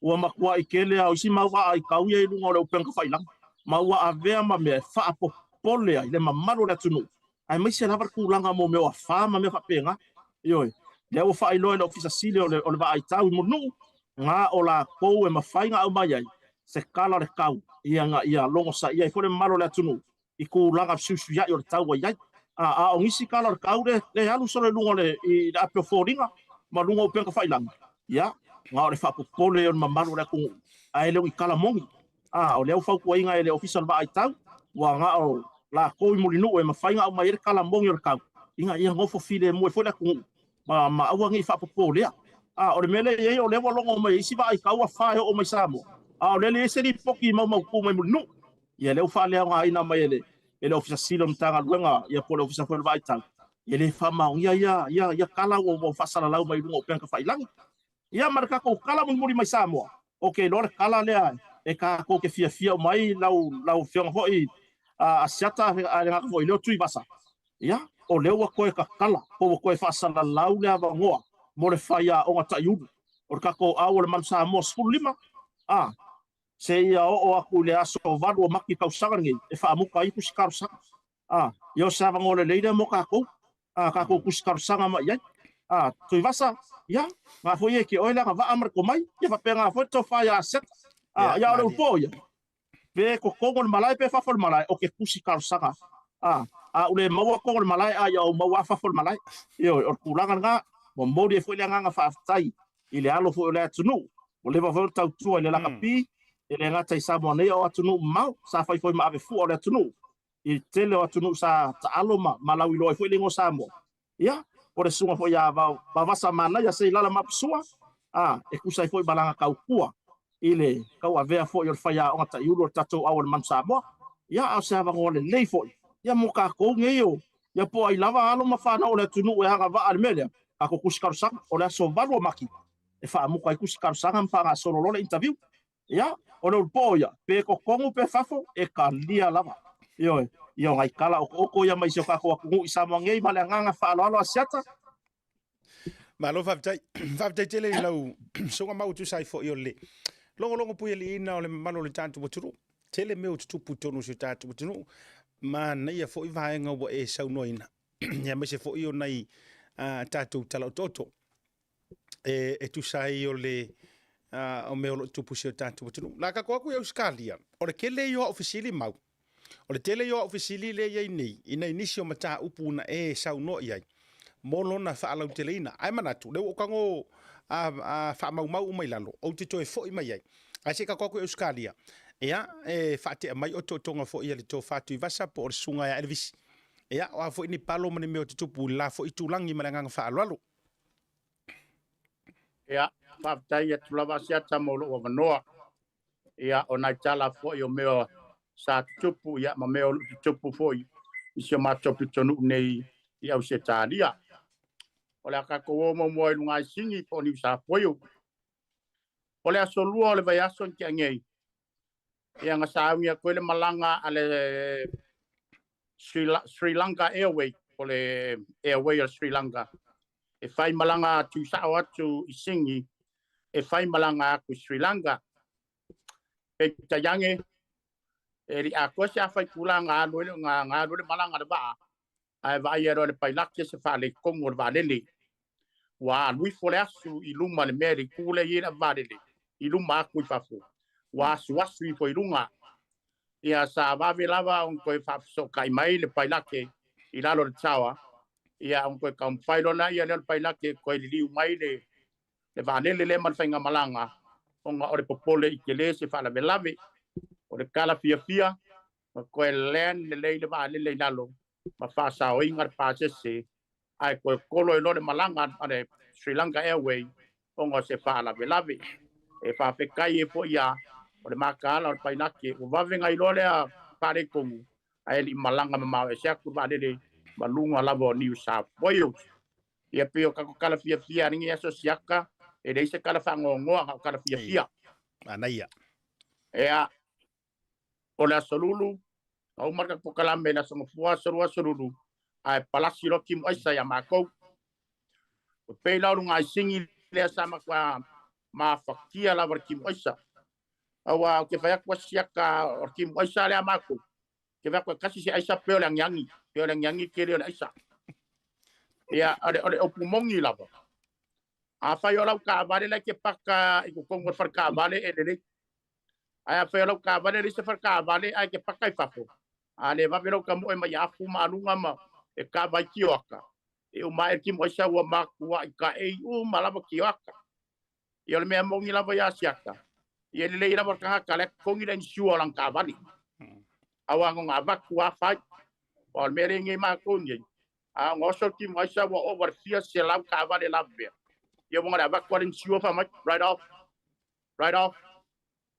Ua matuai tele lava o isi mau vaai tau ia i luga o le upega tafailagi, ma ua avea ma mea e faapopole ai le mamalu o le atunuu aemaise lava le tulaga mo mea o afa ma mea faapena. Ioe, lea ua faailoa e le Ofisa Sili o le Vaai Tau i Mulinuu, na o latou e mafai ona aumai ai se tala o le tau ina ia logosaia ai foi le mamalu o le atunuu i tulaga fesuisuiai o le tau ua i ai. A o nisi tala o le tau le alu solo i luga o le i le ape o foliga ma luga o upega tafailagi, ia, na o le faapopole o le mamalu o le atunuu, ae le o ni tala moni. A o lea ua fautuaina e le Ofisa o le Vaai Tau, ua na o lakou i Mulinuu e mafai ona aumai ai le kala moni o le tau ina ia nofo filemu ai foi le atunuu ma ma aua ne i faapopolea. A o le mea lea e i ai o lea ua logo mai e isi vaai tau afa e oo mai Samoa, a o lea e leai se lipoti maumautu mai Mulinuu. Ia lea ua faaleaogaina mai e le e le Ofisa Sili o le Matagaluega ia po o le Ofisa foi o le Vaai Tau, e le faamaonia ia ia ia tala ua ua faasalalau mai luga o upega tafailagi. Ia ma le tatou tala mulimuli mai Samoa, ou te iloa le tala lea e tatou te fiafia uma ai lau lau Afioga foi a Asiata ae le gata foi i lea o Tuivasa, ia o lea ua toe tatala po ua toe faasalalau le avanoa mo le faiaoga taiulu o le tatou au o le Manu Samoa 15 a seia oo atu i le aso 8 o Mati tausaga lenei e faamuta ai tusi talosaga. A, ia o se avanoa lelei lea mo tatou, a tatou tusi talosaga mai i ai. A, Tuivasa, ia, na foi e ke oe le agavaa ma le tomai, ia faapena foi le tofa ia Aseta. A, ia o le upu ia, pe totonu o le malae pe fafo o le malae, o ke tusi talosaga. A, a ua le maua totonu o le malae, a ia ou maua lava fafo o le malae. Ioe, o le tulaga lena, momoli ai foi le agaga faafetai i le alo foi o le atunuu, ua leva foi ona tautua i le lakapi, e le gata i Samoa nei a o atunuu mamao, sa fai foi ma avefua o le atunuu i le tele o atunuu sa taalo ma malauiloa ai foi le igoa Samoa. Ia, o le susuga foi ia Vaovasa Manaia Seilala Mapusua, a, e tusa ai foi ma lana tautua i le tauavea foi o le faiaoga taiulu o le tatou au o le Manu Samoa. Ia, a o se avanoa lelei foi ia mo tatou nei o, ia po o ai lava alo ma fanau o le atunuu e agavaa i le mea lea, tatou tusi talosaga, o le aso 8 o Mati e faamuta ai tusi talosaga ma faagasolo loa le interview. Ia, o le ulupo ia, pe totonu pe fafo, e talia lava. Ioe, ia o nai tala okooko ia mai si o tatou atunuu i Samoa nei ma le agaga faaaloalo Asiata. Malo faafetai. Faafetai tele i lau susuga ma ua tusa ai foi o le logologo puialiiina o le mamalu o le tatou atunuu. Tele mea ua tutupu i totonu o si o tatou atunuu. Manaia foi vaega ua e saunoaina, aemaise foi o nai tatou tala otooto e tusa ai o le o mea o lo o tupu i si o tatou atunuu. La tatou atu i Ausetalia, o le tele ia o au fesili mau. O le tele ia o au fesili lea e i ai nei, i nai nisi o mataupu na e saunoa i ai mo lona faalauteleina. Ae manatu, lea ua ou tago faamaumau uma i lalo, ou te toe foi mai ai. Ae se i tatou atu i Ausetalia, ia, e faatea mai otootoga foi a le Tofa Tuivasa po o le Susuga ia Elevisi. Ia, o a foi ni palo ma ni mea o tutupu i le la foi itulagi ma le agaga faaaloalo. Ia, faafetai atu lava Asiata mo lou avanoa. Ia, o nai tala foi o mea sa tutupu, ia, ma mea o loo tutupu foi i si o matou pitonuu nei i Ausetalia. O le a tatou o muamua i luga i Sini po o Niu Safoiu. O le aso 2 o le vaiaso na tea nei, ia na sauni atu ai le malaga a le Sri Lanka Airway, po le Airway o Sri Lanka, e fai malaga atu sao atu i Sini, e fai malaga atu i Sri Lanka. Peitai ane, e le i atoa se afa itula na alu ai le malaga a le vaa, ae vaaia loa e le pailate se faaletonu o le vaalele. Ua alu ifo le asu i luma le mea i le itu lea e i ai le vaalele, i luma atu i fafo. Ua asuasu ifo i luga. Ia sa vave lava ona toe faafesootai mai le pailate i lalo o le tower, ia ona toe taumafai loa lea o le pailate e toe liliu mai le vaalele lea ma le faigamalaga, ona o le popole i tele se faalavelave. O le tala fiafia, ma toe land lelei le vaalele i lalo ma faasaoina le pasese, ae toe kolo ai loa le malaga a le Sri Lanka Airway ona o se faalavelave. E faafetai ai foi ia o le mataala o le pailate, ua vave nai loa lea faaletonu, ae le i malaga mamao ese atu le vaalele ma luga lava o New South Wales. Ia pei o tatou tala fiafia lenei aso Siaka, e leai se tala faanoanoa, na o tala fiafia. Manaia. Ea, o le aso Lulu, na uma le tatou polokalame i le aso Gafua, aso Lua, aso Lulu, ae palasi loa timu aisa ia matou. E pei la o luga i Sini lea sa matua mafatia lava le timu aisa. Aua ou te fai atu Asiata o le timu aisa lea matou, te fai atu e tasi se aisa pe o le agiagi, pe o le agiagi tele o le aisa. Ia, o le upu moni lava. Afai o lau taavale la e te paka i totonu o le fale taavale e lelei. Ae afai o lau taavale le se fale taavale ae te paka i fafo, a le vave lau tamoe mai afu ma aluga ma e kava ai tioaka, e uma ae le timu aisa ua matua i kaei uma lava tioaka. Ia o le mea moni lava ia Asiata, ia lelei lava le tagata la e totogi le insure o lana taavale. Aua no na avatu a fai. Wa o le mea lea e i ai matou nei, a ona oso le timu aisa ua ova i le fia selau taavale lavevea, ia ua na o le avatu lava le insure fai mai, write off, write off.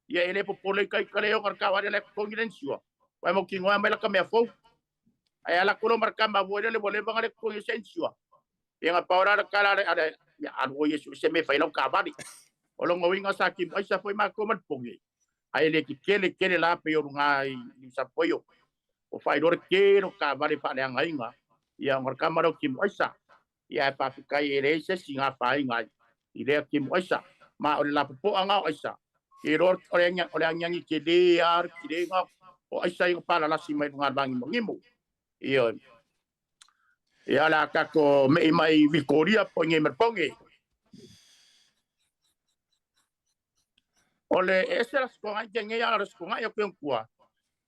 Ia e le popole i ita le ona le taavale la e totogi le insure, aua e mautinoa e aumai lata mea fou. Ae ala atu loa ma le tama foi lele ua leva ona le totogi ai se insure. Ia na pau la le tala a le, ia alu oi e sue se mea e fai ai lau taavale. O lona uiga sa timu aisa foi matou ma le poge, ae le tetele tele la pei o luga i Niusapoio. Ua faailoa le tele o taavale faaleagaina, ia ona o le tama lea o timu aisa. Ia ae faafetai e leai se isi na afaina ai i lea timu aisa. Ma o le lapopoa lena o aisa, e iloa o le agiagi tele lava le tilega o aisa ia na palalasi mai luga o le vagimogimo. Ioe. Ia o le a tatou mei mai i Vitoria po o i inei ma le Poge. O le e ese la Togai te nei a o le Togai o Keontua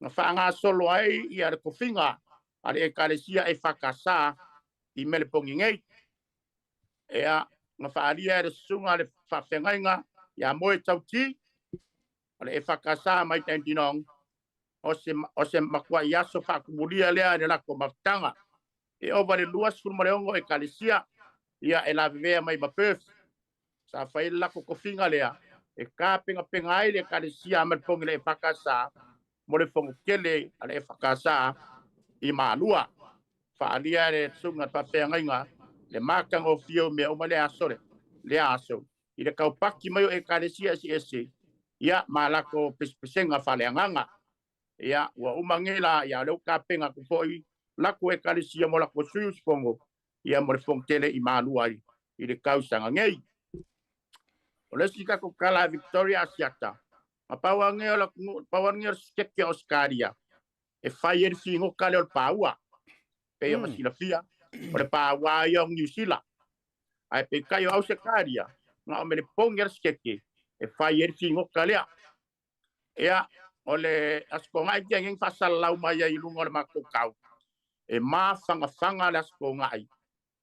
na faagasolo ai ia le tofiga a le Ekalesia EFKS i Melepongi nei. Ea, na faaalia e le susuga le faafeagaiga ia Moe Tauti o le EFKS mai Dandenong o se matuai aso faatumulia lea i le latou mafutaga. E ova i le 26 Ekalesia ia e lavevea mai ma Perth. Sa fai ai le latou tofiga lea e tapenapena ai le Ekalesia a Melepongi le EFKS mo le fonotele a le EFKS i Malua. Faaalia e le susuga le faafeagaiga le matagofie o mea uma i lea aso lea aso i le taupaki mai o Ekalesia eseese ia ma latou pesepesega faaleagaga. Ia, ua uma nei la, ia o lea ua tapena atu foi latou Ekalesia mo latou sui usufono ia mo le fonotele i Malua i le tausaga nei. O le isi tatou tala a Victoria Asiata, na pau lava lenei o le atunuu, pau lava lenei o le Setete o Ausetalia e fai ai le figota lea o le paua. Pei ona silafia, o le paua ia o Niu Sila. Ae peitai o Ausetalia, na o Meleponi lava le Setete e fai ai le figota lea. Ia, o le Aso Toonai te nei na faasalalau mai ai i luga o le matou tau, e mafanafana le Aso Toonai,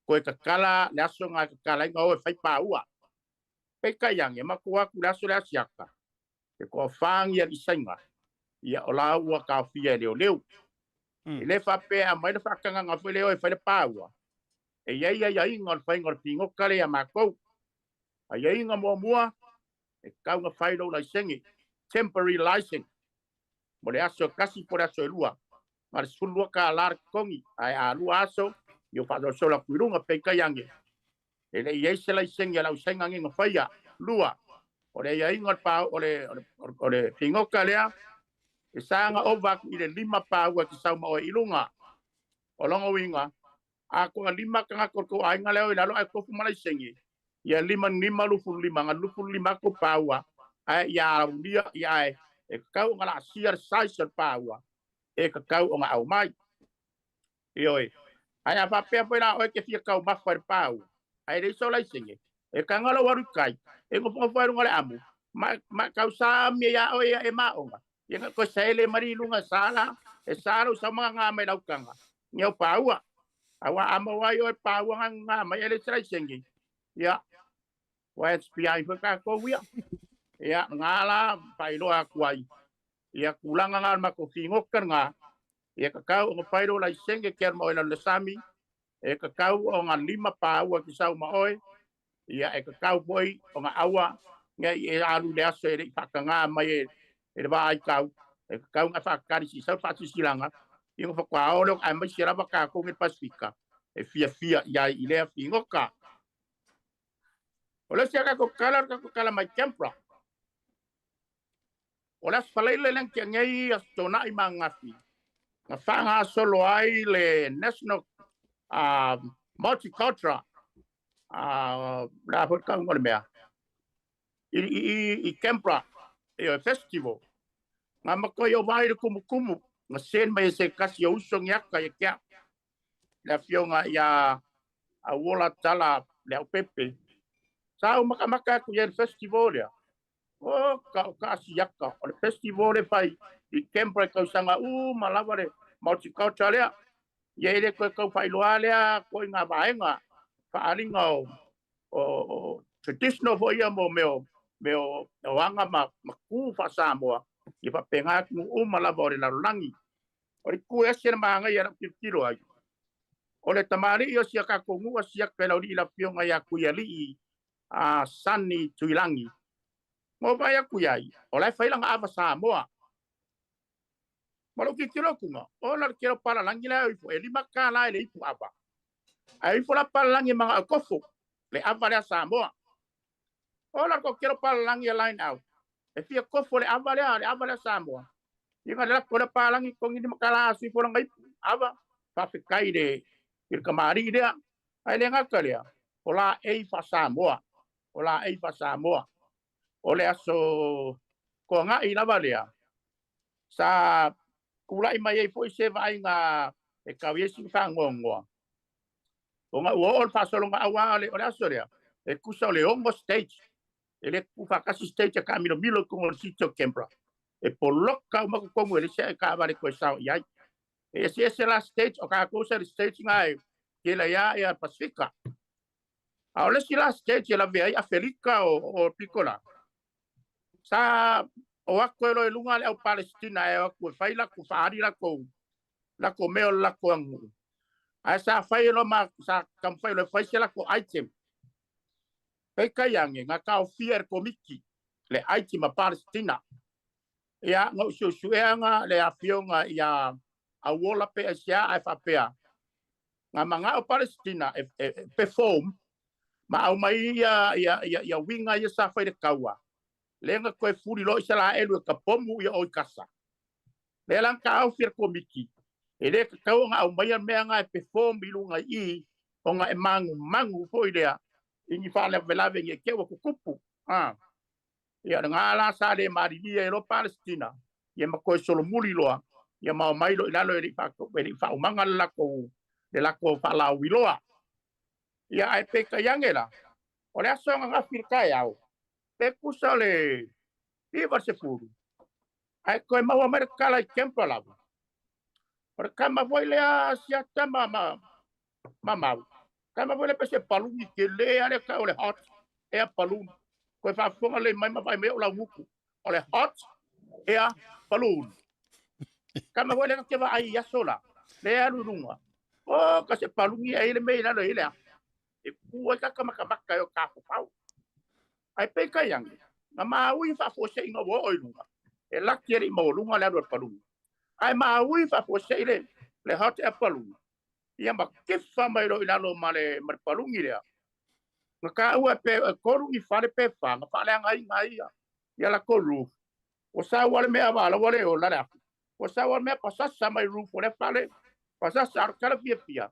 toe tatala le aso na e tatala ai na o e fai paua. Peitai ane, matou o atu i le aso lea asiata, e toafa ni alii Saina, ia o la ua taofia e leoleo. E le faapea e aumai le faatagaga foi lea e o e fai le paua, e i ai aiaiga o le faiga o le figota lea ia matou. Aiaiga muamua, e tatau ona fai lou laisene, temporary license, mo le aso e tasi po o le aso e lua, na o le $12 le totogi, ae a lua aso, ia ua faasolosolo atu i luga. Peitai ane, e le i i ai se laisene a le ausaina nei na faia. Lua, o le aiaiga o le pa, o le, o le figota lea, e sa ona ova atu i le lima paua e te sau ma oe i luga. O lona uiga, a toalima tagata o le tou aiga lea o i lalo ae tofu ma laisene, ia lima lima lufulu lima na lufulu lima atu paua ae ia aulia ia ae e tatau ona laasia le size o le paua e tatau ona aumai. Ioe. Ae a faapea foi la oe e te fia taumafa i le paua ae leai sou laisene, e taga lou alu i tai, e nofonofo ai i luga o le amu, ma, ma tausami ai ia oe ia e maoga, ia na toe saele mai i luga sa la, e sa lou saumaga mai lau taga, ni au paua. Aua a maua ai oe paua nga mai e leai se laisene, ia, ua SPI foi tatou ia. Ia, nga la faailoa atu ai, ia tulaga nga o le matou figota lena, ia tatau ona fai lou laisene ke alu ma oe i lalo i le sami, e tatau ona lima paua e te sau ma oe, ia e tatau foi ona aua ne i e alu i le aso e le i faatagā mai e le vaaitau, e tatau ona e faatali se i sau le faasilasilaga, ia ona faatoa o lea, aemaise lava tatou nei Pasefika e fiafia i ai i lea figota. O le isi a tatou tala, o le tatou tala mai Canberra. O le Aso Faraile lea na tea nei, Aso Toonai ma ananafi, na faagasolo ai le National Multicultural le a foi le tauga o le mea, i Canberra, e festival. Na matua ova ai le tumutumu, na send mai e se tasi o uso ni ata ia te au, le afioga ia Auola Tala Leaupepe. Sa ou makamaka atu i ai i le festival lea. O ka o ka asiata, o le festival le fai i Canberra i tausaga uma lava le multicultural lea. Ia e le toe tau faailoa lea koe ngā vaega faaaliga o traditional foi ia mo mea o aga ma ku faa-Samoa, ia faapena atunuu uma lava o le lalolagi. O le itu ese le magaia i lau tilotilo ai, o le tamalii o si a tatou nuu Asiata i le aualii le afioga ia Tuialii Sani Tuilagi. Na ou vaai atu i ai, o la e fai lana ava Samoa. Ma lou tilotilo atuga, ola le tele o palalagi la e o ifo, e $5 i le ipu ava. Ae ifo la palalagi e manao e kofo, le ava lea Samoa. Ola le toatele o palalagi e line out, e fia kofo le ava lea, le ava lea Samoa. Ia na le latou lea palalagi totogi $5 asu ifo lana ipu ava. Faafetai i le i le tamalii lea. Ae le gata lea, o laei faa-Samoa, o laei faa-Samoa. O le aso Toanai lava lea, sa tulai mai ai foi se vaaiga e tau i ai sina faanoanoa, ona ua oo le faasologa aua o le aso lea, e tusa o le 6 stage, e le tuufaatasi stage e taamilomilo i totonu o le city o Canberra. E poloka uma totonu e leai se taavale e toe sao i ai. E eseese la stage, o tatou sa i le stage lena e tele ai lava ia Pasefika. A o le isi la stage e lavea ai Afelika o pito la, sa o atu e loa i luga le au Palesitina e o atu e fai latou faaali latou latou mea o le latou aganuu. Ae sa fai e loa ma sa taumafai loa e fai se latou item. Peitai ane, na taofia e le Komiti le item a Palesitina. Ia, na ou suesueaga le afioga ia Auola pe aisea ae faapea, na manao Palesitina e perform ma aumai ia uiga ia sa fai i le taua, lea na toe fuli loa Isaraelu e tapomu ia o i Kasa. Lea la na taofi e le Komiti, e le tatau ona aumaia mea na e perform i luga i i, ona e magumagu foi lea i ni faalavelave ne i te i ua tutupu. Ia, o lena la sa le malilie ai loa Palesitina, ia ma toe solomuli loa, ia ma omai loa i lalo e le i faaumaga le latou faalauiloa. Ia, ae peitai ane la, o le aso ananafi i le taeao, pe tusa o le 9:30, ae toe maua mai le tala i Canberra lava. O le tama foi lea Asiata ma Mau, tama foi lea pe se paluni tele lava lea tau o le hot air balloon. Toe faafofoga lelei mai ma vaai mai ou laugutu. O le hot air balloon. Tama foi lea ta te vaai i aso la, lea alu i luga. O, ka se paluni e i le mea i lalo e i le afi. E ku ai ka makamaka e o tafofao. Ae peitai ane, na maui faafuasei ua oo i luga, e laki e le i maualuga le alu a le paluni. Ae maui faafuasei le hot air balloon, ia ma kefa mai loa i lalo ma le paluni lea. Na taua pe 3 ni fale pe 4, na faaleagaina ai ia latou roof. Ua sau lava le mea vala ua le ola le afi. Ua sau lava le mea pasasa mai roof o lea fale, pasasa a o le tala fiafia,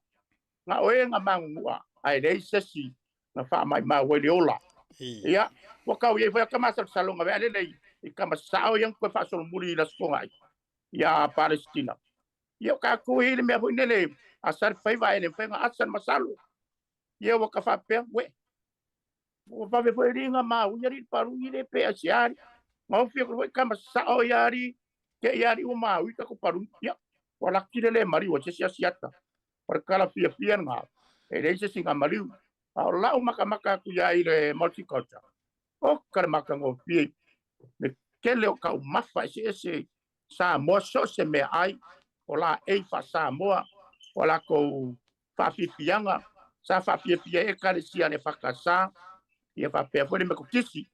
na o e na magunua, ae leai se isi na faamaimau ai le ola. Ia, ua tau i ai foi ata masalosaloga vea lelei i tama sao ia na toe faasolomuli i le Aso Toonai ia Palesitina. Ia o tatou e i ai le mea foi lele a sa le faiva ae le mafai ona asa le masalo. Ia ua ta faapea, uē, ua vave foi alii na maui alii le paluni le pe aisea alii. Na ofi atu foi tama sao ia alii, te i alii ua maui tatou paluni. Ia, ua laki le le maliu ai se isi Asiata. O le tala fiafia lena, e leai se isi na maliu. A o lau makamaka atu ia i le multicultural, oka le matagofie le tele o taumafa eseese Samoa, so o se meaai, o laei faa-Samoa, o latou faafiafiaga, sa faafiafia ai Ekalesia a le EFKS, ia faapea foi le Metotisi.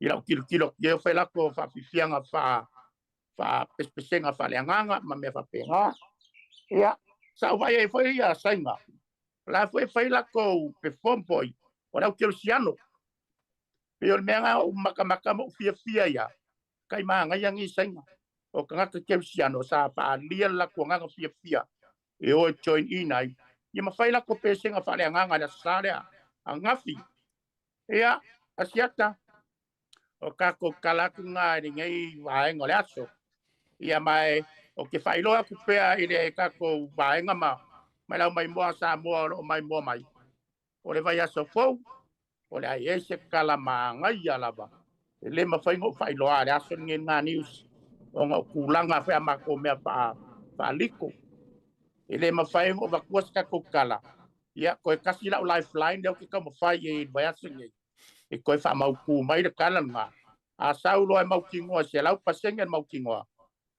I lau tilotilo atu i ai o fai latou faafiafiaga faapesepesega faaleagaga ma mea faapena. Ia, sa ou vaai ai foi ia Saina, o la foi e fai latou perform foi, o le au kerisiano. Pei o le mea lena ou matamata ma ou fiafia ia, kai manaia nei Saina. O tagata kerisiano sa faaalia le latou agaga fiafia e o e join in ai, ia ma fai latou pesega faaleagaga i le Aso Sa lea, ananafi. Ia, Asiata, o tatou tala atu lena i lenei vaega o le aso. Ia ma ou te faailoa atu pea i le tatou vaega ma le au maimoa a Samoa o lo o maimoa mai, o le vaiaso fou, o le a i ai se tala manaia lava. E le mafai ona ou faailoa i le aso lenei lena news, ona o tulaga foi a matou mea faaliko. E le mafai ona ou avatua se tatou tala, ia toe tasi lau lifeline lea ou te taumafai i ai i le vaiaso lenei, e toe faamautu mai le tala lena. A sau loa e mautinoa 100% le mautinoa,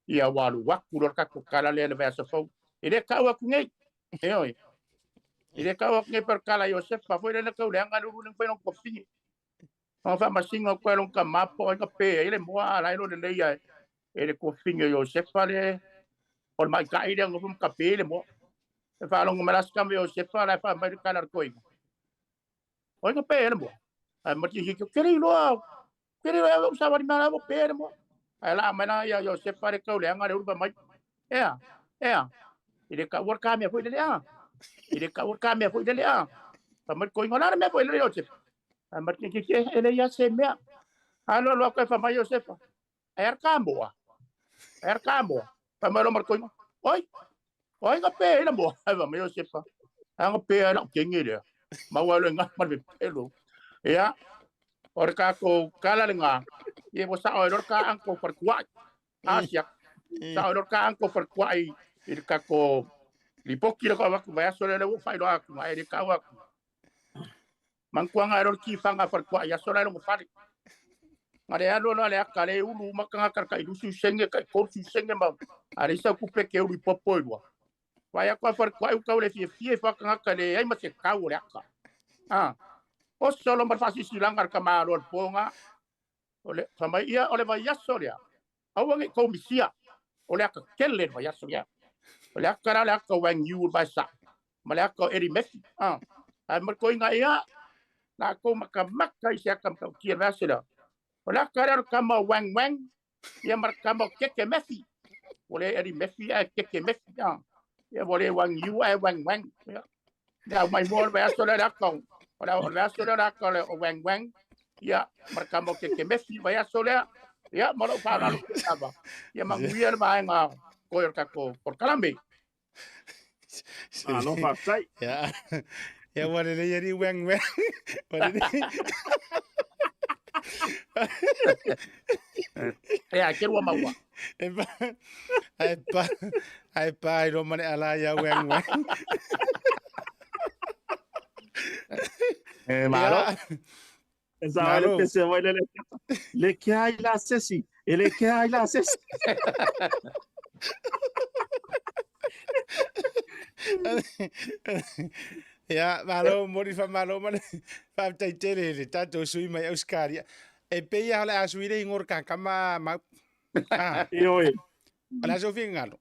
Ia ua alu aku loa le tatou tala lea i le vaiaso fou. E le tau atu nei. Ioe. E le tau atu nei pe o le tala a Iosefa foi lea na tau leaga le ulu lea na fai lona tuafafine. Ona faamasino atu ai lona tama po o ai na pe ai le moa a o la e iloa lelei lava e le tuafafine o Iosefa le o le maita'i lea na nofo ma tape ai le moa. E faalogo mai la si tama Iosefa la e fai mai le tala a le toeaina. O ai na pe ai le moa? Ae ma te ou te le iloa, ou te le iloa e au savali mai la ua pe le moa. Ae laa mai la ia Iosefa le tau leaga le ulu fai mai. Ea, ea, i le taua le ta mea foi lele a. I le taua le ta mea foi lele a. Fai mai le toeaina, o le a le mea foi lele Iosefa? Ae mai le tamaitiiti, e leai lava se mea. Alu alu atu e fai mai Iosefa, e a ka moa? E a ka moa? Fai mai loa ma le toeaina, oi, o ai na pe ai la moa? Ae fai mai Iosefa, a na pe ai lau teine lea. Maua ai loa i ina ma le pepelo. Ia, o le tatou tala lena, ia ua sao ai loa le ta uncle falekuai. Asia, sao ai loa le ta uncle falekuai i le tatou lipoti lea ko avatu vaiaso lea, lea ua ou faailoa atu, ae le tau atu. Manatua na le tifaga a falekuai aso la e logo fale. Na le alu alu le aka le ulu uma tagata le tai 20 sene tai 30 sene ma a leai sau tupe ke ulu i popo i lua. Vai atu a falekuai ua tau le fiafia i fa tagata leai ma se tau o le aka. Ah. Oso lo ma le faasilasilaga a le tamaloa o le po na. O le fai mai ia o le vaiaso lea. Aua ne i tou misia. O le aka tele le vaiaso lea. O le aka la o le aka o Wang Yu o le vaesa. Ma le aka o Eddie Murphy. Ah. Ae ma le toeaina ia, latou matamata i se aka matautia le vaiaso lea. O le aka lea o le tama o Wang Wang, ia ma le tama o Keke Murphy. Ua le Eddie Murphy ae Keke Murphy. Ah. Ia ua le Wang Yu ae Wang Wang. Ia. Ia mai mo le vaiaso lea le aka o o le vaiaso lea le aka o Wang Wang. Ia, ma le tama o Keke Murphy vaiaso lea. Ia, ma lou faaaloalo lava. Ia manuia le vaega koe o le tatou polokalame. Malo faafetai. Ia, ia ua lelei alii Wang Wang. Ua lelei. Ia, ke rua maua. E pa, ai pa, ai pa i roma le ala ia Wang Wang. E malo. E sa le Malo. pese mai le le le ke ai la sesi. E le ke ai la sesi. Ia, malo moni whamalo ma le whafetai tele le tātou sui mai Australia. E pei a le a sui le ingor ka kama mau. Ah, Ioe. o le a sofia ngalo.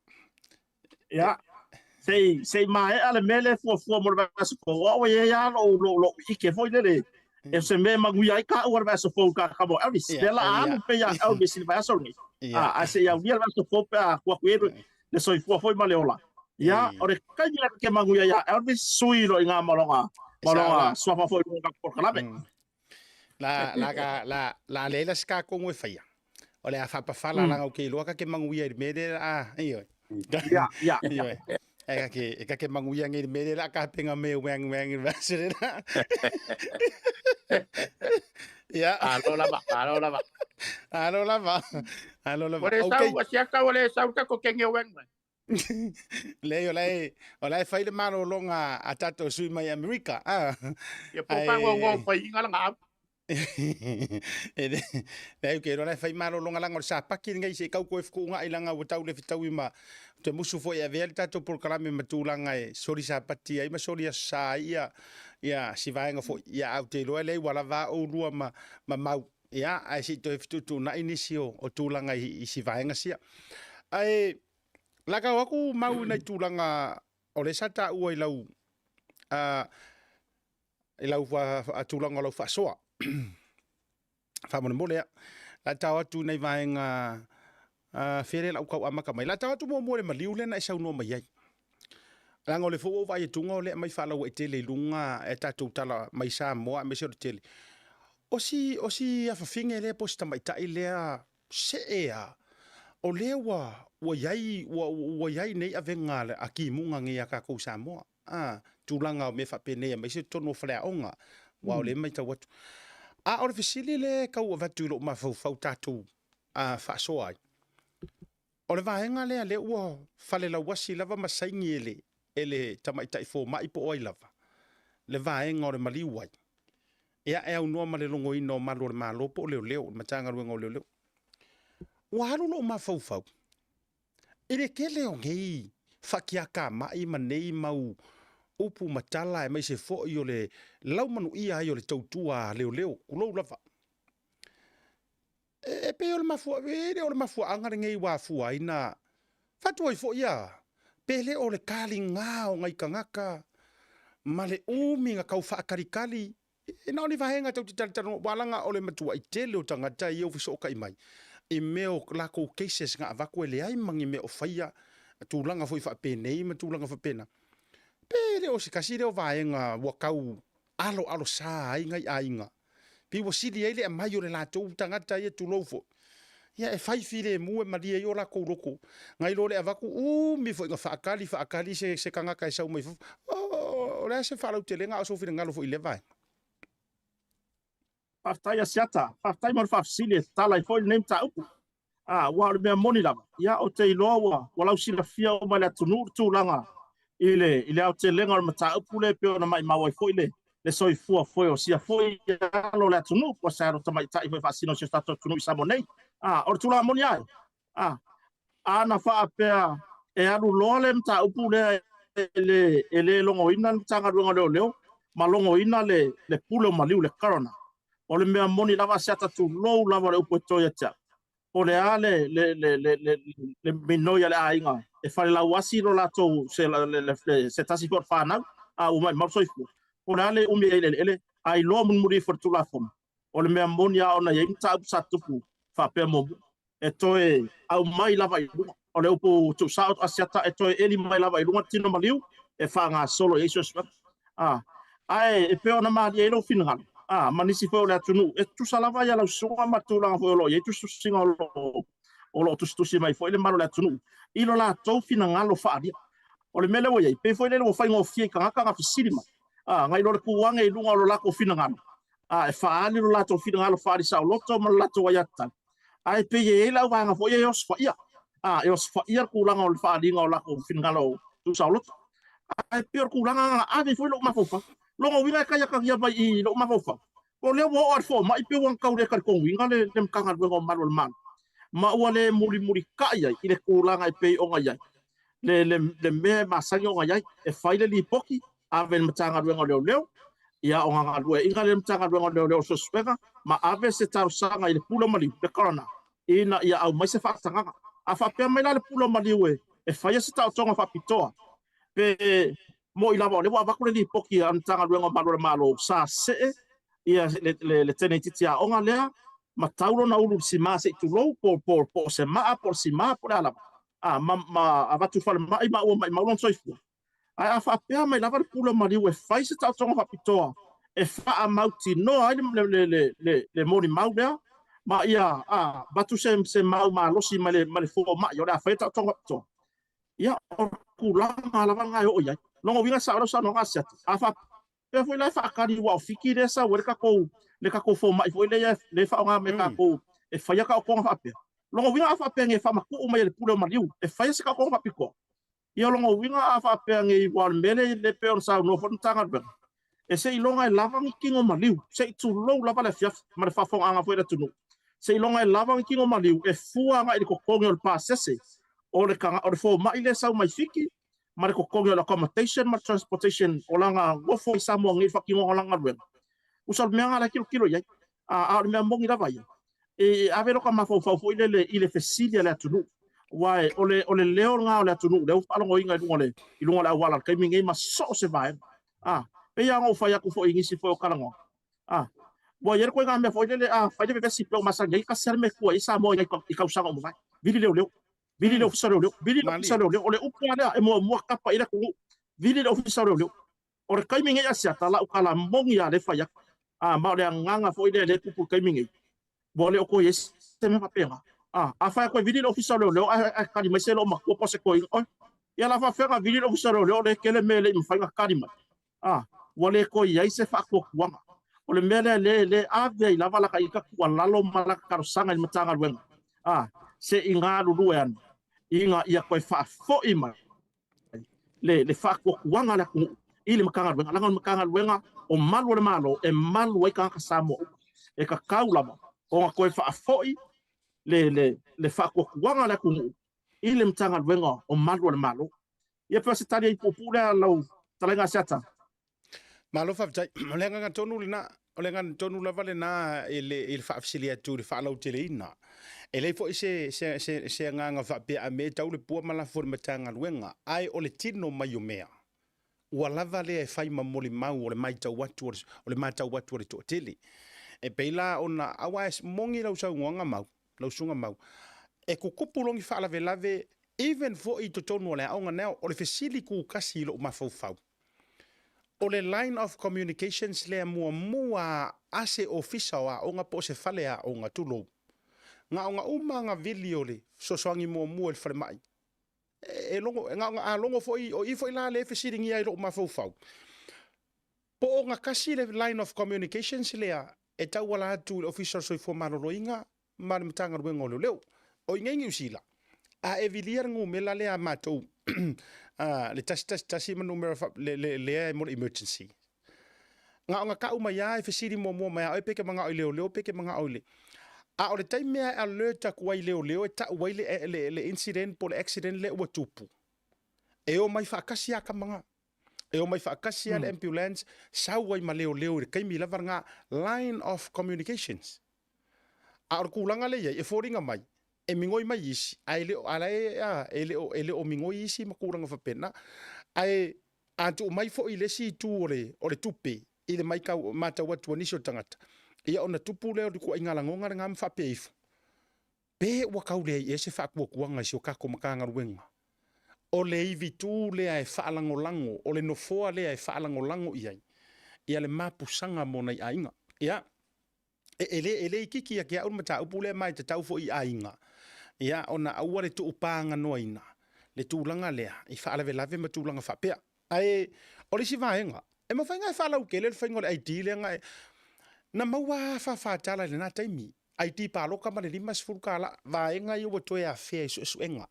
Ia, sei, sei maea le mea lea e fuafua mo le vaiaso fou. O au e i ai lava lou, lou, lou ʻike foi lele, e se mea e manuia ai kāua le vaiaso fou ka kama o Elvis. Ia, Lea la a ia. alu pei ia Elvis i le vaiaso lenei. Ia. Ah, ae se i aulia le vaiaso fou pe a tuu atu i ai le soifua foi ma le ola. Ia, o le taimi lea ke manuia iā Elvis, sui loa i ina ma lona, ma Sa lona ola. suafa foi i luga o le tatou polokalame. La, la, ka, la, la le la se kākou e whaia. O le a whapawhala langa o ke iloa ka ke manguia i le mere a, ioe. Ia, ia. Ioe. E ka ke, e ka ke manguia ngi le mere la ka penga me wang wang i vasere la. Ia. Alo lava, alo lava. Alo lava. Alo lava. Ua le Okay. sau, asiaka ua le sau tatou kenge o wang wang. Leai, o la e, o la e fai le malologa a tatou sui mai Amerika. Ah. Ia po whangoa ngō whai inga langa au. E le, leai, ke iloa la e fai malologa langa o le sapaki lenei se i kau koe fukuuga'i langa ua tau le fetaui ma te musu foi e avea le tatou polokalame ma tulaga e soli sapati ai ma soli aso sa ai ia, ia si vaega foi. Ia, ae ou te iloa leai ua lava a oulua ma, ma mau. Ia, ae se i toe fetuutuunai nisi o, o tulaga i, i si vaega sia. Ae, Laka o aku mau i nai tulaga o lea sa taua i lau i lau tulaga o lau faasoa. Faamolemole a. La tao atu i nai vaega fea lea lau tau amata mai. La tao atu muamua i le maliu lea na e saunoa mai ai. Leaga o lea foi ua ou vaai atuga o lea aumai faalauaitele i luga e tatou tala mai Samoa aemaise o le tele. O si, o si afafine lea po o si tamaitai lea See a, o lea ua, ua i ai, ua, ua i ai nei avega a kimuga nei a kākou Samoa, a, tulaga o mea faapenei aemaise totonu o faleaoga, aua o lea e matau atu. A o le fesili lea e tau avatu i lou mafaufau tatou a, faasoa ai, o le vaega lea lea ua falelauasi lava ma saini e le, e le tamaitai fomai po o ai lava, le vaega o le maliu ai. Ia, e aunoa ma le logoina o malu o le Malo po o leoleo, le Matagaluega o Leoleo. Ua alu lou mafaufau. I le tele o nei faakiakama'i ma nei mau upu ma tala aemaise foi o le laumanuia ai o le tautua a leoleo, tulou lava. E pei o le mafua, e le o le mafuaaga lenei ua afua ai na faatu ai foi ia, pe le o le kaligā o nai tagata ma le umi na tau faatalikali E na o ni vaega tou te talatalanoa, aua leaga o le matuai tele o tagata ia ua fesootai mai i mea o latou cases na avatu e leai ma ni mea o faia, tulaga foi faapenei ma tulaga faapena. Pe le o se tasi lea o vaega ua tau aloalosa ai nai aiga, pei ua sili ai le aumai o le latou tagata ia tulou foi, ia e fai filemu e malie ai o latou loto, nai lo le avatu umi foi na faatali faatali se tagata e sau mai fafo. O le a se faalautelega a o sou finagalo foi i lea vaega? Faafetai Asiata, faafetai mo le faafesili e tatala ai foi lenei mataupu. Aua o le mea moni lava, ia ou te iloa ua lausilafia uma e le atunuu le tulaga i le i le aotelega o le mataupu lea e pei ona maimau ai foi le le soifua foi o sia foi alo o le atunuu po o se alo tamaitai foi e faasino i si o tatou atunuu i Samoa nei. O le tulaga moni lava, ana faapea e alu loa le mataupu lea e le logoina le Matagaluega o Leoleo ma logoina le Pule o Maliu, le Coroner, o le mea moni lava se ata tulou lava o le upu e toe ia te au, po o le a le minoi a le aiga e falelauasi lo latou se tasi foi o le fanau a ua maumau le soifua, po o le a le umi ai i le eleele, a iloa mulimuli ifo e le Tulafono, o le mea moni lava ona e i ai mataupu sa tutupu faapea muamua, e toe aumai lava i luga. O le upu tuusao Asiata e toe eli mai lava i luga le tino maliu e faagasolo i ai suesuega. Ae e pei ona malie ai lou finagalo, ma nisi foi o le atunuu, e tutusa lava lau susuga ma le tulaga foi o lo o i ai tusitusiga o lo o tusitusi mai foi le malu o le atunuu i lo latou finagalo faaalia. O le mea lea ua i ai, pei foi lele ua faigofie i tagata ona fesili mai, nai lo le tu ane i luga o lo latou finagalo, e faaali lo latou finagalo faaali saoloto ma lo latou aiatatau. Ae pei e i ai le auvaega foi ia e osofaia, e osofaia le tulaga o le faaaliga o latou finagalo tuusaoloto. Ae pei o le tulaga na ave ai foi lou mafaufau. Lona uiga e taitagia mai i lou mafaufau, o lea ua oo lava i le fomai pei ua tau le talitonuina le Matagaluega o Malu o le Malo, ma ua le mulimulitai ai i le tulaga e pei ona i ai le mea e masani ona i ai, e fai le lipoti, ave i le Matagaluega o Leoleo, ia ona galueaiina lea e le Matagaluega o Leoleo o suesuega ma ave se talosaga i le Pule o Maliu, le Coroner, ina ia aumai se faatagaga. A faapea mai la le Pule o Maliu e faia se taotoga faapitoa, pe moni lava o lea ua avatu le lipoti a le Matagaluega o Malu o le Malo sa see ia le teineitiiti aoga lea ma tau lona ulu i le sima se i tulou, po o se maa, po o le sima, po o le a lava, ma avatu i falemai ma ua maimau lona soifua. Ae a faapea mai lava le Pule o Maliu e fai se taotoga faapitoa e faamautinoa ai le molimau lea ma ia avatu se mau malosi mai le fomai o le a faia le taotoga faapitoa, ia o le tulaga lava lena e oo i ai. Lona uiga e sao ai lau saunoaga Asiata, a faapea foi la e faatali aua o Fiti lea e sau ai le tatou fomai foi lea e faaaoga mai e tatou e faia taotoga faapea. Lona uiga a faapea nei e faamatuu mai e le Pule o Maliu e faia se taotoga faapitoa, Ia o lona uiga a faapea nei aua o le mea lea e pei ona saunoa foi le Matagaluega, e seiloga e lava ni tino maliu, se i tulou lava le afiafi ma le faafofogaaga foi a le atunuu, seiloga e lava ni tino maliu e fua agai i le totogi o le pasese o le o le fomai lea e sau mai Fiti ma le totogi o le accommodation ma le transportation o lana nofo i Samoa nei i le faatinoga o lana galuega. Tusa o le mea lena la e tilotilo i ai. A o le mea moni lava ia, e ave lota mafaufau foi lele i le fesili a le atunuu, aua o le o le leo lena o le atunuu lea ua faalogoina i luga o le i luga o le auala i le taimi lenei ma so o se vaega. A, pei lava ona ou fai atu foi i nisi foi o talanoaga, a, ua i ai le ituaiga mea foi lele, a fai le vevesi pei ua masani ai, tasi lava le mea e tua i ai Samoa i tausaga ua mavae, vili leoleo, vili le Ofisa o Leoleo, vili le Ofisa o Leoleo. O le upu lava lea e muamua tapa i ai le atunuu, vili le Ofisa o Leoleo. O le taimi nei Asiata, lau tala moni lava lea e fai atu, a, ma o le agaga foi lea lea e tupu i le taimi nei, ua le o toe i ai se mea faapena. A, afai atu e vili le Ofisa o Leoleo ae, ae tali mai se loomatua po o se toeaina, oi, ia o le a faapefea ona vili le Ofisa o Leoleo o lea e tele mea e le i mafai ona tali mai. A, ua le toe i ai se faatuatuaga. O le mea lea lea, lea e ave ai lava lata ita tuualalo ma lata talosaga i le Matagaluega, a, se i galulue ane ina ia toe faafoi mai le faatuatuaga a le atunuu i le Matagaluega, leaga o le Matagaluega o malu o le Malo e malu ai tagata Samoa uma. E tatau lava ona toe faafoi le faatuatuaga a le atunuu i le Matagaluega o Malu a le Malo. Ia pei o se tali ai puupuu lea lau fetalaiga Asiata. Malo faafetai. O le agaga tonu lena, o le agaga tonu lava lena i le, i le faafesili atu i le faalauteleina. E leai foi se, se, se, se agaga faapea a mea e tau le pua ma lafo i le Matagaluega, ae o le tino mai o mea, ua lava lea e fai ma molimau o le matau atu o le, o le matau atu a le toatele. E pei la ona, aua e moni lau saunoaga Mau, lau susuga Mau, e tutupu loa ni faalavelave even foi i totonu o le aoga, now o le fesili kukasi i lou mafaufau, O le line of communications lea muamua a se ofisa o aoga po o se fale aoga, tulou, na ona uma na vili o le fesoasoani muamua i le falemai. E logo, na ona a logo foi, o i foi la lea e fesiligia ai lou mafaufau, po o gatasi le line of communications lea e tauala atu i le Ofisa o le Soifua Maloloina ma le Matagaluega o Leoleo. O i inei i Niu Sila, a e vilia le numera lea a matou, le 111 ma numera lea mo le emergency, na ona tau mai lava e fesili muamua mai ia oe pe e te manao i leoleo pe e te manao i le... A o le taimi lava e alert atu ai leoleo e tau ai le incident po o le accident lea ua tupu, e omai faatasi lava tama na. E omai faatasi lava le ambulance, sau ai ma leoleo i le taimi lava lena, line of communications. A o le tulaga lea e i ai, e foliga mai, e migoi mai isi, ae le o, a la e, a, e le o, e le o migoi isi ma tulaga faapena. Ae a tuu mai foi i le isi itu o le, o le tupe, i le maitau, matau atu a nisi o tagata, ia ona tupu lea o le ituaiga lagona lena ma faapea ifo, pe ua tau leai ea se faatuatuaga i si o tatou Matagaluega. O le ivitu lea e faalagolago, o le nofoa lea e faalagolago i ai, ia le mapusaga mo nai aiga. Ia, e, e, le, e le itiiti ia te au le mataupu lea ma e tatau foi i aiga, ia, ona aua le tuupaganoaina le tulaga lea i faalavelave ma tulaga faapea. Ae o le isi vaega, e mafai ona e faalautele le faiga o le ID lea na e, na maua lava faafatala i lena taimi. ID palota ma le 50 tala, vaega ia ua toe afea i suesuega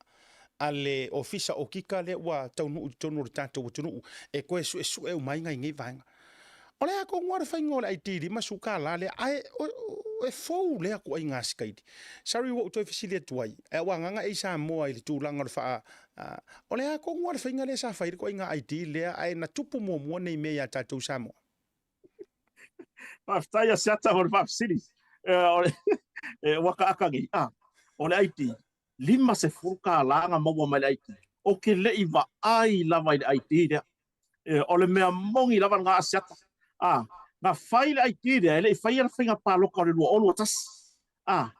a le Ofisa Okika lea ua taunuu i totonu o le tatou atunuu e toe suesue uma ai nai nei vaega. O le a tonu lava le faiga o le ID 50 tala lea, ae e fou lea ituaiga asikaili. Sorry ua ou toe fesili atu ai, ae ua agaga e i Samoa i le tulaga o le faa... O le a tonu lava le faiga lea sa fai ai le ituaiga ID lea, ae na tupu muamua nei mea ia tatou i Samoa? Faafetai Asiata mo le faafesili. E ua akaaka nei. Ah, o le ID, $50 na maua mai le ID. Ou te le i vaai lava i le ID lea. O le mea moni lava lena Asiata. Ah, na fai le ID lea, e le i faia le faiga palota o le 2021. Ah,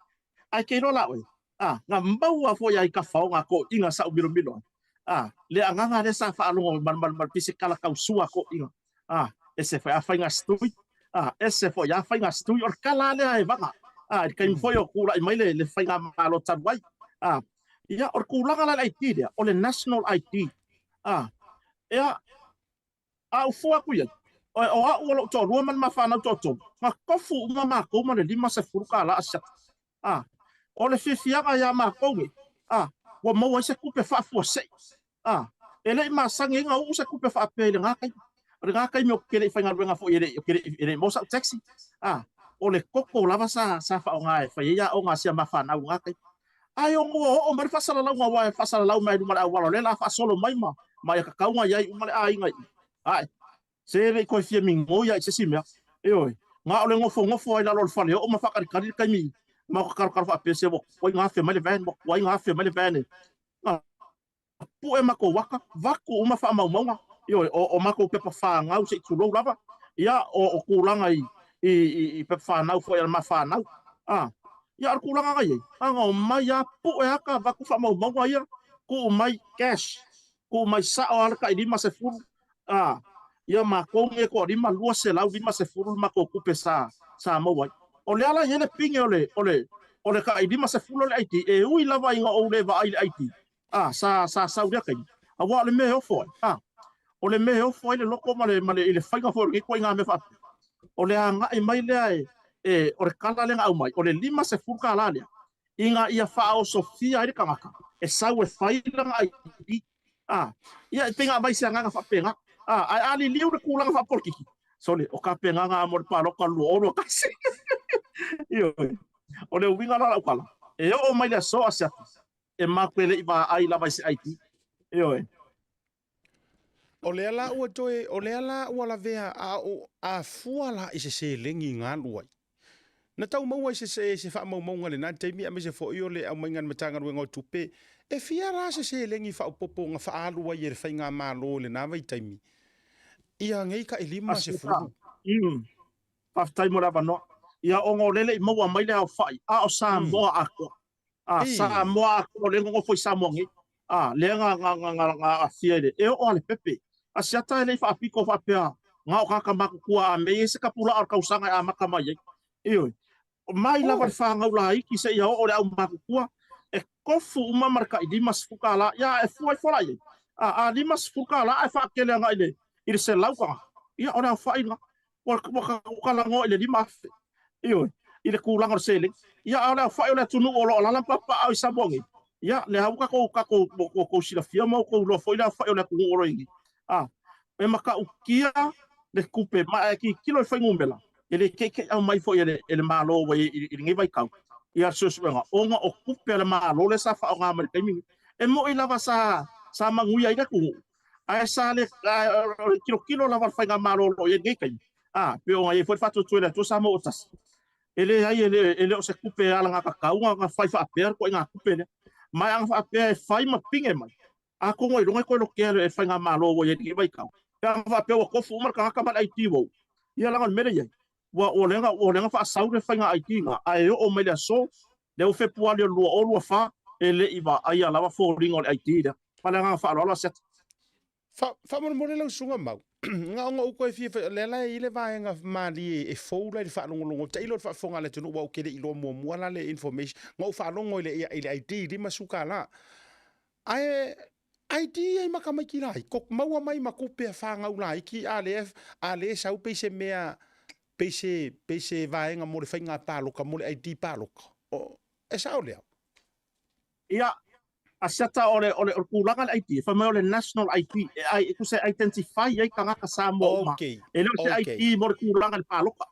ae ke iloa la oe, ah, na maua foi ai kafaoga a toeaiina sa ou milomilo ai. Ah, le agaga lea sa faalogo ma, ma, ma pisikala tausua a toeaiina. Ah, ese foi a faiga stui. Ah, ese foi a faiga stui. O le kala lea e vaga. Ah, i le taimi foi o tulai mai le, le faigamalo talu ai. Ah, ia, o le tulaga la le ID lea, o le National ID. Ah, ia, A ou fua atu i ai, o au o lou toalua ma le ma fanau toatolu, na tofu uma matou ma le 50 tala asiata. A, o le fiafiaga iā matou nei, a, ua maua ai se tupe faafuasei. A, e le i masani ai na uu se tupe faapea i lena taimi. O lena taimi ou te le i faigaluega foi, e le i, e le i maua sau taxi. A, o le koko lava sa, sa faaaoga e fai ai aoga a si a ma fanau i lena taimi. Ae ono ua oo mai le faasalalauga aua e faasalalau mai i luma o le auala o lea o le a faasolo mai ma ma ia tatau ona i ai uma le aiga i i. Ae, se le i toe fia migoi lava i se isi mea. Ioe, na o le nofonofo lava i lalo o le faleoo ma faakalikali le taimi ma takalotalo faapea se ua tuai ona afe mai le van, ua tuai ona afe mai le van e. Na pue matou aka, vaku uma faamaumauga, ioe, o, o matou pepa fanau se i tulou lava, ia, o, o tulaga i, i, i, i pepa fanau foi a le ma fanau. A, ia, o le tulaga na i ai, na omai lava pue aka, vaku faamaumauga ia, tuu mai cash, tuu mai sao lava le tai 50, a, ia matou nei e toalima, 250 le matou tupe sa, sa maua ai. O le ala e i ai le pine o le, o le, o le tai 50 o le ID, e ui lava ina ou le vaai i le ID, a, sa, sa sau i lea taimi, aua o le mea e ofo ai, a, o le mea e ofo ai le loto ma le, ma le, i le faiga foi o lenei ituaiga mea faapea, o le agai mai lea e, e, o le tala lea na aumai, o le $50 lea, ina ia faaosofia ai le tagata e sau e fai lana ID, a, ia, e pei ona aumai se agaga faapena, a, ae a liliu le tulaga faapolokiki, sole, o tapenaga mo le palota 2021. Ioe. O le uiga la o lau tala, e oo mai le aso asiata, E matou te le i vaai lava i se ID. Ioe. O lea la ua toe, o lea la ua lavea a o a fua la i se seleni na alu ai. Na tau maua i se, se, se faamaumauga i lena taimi aemaise foi o le aumaiga a le Matagaluega o Tupe, e fia la se seleni faaopoopo na faaalu ai e le Faigamalo i lena vaitaimi ia nei tai 50. Faafetai mo le avanoa. Ia ona o lea e le i maua mai le aofai, a o Samoa atoa. A, Samoa atoa, o lea e nonofo i Samoa nei. A, lea na, na, na, na, na aafia i le, e oo lava le pepe. Asiata e le i faapito faapea, na o tagata matutua a mea i ai se tapulaa o le tausaga e amata mai ai. Ioe. Mai lava le fanau laiti seia oo i le aumatutua, e tofu uma ma le tai $50. Ia, e fua ifo la i ai. A, a $50 ae faatele agai i le 100 tagata, ia o le aofai lena. Ua, ua, ua talanoa i le 5,000. Ioe, i le tulaga o le seleni. Ia, a o le aofai o le atunuu o lo o alaala ma papaaao i Samoa nei, ia, lea ua tatou, tatou, ua outou silafia ma outou iloa foi le aofai o le atunuu o lo o i ai nei. A, e matautia le tupe, ma a e tilotilo i fuainumera, e le teitei aumai foi e le, e le Malo ua i ai i lenei vaitau ia le suesuega, ona o tupe a le Malo lea sa faaaoga mai i le taimi lenei. E moni lava sa, sa manuia ai le atunuu, ae sa le, ae o le tilotilo lava a le Faigamalo o lo o i ai i lenei taimi, a, pei ona i ai foi le faatuatua i le Atua Samoa ua tasi, e leai, e le, e le o se tupe alagatatau ona fai faapea le ituaiga tupe lea. Ma e ana faapea e fai ma pine mai, Atonu ailoga e toe lotea e le faigamalo ua i ai i lenei vaitau, pe ana faapea ua tofu uma le tagata ma le ID ua uu. Ia leaga o le mea lea e i ai, ua ua lea ua lea na faasau le faiga ID lena, ae oo mai le aso, lea ua Fepuari o le 2024, e le i vaaia lava foliga o le ID lea. Ma le agaga faaaloalo Asiata. Fa, faamolemole lau susuga Mau, na ona ou toe fia fai, o lea la e i ai le vaega malie e fou la i le faalogologo, tailo i le faafofoga a le atunuu, aua ou te le i iloa muamua la le information, na ou faalogo i le, i le ID $50. Ae ID ai ma tamaiti laiti, ko maua mai ma tupe a fanau laiti a lea a lea e sau pei se mea pei se pei se vaega mo le faiga palota mo le ID palota. O, e sao lea? Ia, Asiata o le o le o le tulaga le ID, fai mai o le national ID, e ai e tusa e identify ai tagata Samoa uma. Okay. E le o se Okay. ID mo le tulaga i le palota.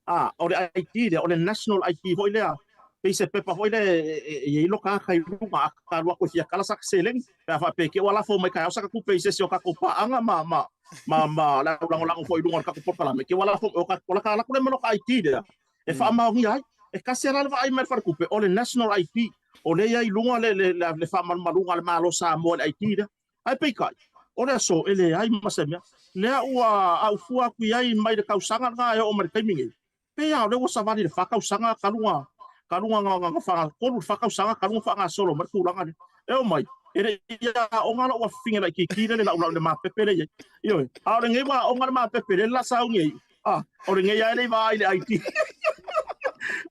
A, o le ID lea, o le national ID foi lea, pei se pepa foi lea e i ai lota ata i luga, a ta alu atu e fia kala saka seleni, pe a faapea te i ua lafo mai taeao saka tupe i se isi o tatou paaga ma, ma, ma, ma le au lagolago foi i luga o le tatou polokalame, te i ua lafo, o ka, o lata alu atu lea ma lota ID lea, e faamaonia ai. E tasi lava la le vaai mai a le faletupe, o le national ID, o lea e i ai i luga le, le, le, le faamalumaluga a le Malo o Samoa i le ID lea. Ae peitai, o le aso e leai ma se mea. Lea ua au fua atu i ai mai le tausaga lena e oo mai le taimi nei, pei lava o lea ua savali i le fa tausaga talu na talu na na fagatolu i le fa tausaga talu na faagasolo mai le tulaga lea. E oo mai, e le i aoga lou afafine laitiiti lea i le laulau i le mapepe lea e i ai. Ioe, a o lenei ua aoga le mapepe lea le la sauni ai, a o lenei lava e le i vaai i le ID.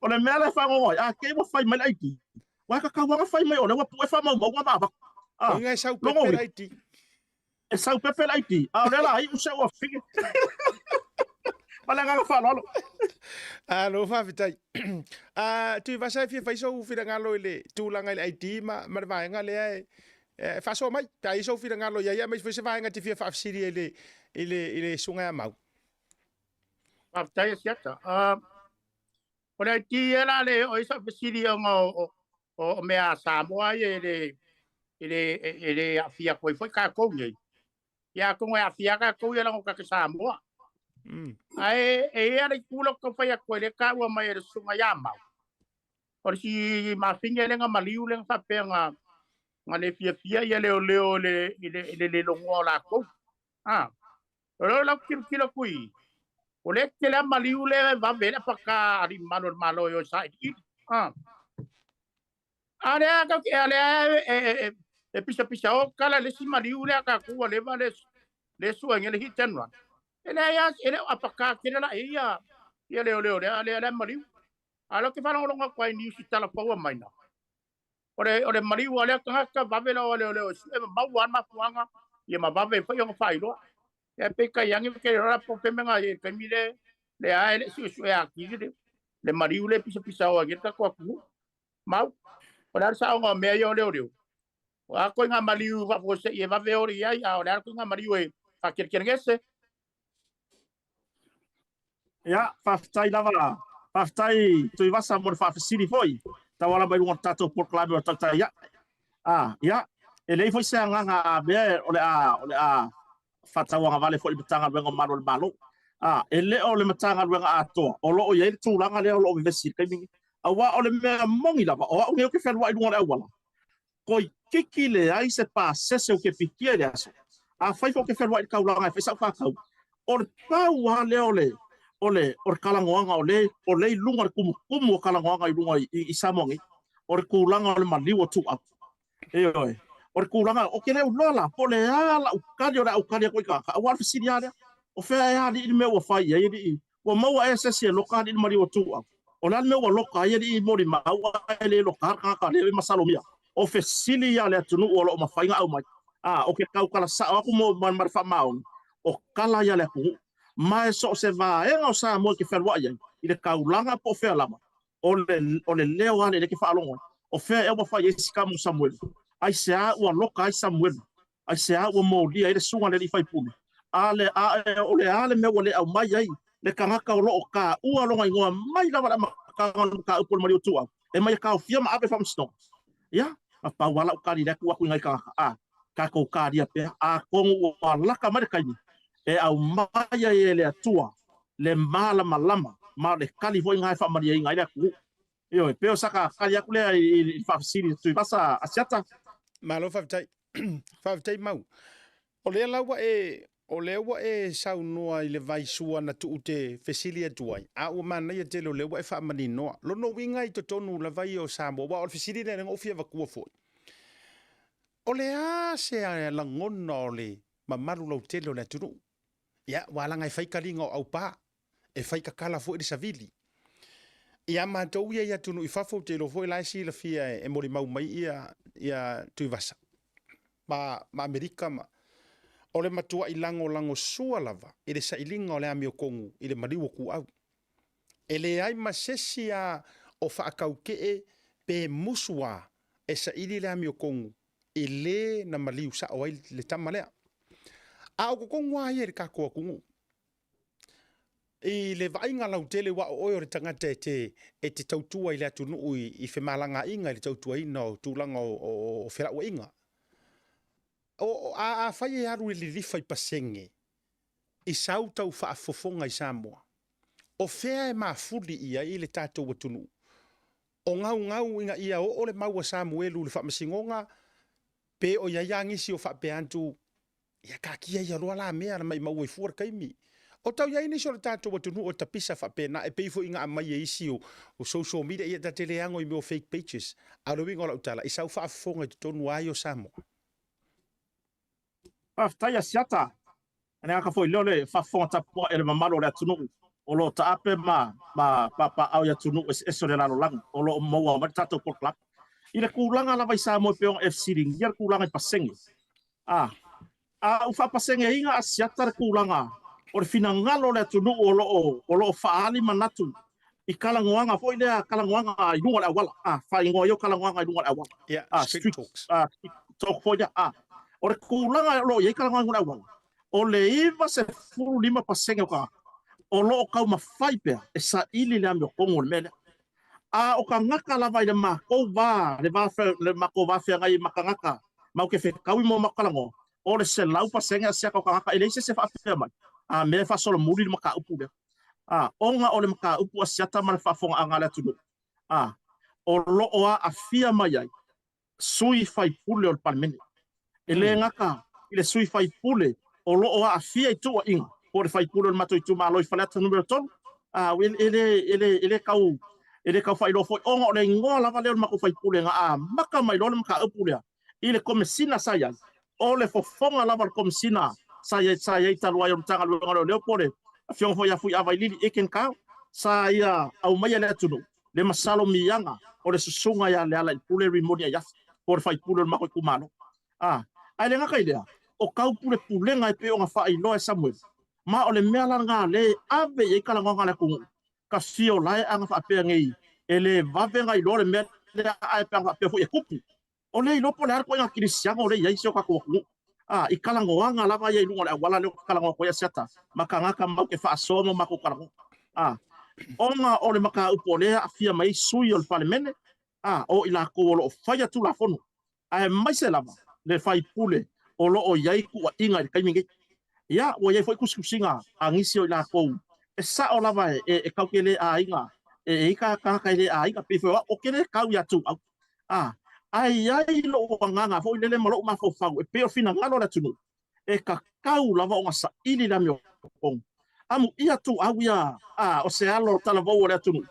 O le mea lea e fagogo ai, a te i ua fai mai le ID, Ua tatau lava ona fai mai o lea ua pue faamaumauga ma avatu. Ah, Oiga e sau pepe le ID. E sau pepe le ID. A o lea la iu se ua fige. Ma le agaga faaaloalo. Alo, faafetai. Ah, Tuivasa e fia fai sou finagalo i le tulaga i le ID ma, ma le vaega lea e, e faasoa mai. Pe a i ai sou finagalo i ai, aemaise foi se vaega e te fia faafesili ai i le, i le, i le susuga ia Mau. Faafetai Asiata. Uh, O le ID ia la le o ai sau fesili ona o mea a Samoa ia e le e le e le aafia atu ai foi tatou nei. Ia atonu e aafia tatou ia leaga o tatou Samoa. Ae e i ai le itu lea ou te tau fai atu ai lea e taua mai e le susuga ia Mau. O le si mafine lea na maliu lea na faapea na na le fiafia ia leoleo i le i le i le le logoa o latou. Ah. O lea lau tilotilo atu i i, o lea e tele lava maliu lea e vave ai le apaka a alii mamalu o le Malo e o e sailiili. A. A lea tatou te, a lea e, e, e, e pisapisa o tala le isi maliu lea a tatou ua leva le, le suaina le hit and run. E leai lava, e le o apaka tele la i ia, ia leoleo lea, lea, lea maliu. A o lea ou te faalogologo atu ai i niusi tala fou aumai na. O le, o le maliu a lea tagata, vave la leoleo e sue ma maua lava le mafuaaga, ia ma vave ai foi ona faailoa. Ia peitai ane ou te iloa la po o fea mea na i ai i le taimi lea, lea e le i suesue atili le, le maliu lea e pisapisao ai nei le tatou atunuu. Mau, o le a le saoga o mea ia o leoleo? O a ituaiga maliu faafuasei e vave o i ai, a o le a le ituaiga maliu e faakelekelegese? Ia, faafetai lava, faafetai Tuivasa mo le faafesili foi, tauala mai luga o le tatou polokalame o Tautai Ae. A, ia, e leai foi se agaga a mea o le a, o le a faatauagavale foi i le Matagaluega o Malu o le Malo. A, e le o le Matagaluega atoa o lo o i ai le tulaga lea o lo o vevesi i le taimi lenei. Aua o le mea moni lava, o au nei ou te fealuai i luga o le auala, toeitiiti leai se pasese ou te pikia i le aso. Afai foi ou te fealuai i le taulaga e fai sau faatau, o le pau lava lea o le, o le, o le talanoaga o lea, o lea i luga o le tumutumu o talanoaga i luga i, i Samoa nei, o le tulaga o le maliu o Tuuau. Ioe. O le tulaga, ou te le iloa la, po o le a lau tali o le a ou tali atu ai i tagata, aua o le fesili lava lea, o fea ea alii le mea ua fai i ai alii, ua maua ea se isi e loka alii le maliu o Tuuau? O le a le mea ua loka ai alii molimau ae le loka le tagata lea e masalomia? O fesili ia a le atunuu o lo o mafai ona aumai. A, ou te tautala sao atu mo, ma le faamaoni, o tala ia a le atunuu. Ma e so o se vaega o Samoa e te fealuai ai, i le taulaga po o fea lava, O le, o le leo lava lea e te faalogo ai. O fea ea ua fai ai si tama o Samuelu? Aisea ua loka ai Samuelu? Aisea ua molia ai le susuga a le alii faipule? A le, a, o le a le mea ua le aumai ai le tagata o lo o taua lona igoa mai lava i le amataga o le mataupu o le maliu ituau, e mai e taofia ma ave i le faamasinoga? Ia, na pau lava lau tali lea tuu atu i nai tagata, a, tatou talia pea, atonu ua lata mai le taimi e aumai ai e le Atua le malamalama, ma o le tali foi lena e faamalieina ai le atunuu. Ioe, pei o saka tali atu lea i le faafesili a Tuivasa Asiata. Malo faafetai. Faafetai Mau. O lea la ua e, o lea ua e saunoa i le vaisua na tuu te fesili atu ai, a ua manaia tele o lea ua e faamaninoa. Lona uiga i totonu lava ia o Samoa, aua o le fesili lea na ou fia avatua foi. O le a se lagona o le mamalu lautele o le atunuu? Ia, ua laga e fai kaliga o aupa, e fai kakala foi le savili. Ia matou ia i atunuu i fafo, ou te iloa foi la e silafia e molimau mai ia, ia Tuivasa ma, ma Amerika ma, o le matuai lagolagosua lava i le sailiga o le amiotonu i le maliu o Tuau. E leai ma se isi a o faataukee pe musu a e saili le amiotonu e lē na maliu sao ai le tama lea. A o totonu lava ia i le tatou atunuu, i le vaaiga lautele aua o oe o le tagata e te, e te tautua i le atunuu i, i femalagaaiga i le tautuaina o tulaga o, o, o felauaiga. O, a, afai e alu i le lilifa i pasene i sau tau faafofoga i Samoa, o fea e mafuli i ai le tatou atunuu? O gaugau ina ia oo le mau a Samuelu i le faamasinoga, pe o i ai a nisi o faapea atu, Ia taatia ia loa la mea na maimau ai fua le taimi. O tau i ai nisi o le tatou atunuu e tapisa faapena, e pei foi ina aumai e isi o, o social media, ia ta te le ano i mea o fake pages. A o le uiga o lau tala, i sau faafofoga i totonu ai o Samoa. Faafetai Asiata. E le gata foi i lea o le faafofoga tapuai a le mamalu o le atunuu o lo o taape ma ma papaaao i atunuu eseese o le lalolagi o lo o maua mai le tatou polokalame. I le tulaga lava i Samoa e pei ona e fesiligia le tulaga i pasene, a a ua faapaseneina Asiata le tulaga o le finagalo o le atunuu o lo o o lo o faaali manatu i talanoaga foi lea, talanoaga i luga o le auala, a faaigoa ai o talanoaga i luga o le auala. Yeah, street talks. A, street talk foi lea. A, o le tulaga o lo o i ai talanoaga i luga o le auala, o le 95% o tagata o lo o taumafai pea e saili le amiotonu o le mea lea. A o tagata lava i le matou va, le va, le matou va feagai ma tagata matou te fetaui ma o matou talanoa, o le 100% asiata o tagata e leai se isi e faafefea mai, a mea e faasolomuli le mataupu lea. A, ona o le mataupu asiata ma le faafofogaaga a le atunuu, a, o lo o aafia mai ai sui faipule o le Palemene. E le gata i le sui faipule o lo o aafia i tuuaiga, po o le faipule o le matou itumalo i Faleata Nu.3, a, e le, e le, e le tau, e le tau faailoa foi, ona o le igoa lava lea o le matou faipule na amata mai loa le mataupu lea i le Komesina sa i ai, o le fofoga lava o le Komesina sa i ai, sa i ai talu ai o le Matagaluega o Leoleo po o le Afioga foi ia Fuiava Ilili Aiken Kao, sa ia aumaia i le atunuu le masalomiaga o le susuga ia Lealailepule Rimoni Aiafi, po o le faipule o le matou itumalo. A, ae le gata i lea, o taupulepulega e pei ona faailoa e Samueli, ma o le mea la lena lea e ave i ai talanoaga a le atunuu, ka fio lae ana faapea nei, e le vave ona iloa le mea lea, ae pe ana faapea foi e tupu. O le iloa po o le a le ituaiga kerisiano o lea e i ai si o tatou atunuu. A, i talanoaga lava ia i luga o le auala lea ou te talanoa atu ai Asiata, ma tagata matou te faasoa ma matou talanoa. A, ona o le mataupu o lea e aafia mai ai sui o le Palemene, a, o i latou o lo o faia Tulafono. Aemaise lava le faipule o lo o i ai tuuaiga i le taimi nei. Ia, ua i ai foi tusitusiga a nisi o i latou e sao lava e tatou te le aiga, e i ai tagata e le aiga, pei foi o au, ou te le tau ia Tuuau. A, ae i ai lou agaga foi lele ma lou mafaufau e pei o finagalo o le atunuu, e tatau lava ona saili le amiotonu. Amuia Tuuau ia, a, o se alo talavou o le atunuu,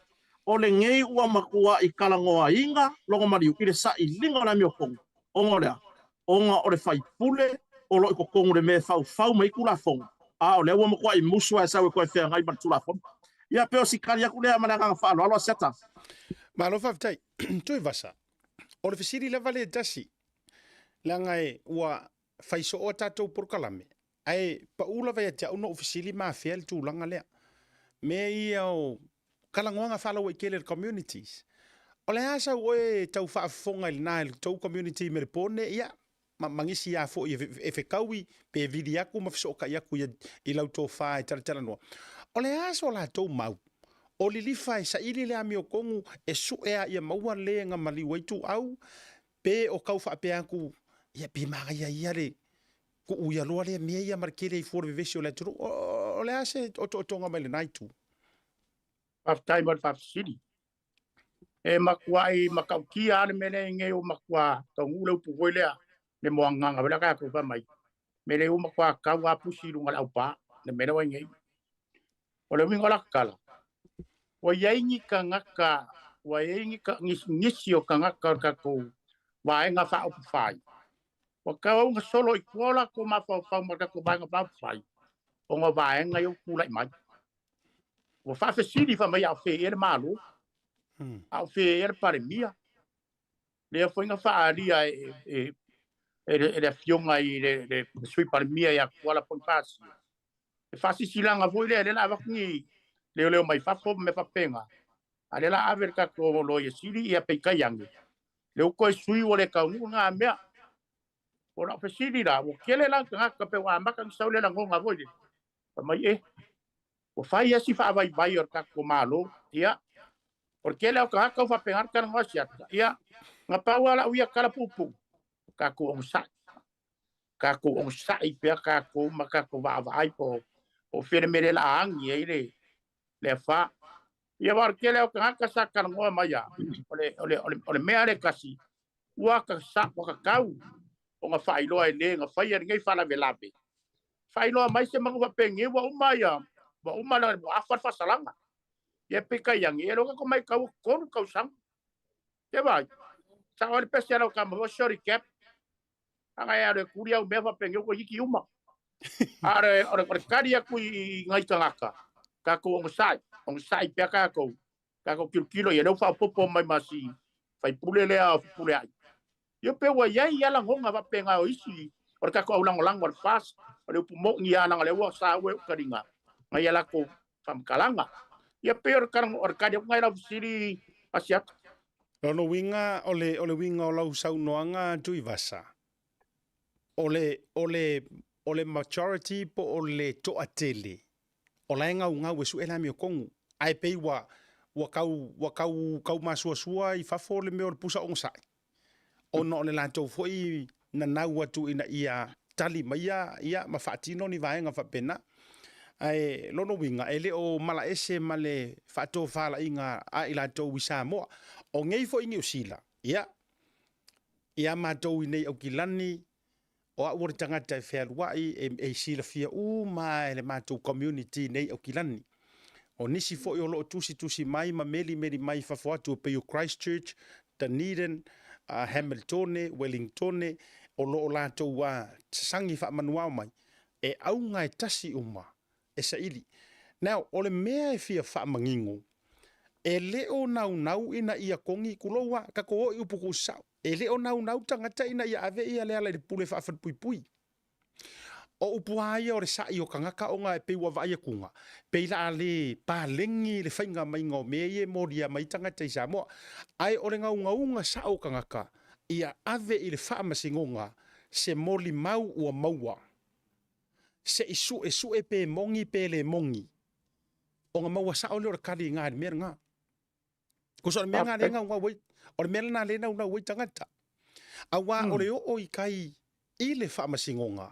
o lenei ua matuai talanoaina Logomaliu i le sailiga o le amiotonu, ona o le a? Ona o le faipule o lo o i totonu i le mea e faufau mai ai Tulafono, a o lea ua matuai musu lava e sau e toe feagai ma le Tulafono. Ia, pei o si tali atu lea ma le agaga faaaloalo Asiata. Malo faafetai. Tuivasa, o le fesili lava lea e tasi, leaga e ua fai soo a tatou polokalame, ae pau lava ia te au na ou fesili ma afea le tulaga lea. Mea ia o talanoaga faalauaitele i le communities. O le a sau oe tau faafofoga i lena i le tou community i Melepone, ia, ma, ma nisi lava foi e fetaui pe vili atu ma fesootai atu i, i lau tofa e talatalanoa. O le a so latou mau? O lilifa e saili le amiotonu e sue a ia maua le na maliu ai Tuuau, pe o tau faapea atu, ia pe manaia ia le tuu ia loa lea mea ia ma le tele ai fua o le vevesi o le atunuu. O, o le a se otootoga mai lena itu? Faafetai mo le faafesili. E matuai matautia lava le mea lea nei ua matua taunuu le upu foi lea, le moagaga foi lea tatou fai mai. Mea lea ua matua tau lava pusi i luga o le aupā, le mea lea ua i nei. O le uiga o la tala, ua i ai ni tagata, ua i ai ni nisi o tagata o le tatou Vaega Faaupufai, ua tauau ina solo i tua o latou mafaufau ma le tatou Vaega Faaupufai, ona o vaega ia ua tulai mai. Ua faafesili fai mai a o fea ea le Malo, a o fea ea le Palemia. Lea foi na faaalia e, e, e, le, e le afioga i le, le, le Sui Palemia ia Tuala Ponifasio, le faasisilaga foi lea, lea la avatu ni leoleo mai fafo ma mea faapena, a lea la ave le tatou Loia Sili, ia peitai ane, lea ua toe sui ua le taunuu lena mea. O lau fesili la, ua tele la tagata pe ua amata ona sau le lagona foi lele, fai mai e, ua fai lava si faavaivai o le tatou Malo, ia, o le tele o tagata ua faapena le talanoa siata, ia, na pau lava lau ia tala puupuu, tatou onosai, tatou onosai pea tatou ma tatou vaavaai po o fea le mea lea o le a agi ai le, le afa. Ia, aua o le tele o tagata sa talanoa mai lava, o le, o le, o le, o le mea lea e tasi, ua ta, ua tatau ona faailoa e le na faia lenei faalavelave, faailoa mai se manu faapenei ua uma ia, ua uma le, ua afa le faasalaga. Ia peitai ane, ia lea ua matau ua 3 tausaga. Ia vaai, sao ai le pese a lau tama foi, sorry cap. Aga e alu e kuli au mea faapenei ua toeitiiti uma. A o le, o le, o le tali atu i nai tagata, tatou onosai, onosai pea tatou, tatou tilotilo ia lea ua faaopoopo mai ma si faipule lea o Fepuleai. Ia pe ua i ai lava lagona faapena o isi o le tatou aulagolago a le FAST, o le upu moni lava leaga o lea ua saua i ou taliga nai a latou faamatalaga. Ia pei o le o le tali atu lena i lau fesili Asiata. Lona uiga, o le, o le uiga o lau saunoaga Tuivasa, o le, o le, o le majority po o le toatele, o la e gaugau e sue le amiotonu, ae pei ua, ua tau, ua tau, tau masuasua i fafo le mea o le pusa ogasai, ona o le latou foi nanau atu ina ia tali maia ia ma faatino ni vaega faapena. Ae lona uiga, e le o malaese ma le faatofalaiga a i latou i Samoa. O nei foi Niu Sila, ia, ia matou i nei Aukilani, o au o le tagata e fealuai, e, e silafia uma e le matou community nei Aukilani. O nisi foi o lo o tusitusi mai ma melimeli mai i fafo atu e pei o Christchurch, Dunedin, uh, Hamiltone, Wellingtone, o lo o latou uh, sasagi faamanuao mai, e auga e tasi uma e saili. Now, o le mea e fia faamanino, e le o naunau ina ia kogi, tulou a, tatou o i upu tuusao, e le o naunau tagata ina ia ave ia le ala i le pule faafalepuipui. O upu lava ia o le sa'i o tagata ona e pei ua vaai atuga, pei la a le paleni le faiga maiga o mea ia e molia mai tagata i Samoa. Ae o le naunauga sa'o o tagata, ia ave i le faamasinoga se molimau ua maua se i suesue pe moni pe le moni, ona maua sa'o lea o le kali i na i le mea lena. Tusa o le mea lena lea e naunau ai, o le mea lena lea e naunau ai tagata. Auā o le oo i kai i le faamasinoga,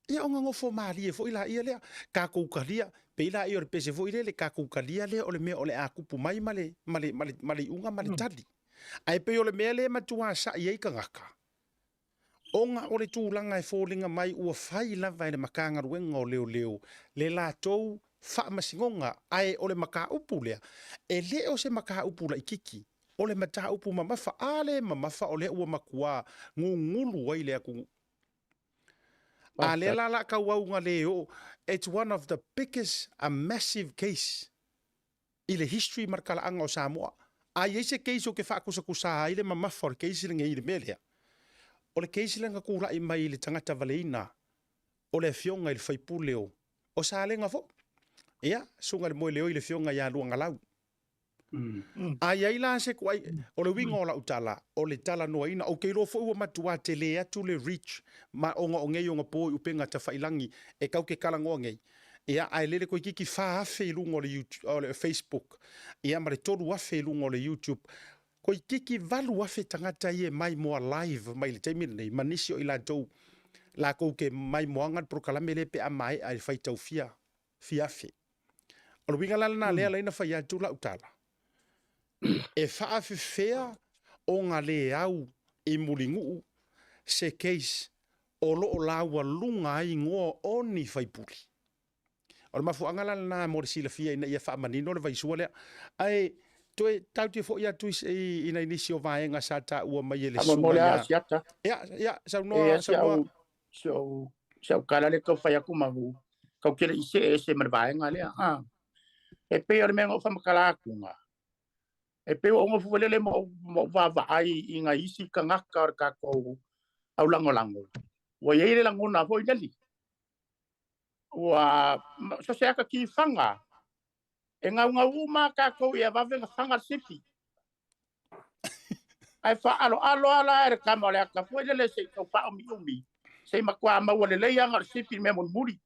ia ona nofo malie foi laia lea, tatou talia, pei laia o le pese foi lele, tatou talia lea o le mea o le a tupu mai ma le, ma le, ma le, ma le iuga ma le tali. Ae pei o le mea lea e matua sa'i ai tagata, ona o le tulaga e foliga mai ua fai lava e le Matagaluega o Leoleo le latou faamasinoga, ae o le mataupu lea, e le o se mataupu laitiiti, o le mataupu mamafa, a le mamafa o lea ua matua gugulu ai le atunuu. A lea la la tauau le oo, it's one of the biggest, a massive case i le history ma le talaaga o Samoa. A i ai se case ou te faatusatusa ai le mamafa o le case lenei i le mea lea, o le case lea na tulai mai i le tagata valeina o le afioga i le faipule o o Salega foi. Ia, susuga i le Moeleoi le afioga ia Luagalau. A i ai la se kuai, o le uiga o lau tala, o le talanoaina, ou te iloa foi ua matua tele atu le reach ma ona o nei onapo i upega tafailagi e tau te talanoa nei. Ia, ae lele toeitiiti 4,000 i luga o le YouTube, o le Facebook, ia ma le 3,000 i luga o le YouTube. Toeitiiti 8,000 tagata ia e maimoa live mai le taimi lenei, ma nisi o i latou, latou te maimoaga le polokalame lea pe a maea i le faitau fia, fia afe. O le uiga la lena lea la na fai atu lau tala, e faafefea ona le au i Mulinuu se case o lo o laualuga ai igoa o ni faipule. O le mafuaaga la lena mo le silafia ina ia faamanino le vaisua lea. Ae toe tatou te foi atu i nai nisi o vaega sa taua mai e le susuga ia. Asiata. Ia, ia, saunoa, saunoa. Si au, si au kala le tau fai atu ma u, kau tele i se ese ma le vaega lea. Ah. E pei o le mea na ou faamatala atu nga. E pei ua ou nofo foi lele ma ou, ma ou vaavaai i nai isi tagata o le tatou aulagolago. Ua i ai le lagona foi leli. Ua, so se ata tifaga, e gaugau uma a tatou ia vave ona faga le sifi. Ae faaaloalo lava la e le tama o le ata foi lele se i tau faaumiumi, se i matua maua lelei aga o le sifi i le mea mulimuli.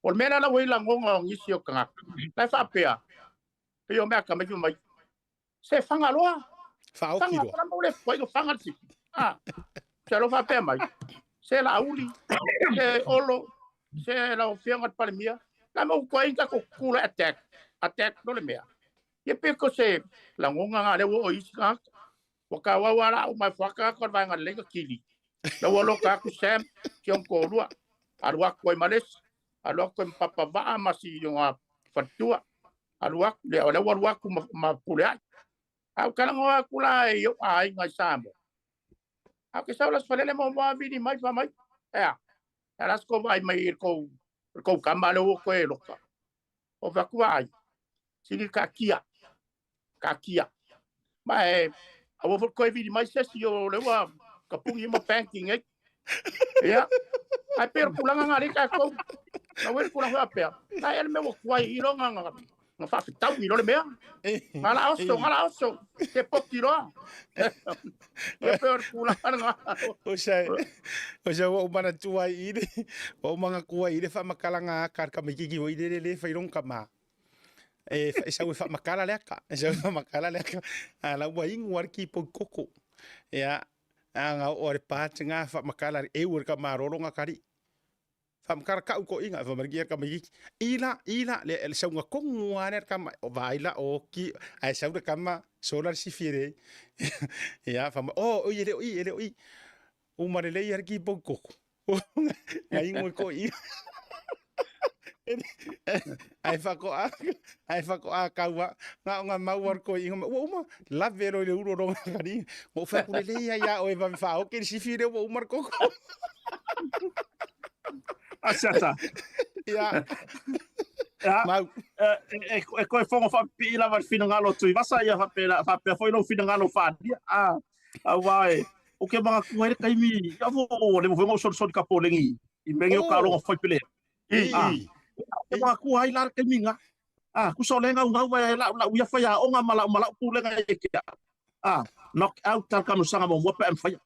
O le mea lea la ua i ai lagona o nisi o tagata, la e faapea, pei o mea atamai fai mai, se faga loa. Faaoki loa. Faga, le foi o faga le sifi. Ah, se alo faapea mai, se Laauli, se Olo, se lau afioga i le Palemia, la ma utua ai tatou kula attack, attack no le mea. Ia pe ko se lagona nga lea ua oo i isi tagata. Ua tauau lava la au mai fuaka atu o le vaega lelei na kili. La ua loka atu Sam, si ona toalua, alu atu ai ma le isi, alu atu ai ma Papa Vaa ma si ona faletua, alu atu, lea o lea ua alu atu ma, ma Puleai. A ou talanoa atu la i ou aiga i Samoa, a ou te sau la Sefalele ma moa vili mai fa mai, ea, e ala se vaai mai i le kou, le kou kama lea ua toe loka. O fai atu vaai, sili taatia, taatia. Ma e, aua foi toe vili mai se isi o lea ua tapuni ma banking ai. Ia, ae pei o le tulaga lena lea tatou, na ua i le tulaga faapea, na ea le mea ua tuai i loa na, na faafetaui loa le mea. Na la oso, na la oso, se poti loa. Ia pei o le tulaga lena. O se, o se ua ou manatua ai i le, ua ou manatua ai i le faamatalaga a aka a le tamaititi foi lele le fai lona tama. E, e sau e faamatala le aka, e sau e faamatala le aka, a la ua inu lava le kipoi koko. Ia, a na oo a le pa tinā faamatala le eu e le tamalolo na kali. Faamatala ka'u toeʻina e fai mai le tamaititi i la i la le le sauga tonu lava lea le tama o vaai la oki ae sau le tama sola le sifi e leai ia fai mai oh oi e le o i e le o i uma lelei lava le kipou koko na inu e toeʻina ae faatoa ae faatoa tau lava na ona mau lava le toeʻina ua uma lave loa i le ulu o lona kaliga na ou fai atu lelei lava ia oe vave faaoki le sifi lea ua uma le koko. Asiata. Ia. Ia. Mau. E, e, e koe fongo whapipii lava le finagalo Tuivasa, ia whapea, whapea foi lou finagalo whaalia. Ah, auā e, o ke mga kua le kaimi, ia fo, le mo fo soli soli ka pōlengi, i mengi o ka longa whai pele. Ah, o mga kua ai la le kaimi nga. Ah, kusa o le ngau ngau vai lau lau ia whai a onga ma lau ma lau pulenga e ke. Ah, knock out tal kamusaga muamua pe a mafai.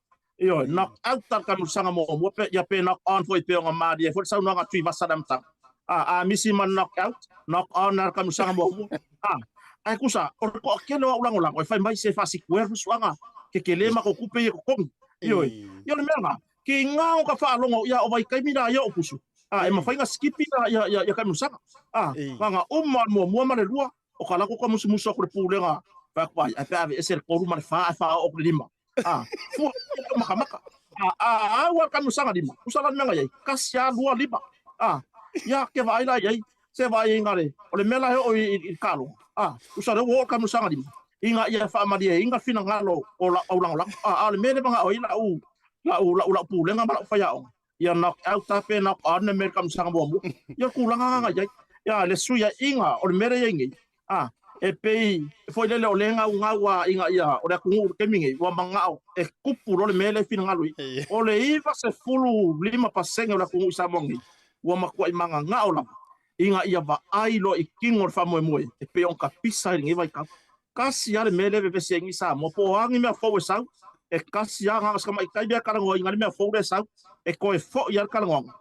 Ioe, knock out tal kamusaga muamua pe ia pe knock on foi pe ona malie foi le saunoaga a Tuivasa i le amataga. Ah, a misi ma le knock out, knock on al kamusaga muamua. Ah, ae kusa, o le toatele o au lagolago e fai mai se faasikuea le fusuaga, kekelē matou tupe ia e totogi. Ioe. Ia o le mea lena, ke ngao ka faalogo ia o vaitaimi la ia o pusu. A e mafai na skipi la ia ia ia kaimusaga. A nga uma le muamua ma le lua o ka lako ka musumusu aku le pulega fai atu ai ai pe ave ese le tolu ma le fa ae faaoo atu le lima. A fua le makamaka. A a au a kaimusaga lima. Usa la le mea na iai kasi a lua lima. A ia ke vaai la iai se vaai ai le o le mea la e oo i i le taaloga. A usa lea ua oo le kaimusaga lima ina ia faamalieina finagalo o lau aulagolago. A a o le mea lea manao ai lau lau lau lau pulega ma lau faiaoga ia knock out a pe knock on le mea i le taamisaga muamua. Ia o le tulaga lena na i ai. Ia le suiaiga o le mea lea e i ai nei, a e pei foi lele o lea e gaugau a ina ia o le atunuu i le taimi nei ua manao e tupu loa le mea lea e finagalo i ai. O le 95% o le atunuu i Samoa nei ua matuai mananao lava ina ia vaai loa i tino o le faamoemoe e pei ona tapisa ai i lenei vaitau. Tasi lava le mea lea e vevesi ai nei Samoa, po o a ni mea fou e sau, e tasi lava, na o si tamaitai lea e talanoaina le mea fou lea e sau, e toe foi lava le talanoaga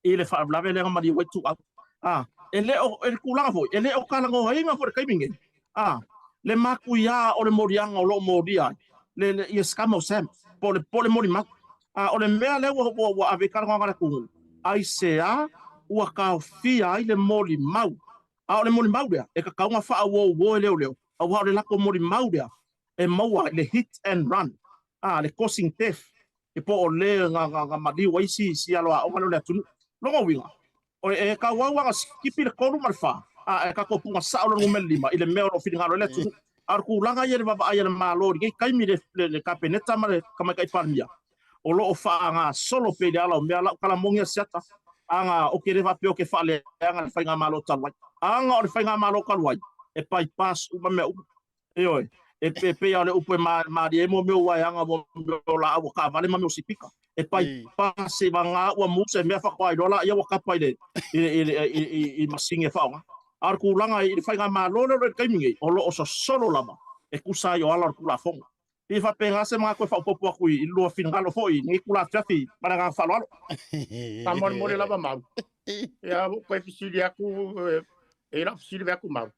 i le faalavelave lea na maliu ai Tuuau. A, e le o, e le tulaga foi, e le o talanoaina foi i le taimi nei, a, le matuia o le moliaga o lo o molia ai, le, le, ia Scam o Sam, po o le, po o le molimau. A o le mea lea ua, ua, ua ave i talanoaga a le atunuu, aisea ua taofia ai le molimau? A o le molimau lea, e tatau ona faauouo e leoleo, aua o le latou molimau lea e maua i le hit and run, a, le causing death, e po o le na, na, na maliu ai si, si alo aoga lea o le atunuu. Lona uiga, o, e tauau lava ona sikipi le tolu ma le fa, a e tatou puga sao le numera lima i le mea o lo o finagalo ai le atunuu. A o le tulaga ia i le vaavaai a le Malo i lenei taimi, le, le, le Kapeneta ma le Tamaitai Palemia, o lo o faagasolo pea i le ala o mea lau tala moni a Siata, aga ou te le faapea ou te faaleaga le faigamalo talu ai. Aga o le faigamalo talu ai, e bypass uma mea uma. Ioe, e pei lava o le upu e malie ai mea o uaeaga mo mea o laau o taavale ma mea o sipika. E bypass seivagana ua mu se mea faatoa iloa laia ua kapa i le i masini e faaaoga. A o le tulaga i le faigamalo lea o lo o i le taimi nei, o lo o sosolo lava e tusa ai o ala o le Tulafono. Pei e faapena se manatu e faaopoopo atu i lua finagalo foi i lenei itula afiafi ma le agaga faaaloalo. Faamolemole lava Mau. Ia, ua ou toe fesili atu, e i lau fesili ve atu Mau.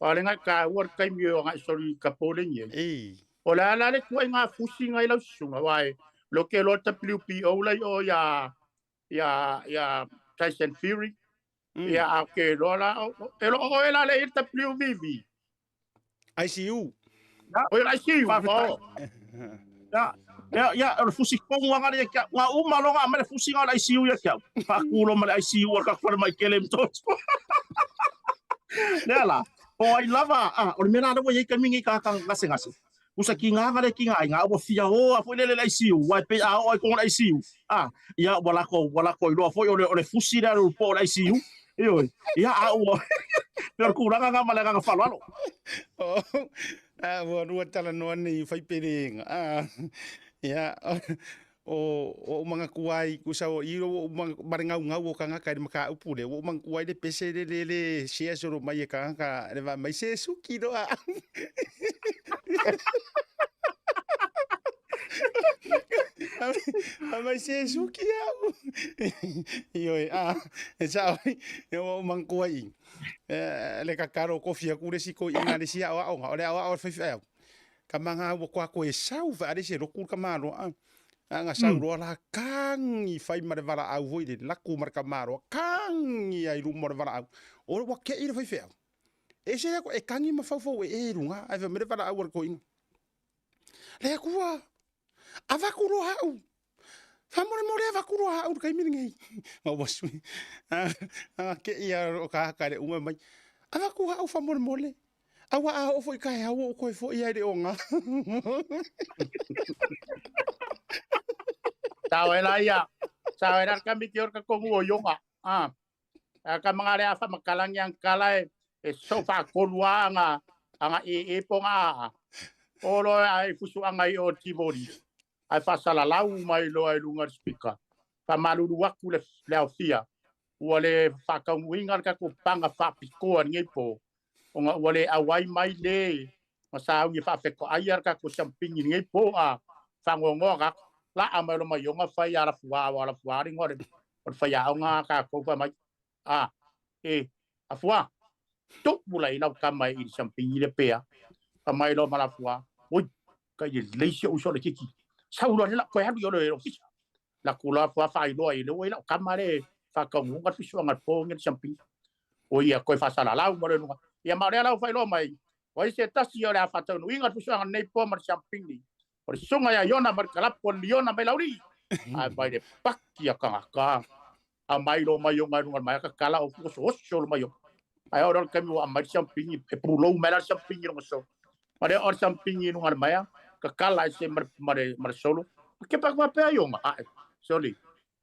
Aua le ngai taua le taimi o agai soli ka polengi ai. O le a la le tuaiga fusi ngai lau susuga, aua e lo ke loa le WBO lai o ia ia ia Tyson Fury. Ia a ke loa la e lo o e la le i le WVV. ICU. O le ICU. Faafetai. Ya, ya, ya, o le fusi tonu lava lea ia te au. Na uma loa ona aumai le fusi na o le ICU ia te au. Faatu loa ma le ICU a le tatou falemai tele i Motootua. Lea la, o ai lava, a, o le mea la lea ua i ai taimi nei tagata gasegase, usa tiga na le tiga ai, na ua fia o lava foi lele i le ICU, aua e pei a oo lava i totonu o le ICU, a, ia ua latou, ua latou iloa foi o le, o le fusi lea o le po o le ICU. Ioe, ia a ua, pei o le tulaga lena ma le agaga faaaloalo. A ua lua talanoa nei fai peleina. A, ia, o o manatu ai kusa o i o ma le gaugau o kangaka i le mataupu lea, ua ou manatua ai le pese le le le share solo mai e kangaka le va mai se suki loa. A mai se suki au. Ioe, a, e sao ai, e ua ou manatua i le kakalo kofi aku le isi toeaina le isi aoaoga, o le aoao a le faifeau. Ka maga ua koa koe sau faale se loku le tamaloa. A na sau loa la kagi fai ma le valaau foi le laku ma le tamaloa kagi ai luma o le valaau. O ua kei le faifeau. E se e kagi ma faufau e e luga ae fai mai le valaau a le toeaina. Le Atua, avatu loa au. Faamolemole avatu loa au i le taimi lenei. Ma ua sui. A ke ia o ka ka le uma mai. Avatu au faamolemole. Aua a oo foi taeao ua ou toe foi ai i le oga. Sao e la ia. Sao e la kami ki orka kongu o ionga. Ah. A ka mga le afa makalangi ang kala e e so fa kolua anga anga e e ponga a. Olo ai fusu anga i o Tivoli. Ai fa salalau mai loa i luga le speaker. Fa malulu aku le le aofia. Ua le faataunuuina le tatou paga faapitoa i lenei po, ona ua le auai mai le ma sauni e faafetoaia le tatou siampini i lenei po, a faanoanoa tatou. Laa mai lo maioga fai ia Lafuā, aua o Lafuā le igoa o le faiaoga a tatou fai mai, a, e, Afuā, tupu la i lau tama i le siampini le pea. Fai mai loa ma Lafuā, oi, kai lelei si ou uso le kiki. Sau loa le lau toe alu i o le ofisa. La ku loa fua faailoa i le ua i lau kama le faataunuuga le fuisuaga le po le siampi. O ia toe faasalalau ma le luga. Ia ma o lea lau faailoa mai, o ai se tasi o le a faataunuuina le fuisuaga lenei po ma le siampini. O le susuga ia Iona ma le kalapu o le liona mai Laulii. Ae mai le paki a tagata. A mai lo mai o ngai lunga mai ka kala o oso oso lo mai o. Ai o le kami wa mai siampini e pulou mai la siampini lo so. Ma le o siampini lunga mai ka kala se mar mar mar solo. Ke pa pa pe yo ma. Ai soli.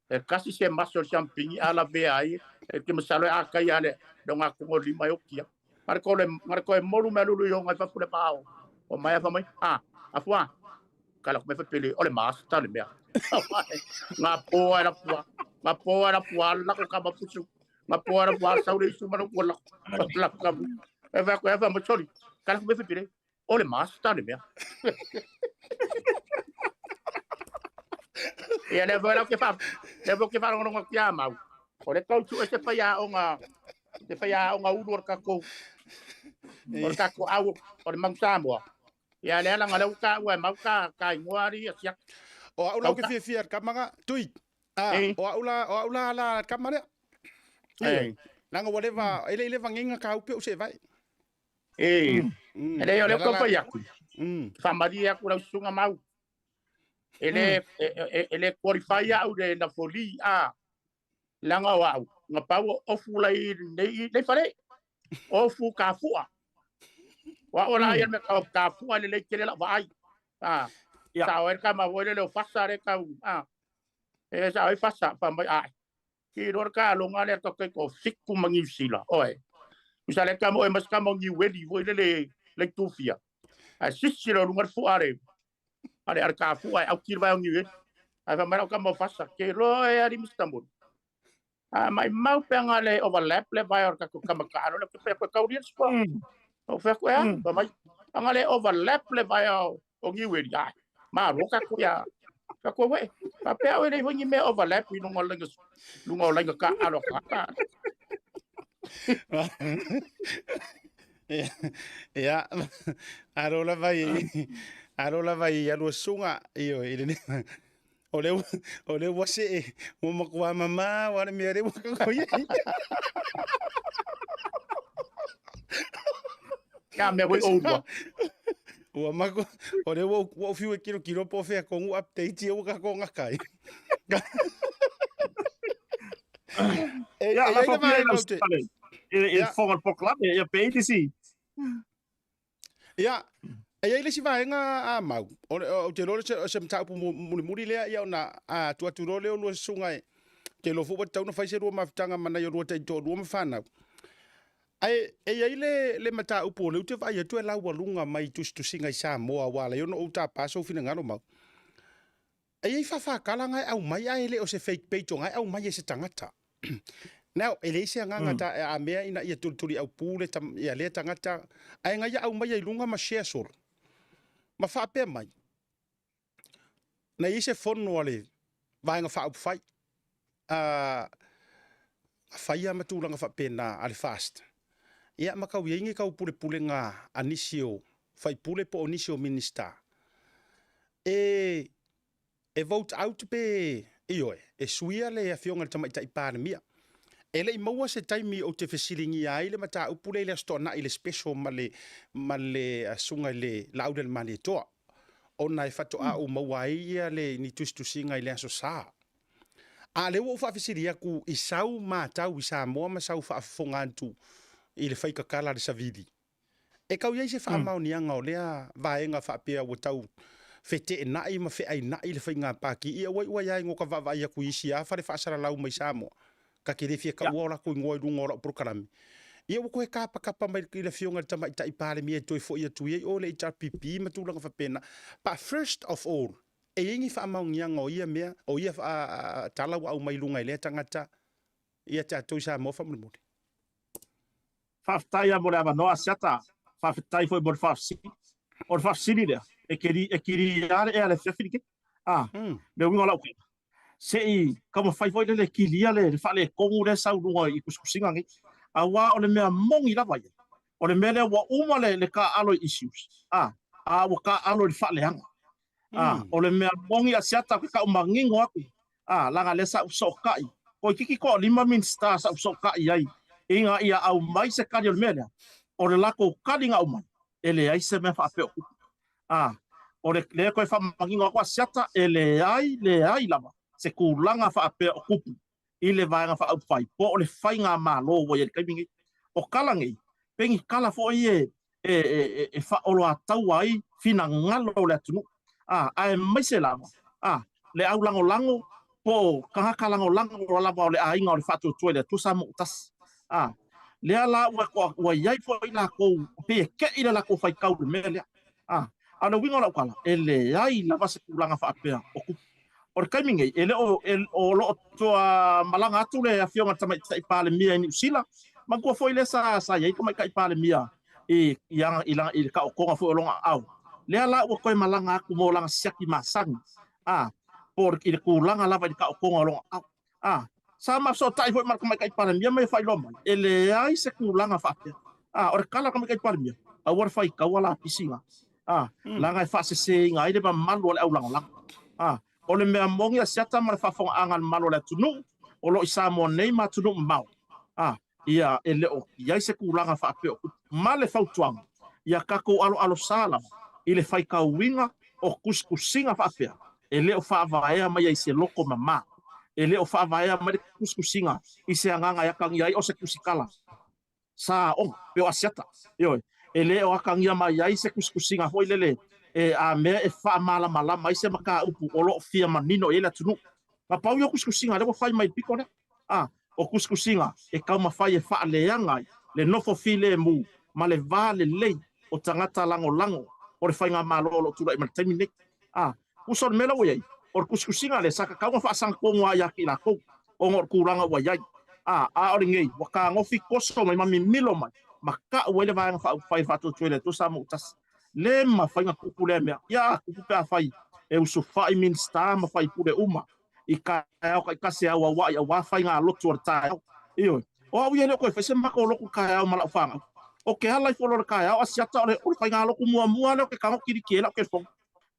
E kasi se maso siampini ala ve ai e ke masalo a kai ale lo nga ko lima yo kia. Mar ko le mar ko e molu me lulu yo ngai fa fule pa o. O mai fa mai. Ah, afua. Kala ko me fa pele o le master le mea. Ngā pō ai la pua. Ngā pō ai la pua la ko kama pusu. Ngā pō ai la pua sau le isu mana kua la la kamu. E fa ko e fa mo soli. Kala ko me fa pele o le master le mea. Ia le voi la ke fa le voi ke fa rongo ki a mau. O le kau tu e se whai a o ngā te whai a o ngā ulu o le kako. O le kako au o le Mount Samoa. Ia le ala ngā leu ka ua e mau ka ka ingoa ari a siak. O au lau ke fiafia kamanga tui. Ah, o au la o au la la kama lea. Eh. Langa ua leva ele ile vangenga ka upe o se vai. E, e le o le ko pai aku. Whamari aku lau sunga mau. E le e le qualify au le na foli a langa o au. Nga pau ofu lai nei nei fale. Ofu ka fua. Wa o la ia me ka ka fua le le kele la vai. Ah. Sa o ka ma wo le le fasa le ka ah. E sa o fasa pa mai ai. Ki ro ka longa le ka ko fiku mangi sila. Oe. Usa le ka mo e mas ka mo ngi weli wo le le le tufia. A sisi lo lunga fu are. Are are ka fu ai au ki vai ngi weli. Ai fa mai ka mo fasa ke ro e ari mistambul. A mai mau pe nga le overlap le vai or ka ko ka ka ro le pe ko ka uri spo. O fe ko ya pa mai anga le overlap le vai o ngi weli ai. Ma ro ka ko ya. Ka ko we. Pa pe au le ngi me overlap i lunga lenga lunga lenga ka alo ka. Ia, aro lava i, aro lava i alua suga, io, i le o le o le ua se e, mo makua mama, wa le mea le ua kako ia. Ia mea hoi oulua. Ua mako, o le ua ua fiu e kilo kilo po fea kongu update ia ua kako ngakai. E, Ia, e la ai fa le pia vae lau maute. sale. E e Ia. fonga le polokalame, ia pe i si. Ia, e ai le si vaega a mau. O le o te lore se se mataupu mulimuli lea ia ona a tu atu loa lea o lua susuga e te iloa foi ua tatau ona fai se lua mafutaga ma nai o lua taitoalua ma fanau. Ae e i ai le le mataupu o lea ou te vaai atu e laualuga mai i tusitusiga i Samoa aua ala ai ona ou tapa sou finagalo mau. E i ai faafakala nga e aumai ae le o se fake page o nga e aumai e se tagata. Now, e leai se agaga ta a mea ina ia tulituli aupu le tam, ia lea tagata, ae nga ia aumai ai luga ma share solo. Ma faapea mai, na i ai se fono a le Vaega Faaupufai, a faia ma tulaga faapena a le FAST. Ia, ma kau i ai ni kau pulepulega a nisi o faipule po o nisi o Minista. E, e vote out pe, ioe, e suia le Afioga i le Tamaitai Palemia. E le i maua se taimi ou te fesiligia ai le mataupu lea i le Aso Toonai i le special ma le, ma le Susuga i le Laaulialemalietoa, ona e faatoa ou maua ai ia le, ni tusitusiga i le Aso Sa. A lea ua ou faafesili atu i sau matau i Samoa ma sau faafofoga atu i le faikakala a le savili. E kau i ai se faamaoniaga o lea vaega faapea ua tau feteenai ma feainai le faiga pāki ia ua iu ai lava i ka vaavaai atu i isi lava fale faasalalau mai Samoa ka te le fia taua o latou igoa i luga o lau polokalame. Ia ua toe kapakapa mai i le Afioga i le Tamaitai Palemia e toe foi atu i ai o le HRPP ma tulaga faapena. But first of all, e i ai ni faamaoniaga o ia mea, o ia tala ua aumai i luga i lea tagata ia tatou i Samoa faamolemole. Faafetai lava mo le avanoa Asiata, faafetai foi mo le faafesili. O le faafesili lea, e kili e kili lava le ea i le afiafi lenei. Ah, le uiga o lau tala, se i taumafai foi lele e kilia le faaletonu lea e sau i luga i tusitusiga nei. Aua o le mea moni lava ia, o le mea lea ua uma le taaalo i issues, ah, a ua taaalo i le faaleaga. A, o le mea moni Asiata ou ke kau manino aku, a, laga lea sa ou fesootai, toeitiiti toalima Minisita sa ou fesootai ai ina ia aumai se tali o le mea lea, o le latou tali na aumai, e leai se mea faapea o tupu. A, o le lea toe faamanino atu Asiata, e leai, leai lava se tulaga faapea o tupu i le Vaega Faaupufai po o le faigamalo ua i ai i le taimi nei. O tala nei, pei ni tala foi e e, e, e faaoloataua ai finagalo o le atunuu, a, aemaise lava a, le au lagolago po o tagata lagolago lava o le aiga o le Faatuatua i le Atua Samoa Tasi. A, lea la ua, ua, ua i ai foi latou, pei e ke'i le latou faitau i le mea lea. A, a o le uiga o lau tala, e leai lava se tulaga faapea o tupu. O le taimi nei, e le o, e, o lo o toa malaga atu le Afioga i le Tamaitai Palemia i Niu Sila. Manatua foi lea sa, sa i ai le Tamaitai Palemia i, i, aga, i, i le taotoga foi o lona aao. Lea la ua toe malaga atu mo lana siaki masani, a, po o i le tulaga lava i le taotoga o lona aao. A, sa mafesootai foi ma le Tamaitai Palemia ma ia faailoa mai, e leai se tulaga faapea. A, o le tala a le Tamaitai Palemia, aua le faitaua lapisi na. A, leaga e faaseseina ai le mamalu o le aulagolago. A, o le mea moni a Siata ma le faafofogaaga a le mamalu o le atunuu o lo o i Samoa nei ma atunuu mamao, a, ia e le o i ai se tulaga faapea o tupu. Ma le fautuaga, ia tatou aloalosa lava i le faitauina o tusitusiga faapea e le o faavaea mai ai se loto mama, e le o faavaea mai le tusitusiga i se agaga e atagia ai o se tusitala sa aoga pe o Asiata. Ioe, e le o atagia mai ai se tusitusiga foi lele e a mea e faamalamalama ai se mataupu o lo o fia manino i ai le atunuu. Na pau ia o tusitusiga lea ua fai mai i le pito lea. A, o tusitusiga e taumafai e faaleaga ai le nofo filemu ma le va lelei o tagata lagolago o le faigamalo o lo o tulai mai i le taimi lenei. A, uso le mea la ua i ai, o le tusitusiga lea sa tatau ona faasagatonu lava ia te i latou, ona o le tulaga ua i ai. A, a o lenei, ua tagofi toso mai ma mimilo mai, ma tau ai le Vaega Faaupufai e Faatuatua i le Atua Samoa Tasi. Le mafai ona tupu lea mea. Ia, a tupu pe afai e usufai Minisita ma faipule uma i taeao taitasi e auauai aua faigalotu o le taeao. Ioe. O au ia e le o toe fai se matou lotu taeao ma lau fanau. O ke ala ifo loa i le taeao a siata o le faigalotu muamua lea o ke tago kiliki ai lau telefoni.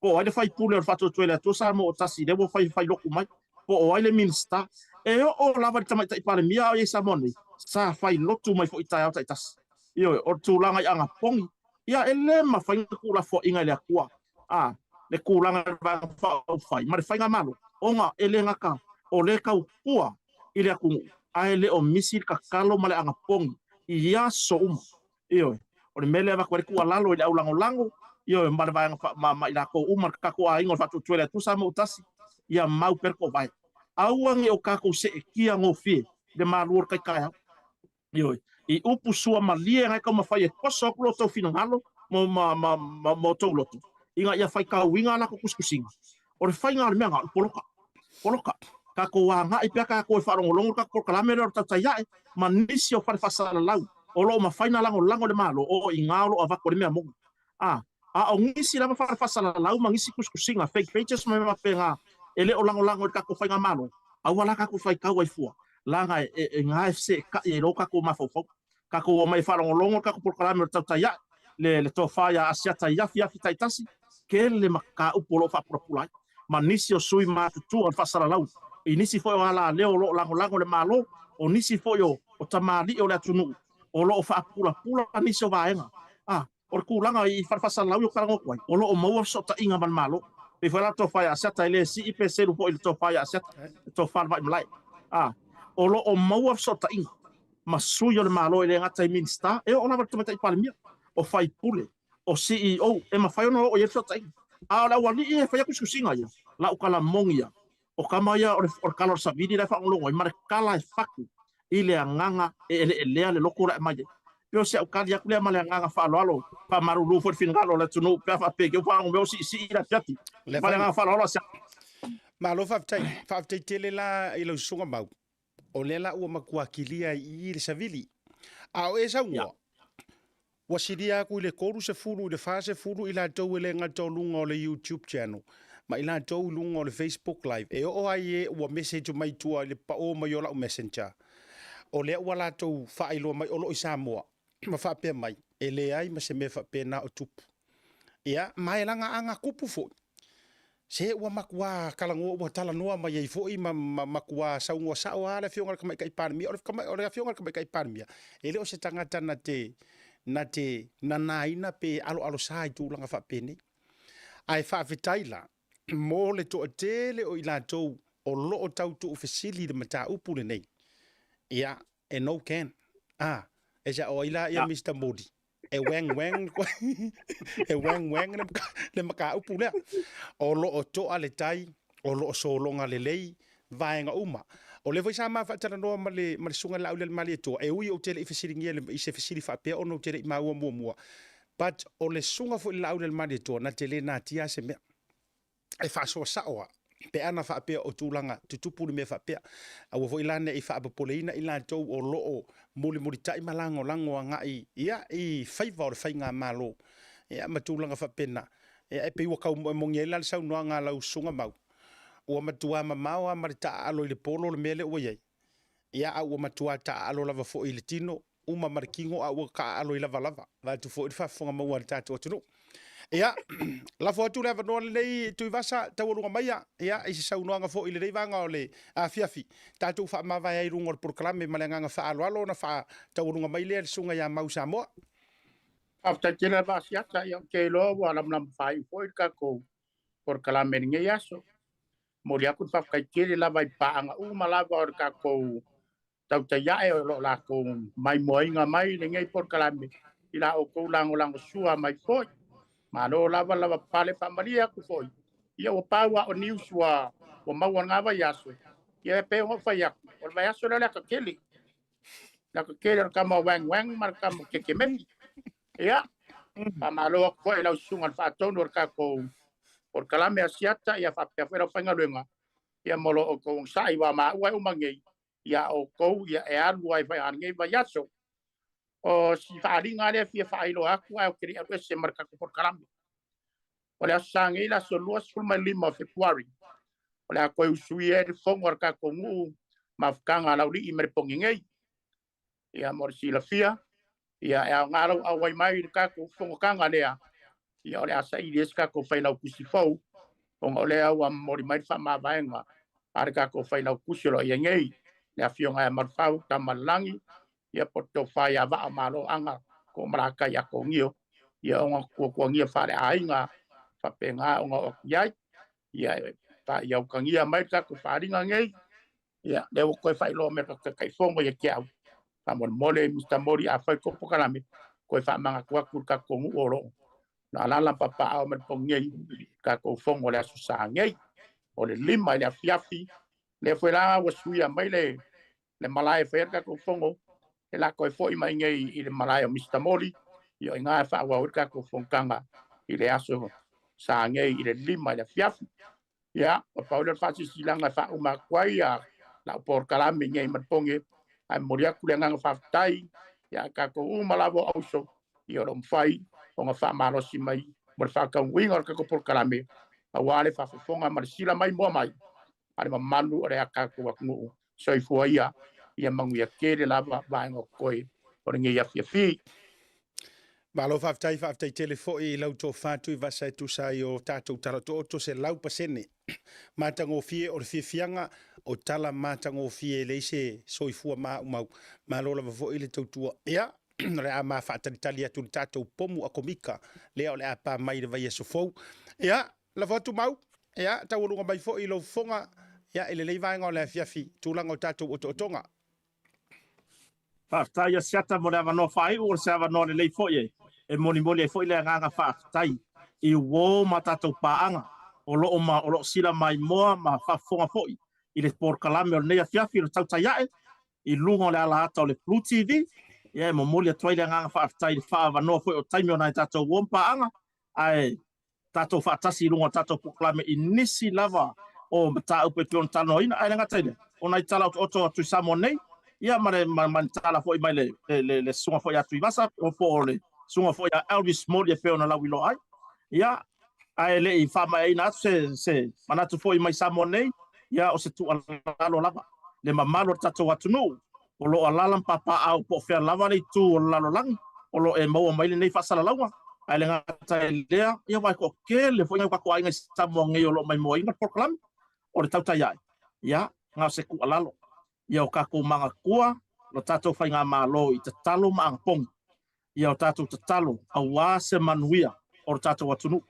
Po o ai le faipule o le Faatuatua i le Atua Samoa o Tasi lea ua fai fai lotu mai. Po o ai le Minisita. E oo lava i le Tamaitai Palemia a o i ai Samoa nei, sa fai lotu mai foi i taeao taitasi. Ioe, o le tulaga i agapogi, ia e le mafai ona tuulafoaiina e le Atua a le tulaga i le Vaega Faaupufai ma le Faigamalo, ona e le gata o lea e tautua i le atunuu, ae le o misi le tatalo ma le agapogi i aso uma. Ioe, o le mea lea e avatu ai le tuualalo i le aulagolago, ioe, ma le vaega ma, ma i latou uma, le tatou aiga o le Faatuatua i le Atua Samoa Tasi, ia mau pea le toovae. Aua ne i o tatou seetia gofie i le malu o le tai taeao. Ioe, i upu sua malie na e taumafai e toso atu lo outou finagalo mo, ma, ma, ma, ma outou loto, ina ia faitauina a latou tusitusiga. O le faiga o le mea na, o le poloka. Poloka. Tatou agai pea tatou e faalogologo le tatou polokalame lea o le tautai ae, ma nisi o fale faasalalau o lo o mafai ona lagolago e le Malo, o i ina o lo o avatu ai le mea moni. A, a o nisi lava fale faasalalau ma nisi tusitusiga, fake pages ma mea faapena, e le o lagolago e le tatou faigamalo, aua la tatou faitau ai fua, leaga e, e, e ga e feseetai ai loa tatou mafaufau. Tatou omai e faalogologo le tatou polokalame o le tautai ae, le, le tofa ia Asiata i afiafi taitasi, tele mataupu o lo o faapulapula ai, ma nisi o sui matutua o le faasalalau, i nisi foi o alaleo o lo o lagolago le Malo, o nisi foi o, o tamalii o le atunuu, o lo o faapulapula nisi o vaega. A, o le tulaga i fale faasalalau i o talanoa atu ai, o lo o maua fesootaiga ma le Malo. Pei foi la le tofa ia Asiata, e le sii pe selu foi i le tofa ia Asiata, le tofa a le Vaimalae. A, o lo o maua fesootaiga ma sui o le Malo e le gata i Minisita, e oo lava i le Tamaitai Palemia, o faipule, o CEO, e mafai ona oo i ai le fesootaiga. A o le aualii e faia tusitusiga ia, lau tala moni ia, O tama ia o le, o le kala o le savili la e faalogologo ai, ma le kala e fatu i le agaga e eleelea le loto la e aumai ai. Pei o si au kali atu lea ma le agaga faaaloalo, faamalulu foi le finagalo o le atunuu pe a faapea i te i ua faalogo mai ua siisii le afiafi. Le Ma le agaga faaaloalo a si au. Malo faafetai. Faafetai tele la i lau susuga Mau. O lea la ua matua kilia i i le savili. A o e saunoa, ua silia atu i le 30 i le 40 i latou e le gata o luga o le YouTube channel, ma i latou i luga o le Facebook Live, e oo ai e ua message mai tua i le pao mai o lau messenger, o lea ua latou faailoa mai o lo o i Samoa, ma faapea mai, e leai ma se mea faapena o tupu. Ia, ma e laga agatupu foi. Se ua matua talanoa, ua talanoa mai ai foi ma, ma matua saunoa sao lava le Afioga i le Tamaitai Palemia. O le, o le Afioga i le Tamaitai Palemia, e le o se tagata na te, na te nanaina pe aloalosa i tulaga faapenei. Ae faafetai la mo le toatele o i latou o lo o tau tuufesili i le mataupu lenei. Ia, e no can. Ah, e sa o ai la ia Mr. Modi. E wang wang e wang wang le, le mataupu lea. O lo o toa le tai, o lo o sologa lelei vaega uma. O lea foi sa ma faatalanoa ma le, ma le susuga i le Laaulialemalietoa, e ui ou te le i fesiligia i se fesili faapea ona ou te le i maua muamua. But o le susuga foi i le Laaulialemalietoa, na te le natia se mea. E faasoa sao lava pe ana faapea o tulaga tutupu le mea faapea. Aua foi la ne i faapopoleina i latou o lo o mulimulitai ma lagolago agai ia i faiva o le faigamalo ia ma tulaga faapena. Ia e pei ua tau moemogi ai la le saunoaga a lau susuga Mau, ua matua mamao lava ma le taaalo i le polo le mea lea ua i ai. Ia a ua matua taaalo lava foi i le tino, uma ma le tino a ua taaalo i lavalava, vaeatu foi le faafofoga maua a le tatou atunuu. Ia, lafo atu le avanoa lenei Tuivasa, taualuga maia, ia, i se saunoaga foi i lenei vaega o le afiafi, tatou faamavae ai i luga o le polokalame ma le agaga faaaloalo ona faataualuga mai lea le susuga ia Mau Samoa. Faafetai tele lava Asiata, ia ou te iloa ua lamalama faaiu foi le tatou polokalame i lenei aso. Momoli atu le faafetai tele lava i paaga uma lava o le tatou tautai ae o lo o latou maimoaina mai lenei polokalame i la outou lagolagosua mai foi. Malo lava lava pale faamalie atu foi. Ia ua pau a o news ua maua lena vaiaso. Ia e pei ona ou fai atu, o le vaiaso lea o le ata tele. Le ata tele o le tama o Wang Wang ma le tama o Kekemepi. Ia, faamalo atu foi i lau susuga i le faatonu o le tatou polokalame Asiata, ia faapea foi lau faigaluega, ia mo lo outou onosai ua maua e uma nei ia outou ia e alu ai foi a lenei vaiaso. O si faaaliga lea e fia faailoa atu ae ou te le i alu ese ma le tatou polokalame. O le aso Sa nei, le aso 25 o Fepuari, o le a toe usuia ai le fono a le tatou nuu mafutaga a Laulii ma le Pogi nei. Ia mo le silafia, ia e aoga lou auai mai i le tatou fonotaga lea, ia o le a saili ai se tatou failautusi fou, ona o lea ua momoli mai le faamavaega a le tatou failautusi o lo o i ai nei, le Afioga ia Malufau Tamalelagi, ia po o le Tofa ia Vaa Malo Aga Toomalatai Atonio, ia ona tuatuagia faaleaiga faapena ona oo atu i ai. Ia e faaiautagia mai le tatou faaaliga nei, ia lea ua toe faailoa mai e le Taitaifono ia te au, faamolemole Mr. Moli afai tou polokalame, toe faamanatu atu i le tatou nuu o lo o alaala ma papaaao ma le pogi nei, tatou fono o le Aso Sa nei, o le 5 i le afiafi. Lea foi la ua suia mai le malae e fai ai le tatou fono, e la toe foi mai nei i le malae o Mr. Moli, ia o i ina e faaauau ai le tatou fonotaga i le Aso Sa nei i le 5 i le afiafi. Ia, ua pau lea o le faasilasilaga e faauma atu ai lau polokalame nei ma le poge, ae momoli atu le agaga faafetai ia tatou uma lava o auso, ia o lo o mafai ona faamalosi mai mo le faataunuuina o le tatou polokalame, aua le faafofoga ma le sila maimoa mai a le mamalu o le tatou atunuu. Soifua ia, ia manuia tele lava vaega o totoe o lenei afiafi. Malo faafetai, faafetai tele foi i lau tofa Tuivasa e tusa ai o tatou tala otooto 100% matagofie o le fiafiaga o tala matagofie e leai se soifua maumau. Malo lava foi le tautua. Ia, o le a ma faatalitali atu i le tatou pomu atomika lea o le a pa mai i le vaiaso fou. Ia, lafo atu Mau, ia, taualuga mai foi i lou fofoga, ia, i lenei vaega o le afiafi, tulaga o tatou otootoga. Faafetai Asiata mo le avanoa faaiu, o se avanoa lelei foi e molimoli ai foi le agaga faafetai i uo ma tatou paaga o lo o ma o lo o sila maimoa ma faafofoga foi i le polokalame o lenei afiafi o le tautai ae i luga o le alaata o le Blue TV. Ia e momoli atu ai le agaga faafetai i le faaavanoa foi o taimi o nai tatou uo ma paaga ae tatou faatasi i luga o le tatou polokalame i nisi lava o mataupu e pei ona talanoaina. Ae le gata i lea, o nai tala otooto atu i Samoa nei, ia ma le, ma, ma ni tala foi mai le, le, le, le susuga foi a Tuivasa, po o le susuga foi a Elvis Moli e pei ona lauiloa ai. Ia, ae le i faamaeaina atu se, se manatu foi mai Samoa nei, ia o se tuualalo lava, le mamalu o le tatou atunuu, o lo o alaala ma papaaao po o fea lava le itu o le lalolagi o lo o e maua mai lenei faasalalauga. Ae le gata i lea, ia aua e toatele foi nai o tatou aiga i Samoa nei o lo o maimoaina le polokalame o le tautai ae, ia, na o se tuualalo, ia o tatou manatua lo tatou faigamalo i tatalo ma anapogi, ia o tatou tatalo aua se manuia o lo tatou atunuu.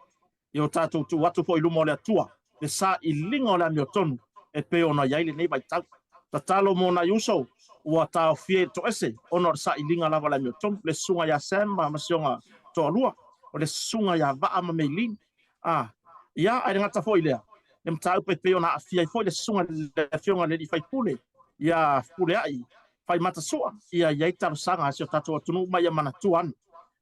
Ia o tatou tuu atu foi i luma o le Atua le sailiga o le amiotonu e pei ona i ai lenei vaitau. Tatalo mo nai uso ua taofia i le toese ona o le sailiga lava o le amiotonu, le susuga ia Sam ma si ona toalua, o le susuga ia Vaa ma Meilin. A, ia, ae le gata foi i lea, le mataupu e pei ona aafia ai foi le susuga i le Afioga i le sui usufono ia Fepuleai Faimata Sua, ia i ai talosaga a si o tatou atunuu ma ia manatua ane.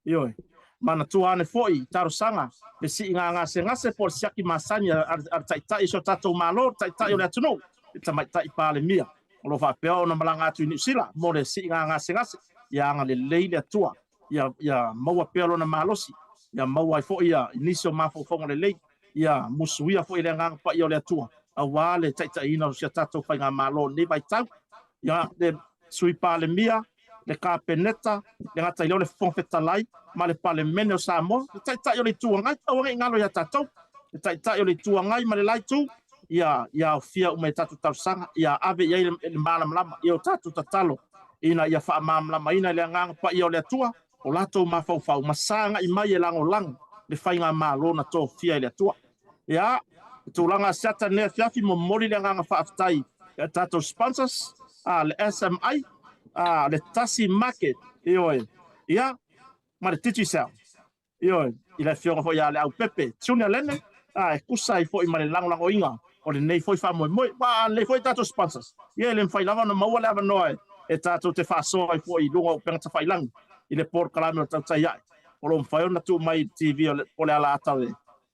Ioe. Manatua ane foi talosaga le siiga gasegase po o le siaki masani a le Taitai o si o tatou Malo, le Taitai o le atunuu, le Tamaitai Palemia, o lo o faapea ona malaga atu i Niu Sila mo le siiga gasegase. Ia agalelei le Atua, ia maua pea lona malosi, ia maua ai foi nisi o mafaufauga lelei, ia musuia foi e le Agaga Paia o le Atua aua le taitaiina o si a tatou faigamalo i lenei vaitau. Ia, le Sui Palemia, le Kapeneta, le gata i lea o le Fofoga Fetalai ma le Palemene o Samoa, le Taitai o le Itu Agai, aua ne i galo ia tatou, le Taitai o le Itu Agai ma le la Itu, ia aofia uma i tatou talosaga, ia ave i ai le malamalama i o tatou tatalo ina ia faamalamalamaina e le Agaga Paia o le Atua o latou mafaufau ma sagai mai e lagolago le faigamalo na tofia e le Atua. Ia, le tulaga asiata i lenei afiafi, momoli le agaga faafetai i a tatou sponsors, a, le SMI, a, le Tasi Market, ioe, ia, ma le Digicel, ioe, i le afioga foi ia Leaupepe Junior Lene, a, e tusa ai foi ma le lagolagoina o lenei foi faamoemoe. Aua a lelei foi tatou sponsors, ia e le mafai lava ona maua le avanoa e tatou te faasoa ai foi i luga o upega tafailagi i le polokalame o le Tautai Ae, o lo o mafai ona tuu mai i le TV o le, po o le alaata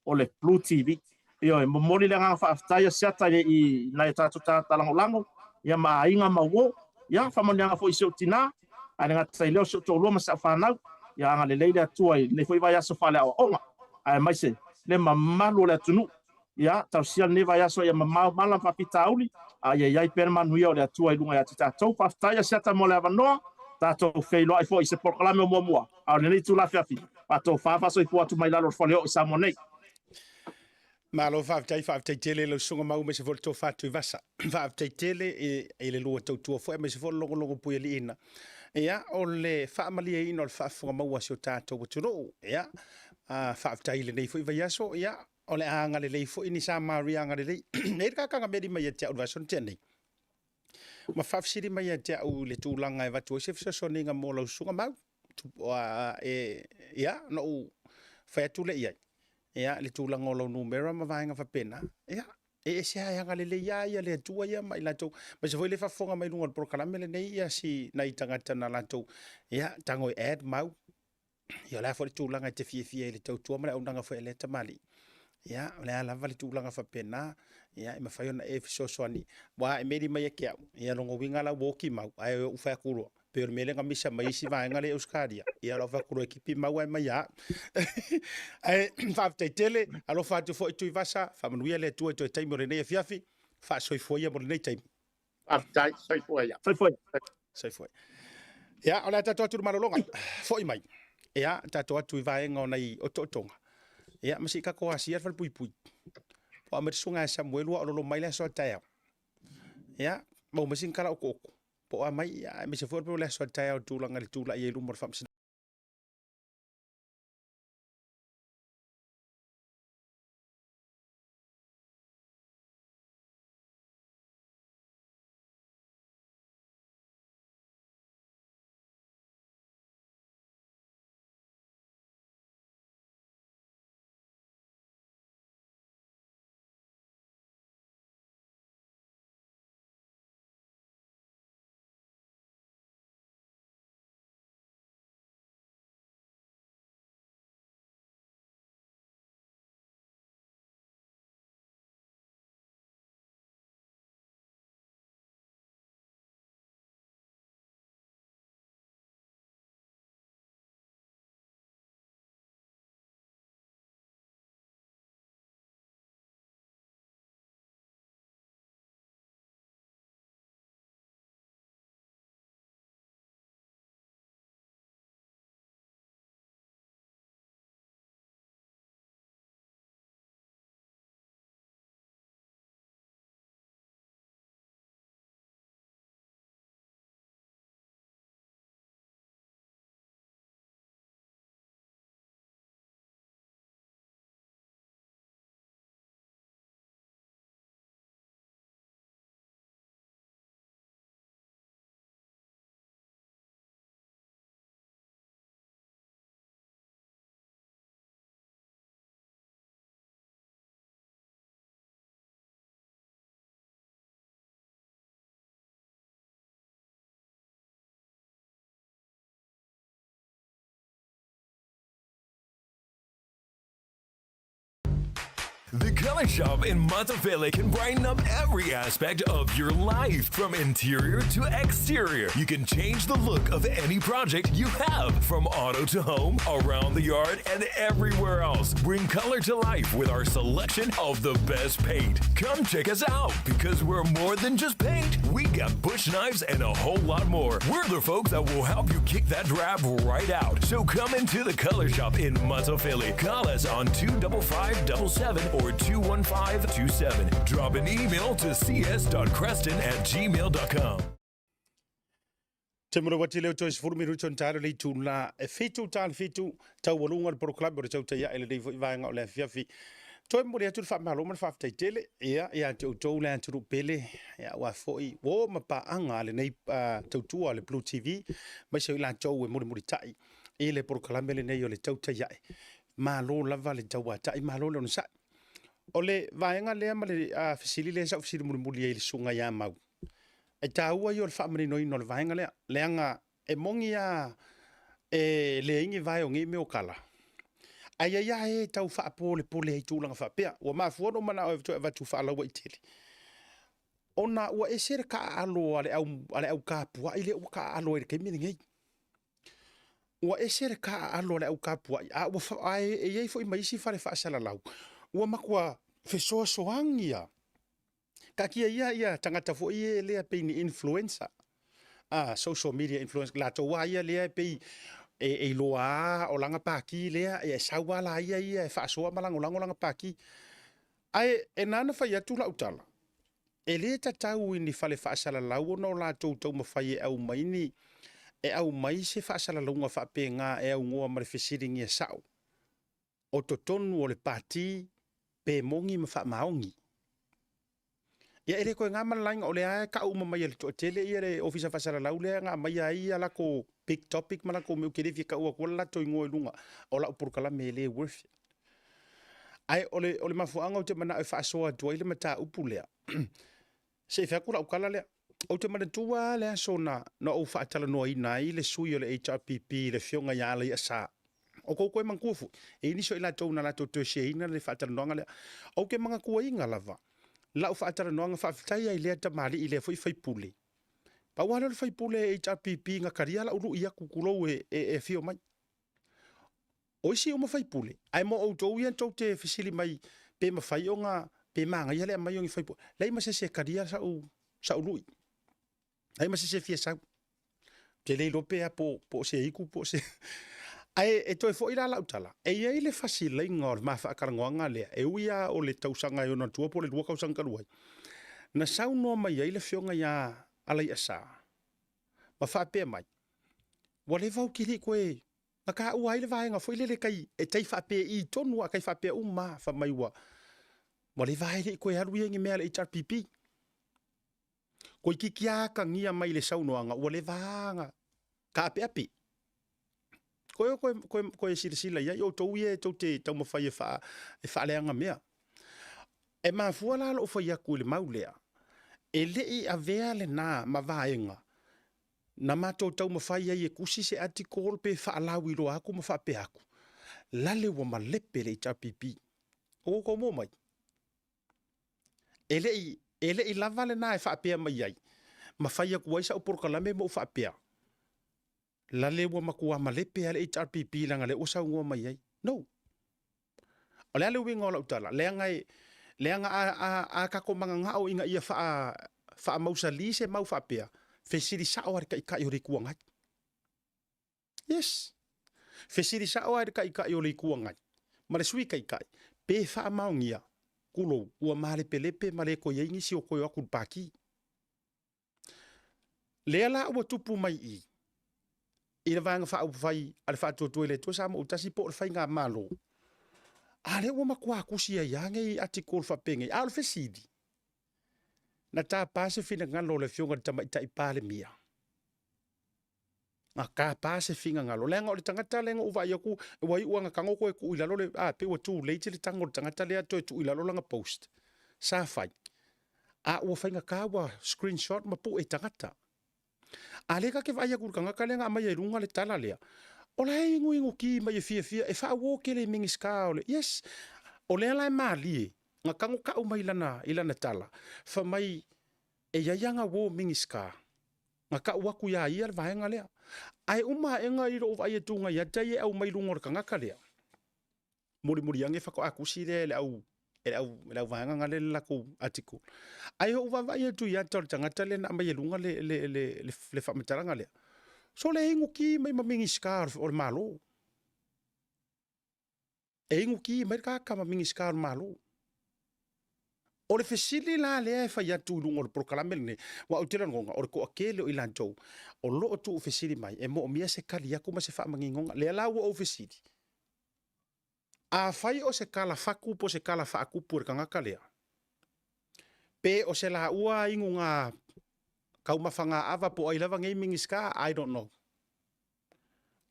o le Blue TV. Ioe, momoli le agaga faafetai a Siata i nai o tatou tagata lagolago, ia ma aiga ma uo, ia faamanuiaga foi i si ou tina, ae le gata i lea o si ou toalua ma si au fanau, ia agalelei le Atua i lenei foi vaiaso faaleaoaoga, aemaise le mamalu o le atunuu. Ia tausia lenei vaiaso ia mamao mala ma faafitauli, a ia i ai pea le manuia o le Atua i luga ia te tatou. Faafetai a Siata mo le avanoa, tatou feiloai foi i se polokalame o muamua, a o lenei itula afiafi, faatofa faasoifua atu mai lalo o le faleoo i Samoa nei. Malo faafetai, faafetai tele i lau susuga Mau aemaise foi le tofa Tuivasa. Faafetai tele i le lua tautua foi aemaise foi le logologo puialiiina. Ia, o le faamalieina o le faafofoga maua a si o tatou atunuu. Ia, faafetai i lenei foi vaiaso. Ia, o le a agalelei foi ni Samaria agalelei. E i ai le kakanga meli mai ia te au i le vaiaso na tea nei. Ma faafesili mai ia te au i le tulaga e avatu ai se fesoasoaniga mo lau susuga Mau. Ia, na ou fai atu lea i ai, ia, le tulaga o lau numera ma vaega faapena, ia, e ese lava e agalelei lava ia le Atua ia ma i latou, aemaise foi le faafofoga mai luga o le polokalame lenei, ia si nai tagata na latou, ia, tago e add mau, Ia, o le a foi le tulaga e te fiafia ai i le tautua ma le auaunaga foi a lea tamalii, ia, o le a lava le tulaga faapena, ia, e mafai ona e fesoasoani. Aua e meli mai ia te au, ia lona uiga la ua oti mau, ae ou fai atu loa, pei o le mea lea na misa mai isi vaega lea i Ausetalia, ia o lau fai atu loa e tipi mau ae mai ia au. Ae faafetai tele, alofa atu foi Tuivasa, faamanuia le Atua i toe taimi o lenei afiafi, faasoifua ia mo lenei taimi. Faafetai, soifua ia. Soifua ia. Soifua. Ia, o le a tatou atu i le malologa. Foi mai. Ia, tatou atu i vaega o nai otootoga. Ia, ma se i tatou asia le falepuipui. Po o a mai le susuga ia Samuelu a o lolo mai le aso a taeao. Ia, maua mai sina tala otooto. Po o a mai, ia, aemaise foi o le aso a taeao i le tulaga i le tulai ai i luma o le faamasinoga. The Color Shop in Monteville can brighten up every aspect of your life, from interior to exterior. You can change the look of any project you have, from auto to home, around the yard, and everywhere else. Bring color to life with our selection of the best paint. Come check us out because we're more than just paint. We got bush knives and a whole lot more. We're the folks that will help you kick that drab right out. So come into the Color Shop in Philly. Call us on 25577 or 21527. Drop an email to cs.creston at gmail.com. Te mura wati leo toi sefulu minuti o talo le itu la e fitu talo fitu taualuga o le polokalame o le tautai ae lenei foi vaega o le afiafi. Toe momoli atu le faamalo ma le faafetai tele ia ia te outou le atunuu pele ia aua foi ua ma paaga a lenei tautua a le Blue TV aemaise o i latou e mulimulitai i le polokalame lenei o le tautai ae. Malo lava le tauatai, malo le onosai. O le vaega lea ma le fesili lea sa ou fesili mulimuli ai i le susuga ia Mau, e taua ia o le faamaninoina o le vaega lea, leaga e moni lava e leai ni vae o nei mea o kala, ae i ai lava e tau faapolepole ai i tulaga faapea. Ua mafua ona ou manao e toe avatu faalauaitele, ona ua ese le taaalo a le au, a le au kapuai lea ua taaalo ai i le taimi lenei. Ua ese le taaalo a le au kapuai, a ua, ae e i ai foi ma isi fale faasalalau, ua matua fesoasoani lava. Taatia ia ia tagata foi ia lea pei ni influencer, a social media influencer, latou lava ia lea e pei e iloa lava o lana pati lea, e sau lava la ia ia e faasoa ma lagolago lana pati. Ae e na ona fai atu lau tala, e le tatau i ni fale faasalalau ona o latou taumafai e aumai ni e aumai se faasalalauga faapena e aunoa ma le fesiligia sao o totonu o le pati pe moni ma faamaoni. Ia e le toe na ma le laina o lea e tau uma mai e le toatele ia le ofisa faasalalau lea na aumaia ai ia latou big topic ma latou mea ou te le fia taua atua le latou igoa i luga o lau polokalame e le worth it. Ae o le, o le mafuaaga ou te manao e faasoa atu ai le mataupu lea, se i fai atu lau tala lea. Ou te manatua lava le aso na, na ou faatalanoaina ai le sui o le HRPP le afioga ia Alaiasa. O kou koe manatua foi, e i ai nisi o i latou na latou toe share-ina le faatalanoaga lea. Ou te manatuaina lava lau faatalanoaga faafetai ai i lea tamalii i lea foi faipule. Pau lava lea o le faipule HRPP na talia lau lui atu tulou e, e, e afio mai. O isi uma faipule, ae mo outou ia tou te fesili mai pe mafai ona, pe manaia le aumai o ni faipule, leai ma se isi e talia sau, sau lui. Leai ma se isi e fia sau. Ou te le iloa pe a po, po o se itu po o se... Ae e toe foi la lau tala, e i ai le fasileiga o le ma faatalanoaga lea, e ui lava o le tausaga e ono atua po o le 2 tausaga talu ai, na saunoa mai ai le afioga ia Alaiasa, ma faapea mai, ua leva ou te le i toe Na taua ai le vaega foi lele tai, e tai faapea tonu a tai faapea uma lava, fai mai ua, ua leva lava e le i toe alu ia i ni mea a le HRPP. Toeitiiti lava atagia mai i le saunoaga ua leva lava ona taapeape. Toe o toe, toe silasila i ai outou ia e tou te taumafai e, faa, e faaleaga mea. E mafua la lou fai atu i le mau lea, e le i avea lena ma vaega na matou taumafai ai e tusi se article pe faalauiloa atu ma faapea atu, lale ua malepe le HRPP. O outou moa mai? E le i, e le i lava lena e faapea mai ai, ma fai atu ai sau polokalame ma ou faapea, lale ua matua malepe lava le HRPP leaga lea ua saunoa mai ai. No. O le a le uiga o lau tala? Leaga e, leaga a, a, a tatou mananao ina ia faa, faamausali se mau faapea, fesili sao lava i le Taitai o le Itu Agai. Yes. Fesili sao lava i le Taitai o le Itu Agai ma le Sui Taitai, pe faamaonia, tulou, ua malepelepe ma le toe i ai nisi o toe o atu i le Pati. Lea la ua tupu mai i i, i le Vaega Faaupufai a le Faatuatua i le Atua Samoa Autasi po o le Faigamalo, a lea ua matua tusi ai lava nei article faapenei. A o le fesili, na tapa se finagalo o le Afioga i le Tamaitai Palemia? Na tapa se finagalo, leaga o le tagata lea na ou vaai atu, ua iu lava ina tago toe tuu i lalo le, a, pei ua too late le tago o le tagata lea toe tuu i lalo lana post sa fai, a ua faigata ua screenshot ma pue tagata. A lea ta te vaai atu i le tagata lea na aumaia i luga le tala lea, o la e inuinuki mai e fiafia e faauo tele i Minisita o le, yes, o lea la e malie. Na kago ka'u mai lana i lana tala, fa mai e iai aga uo Minisita, na ka'u aku iā ia le vaega lea. Ae uma aʻega i lo'u vaai atuga ia te ia e aumai luga o le tagata lea, mulimuli ane faatoa tusi lea e le au e le au e le auvaega na lea le latou article. Ae ou vaavaai atu i ata o le tagata lea na aumai e luga le le le le faamatalaga lea, sole e inu ki mai ma Minisita o le Malo. E inu ki mai le tagata ma Minisita o le Malo. O le fesili la lea e fai atu i luga o le polokalame lenei, aua ou te lagona o le toatele o i latou o lo o tuufesili mai e moomia se tali atu ma se faamaninoga. Lea la ua ou fesili, afai o se tala fatu po o se tala faatupu e le tagata lea, pe o se laua inuga taumafaga ava po o ai lava nei Minisita, I don't know.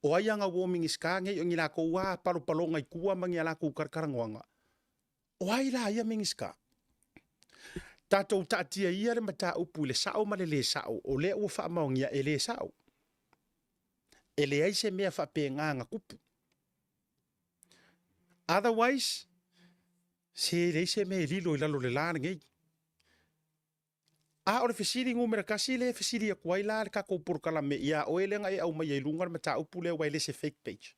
O ai ana uo Minisita nei o ni latou a palopaloga i tua ma ni a latou talatalanoaga? O ai la ia Minisita? Tatou taatia ia le mataupu i le sao ma le lē sao, o lea ua faamaonia e lē sao. E leai se mea faapena na tupu. Otherwise, se leai se mea e lilo i lalo o le la lenei. A o le fesili numera tasi lea e fesili atu ai la le tatou polokalame iā oe lea na e aumaia i luga le mataupu lea aua e le se fake page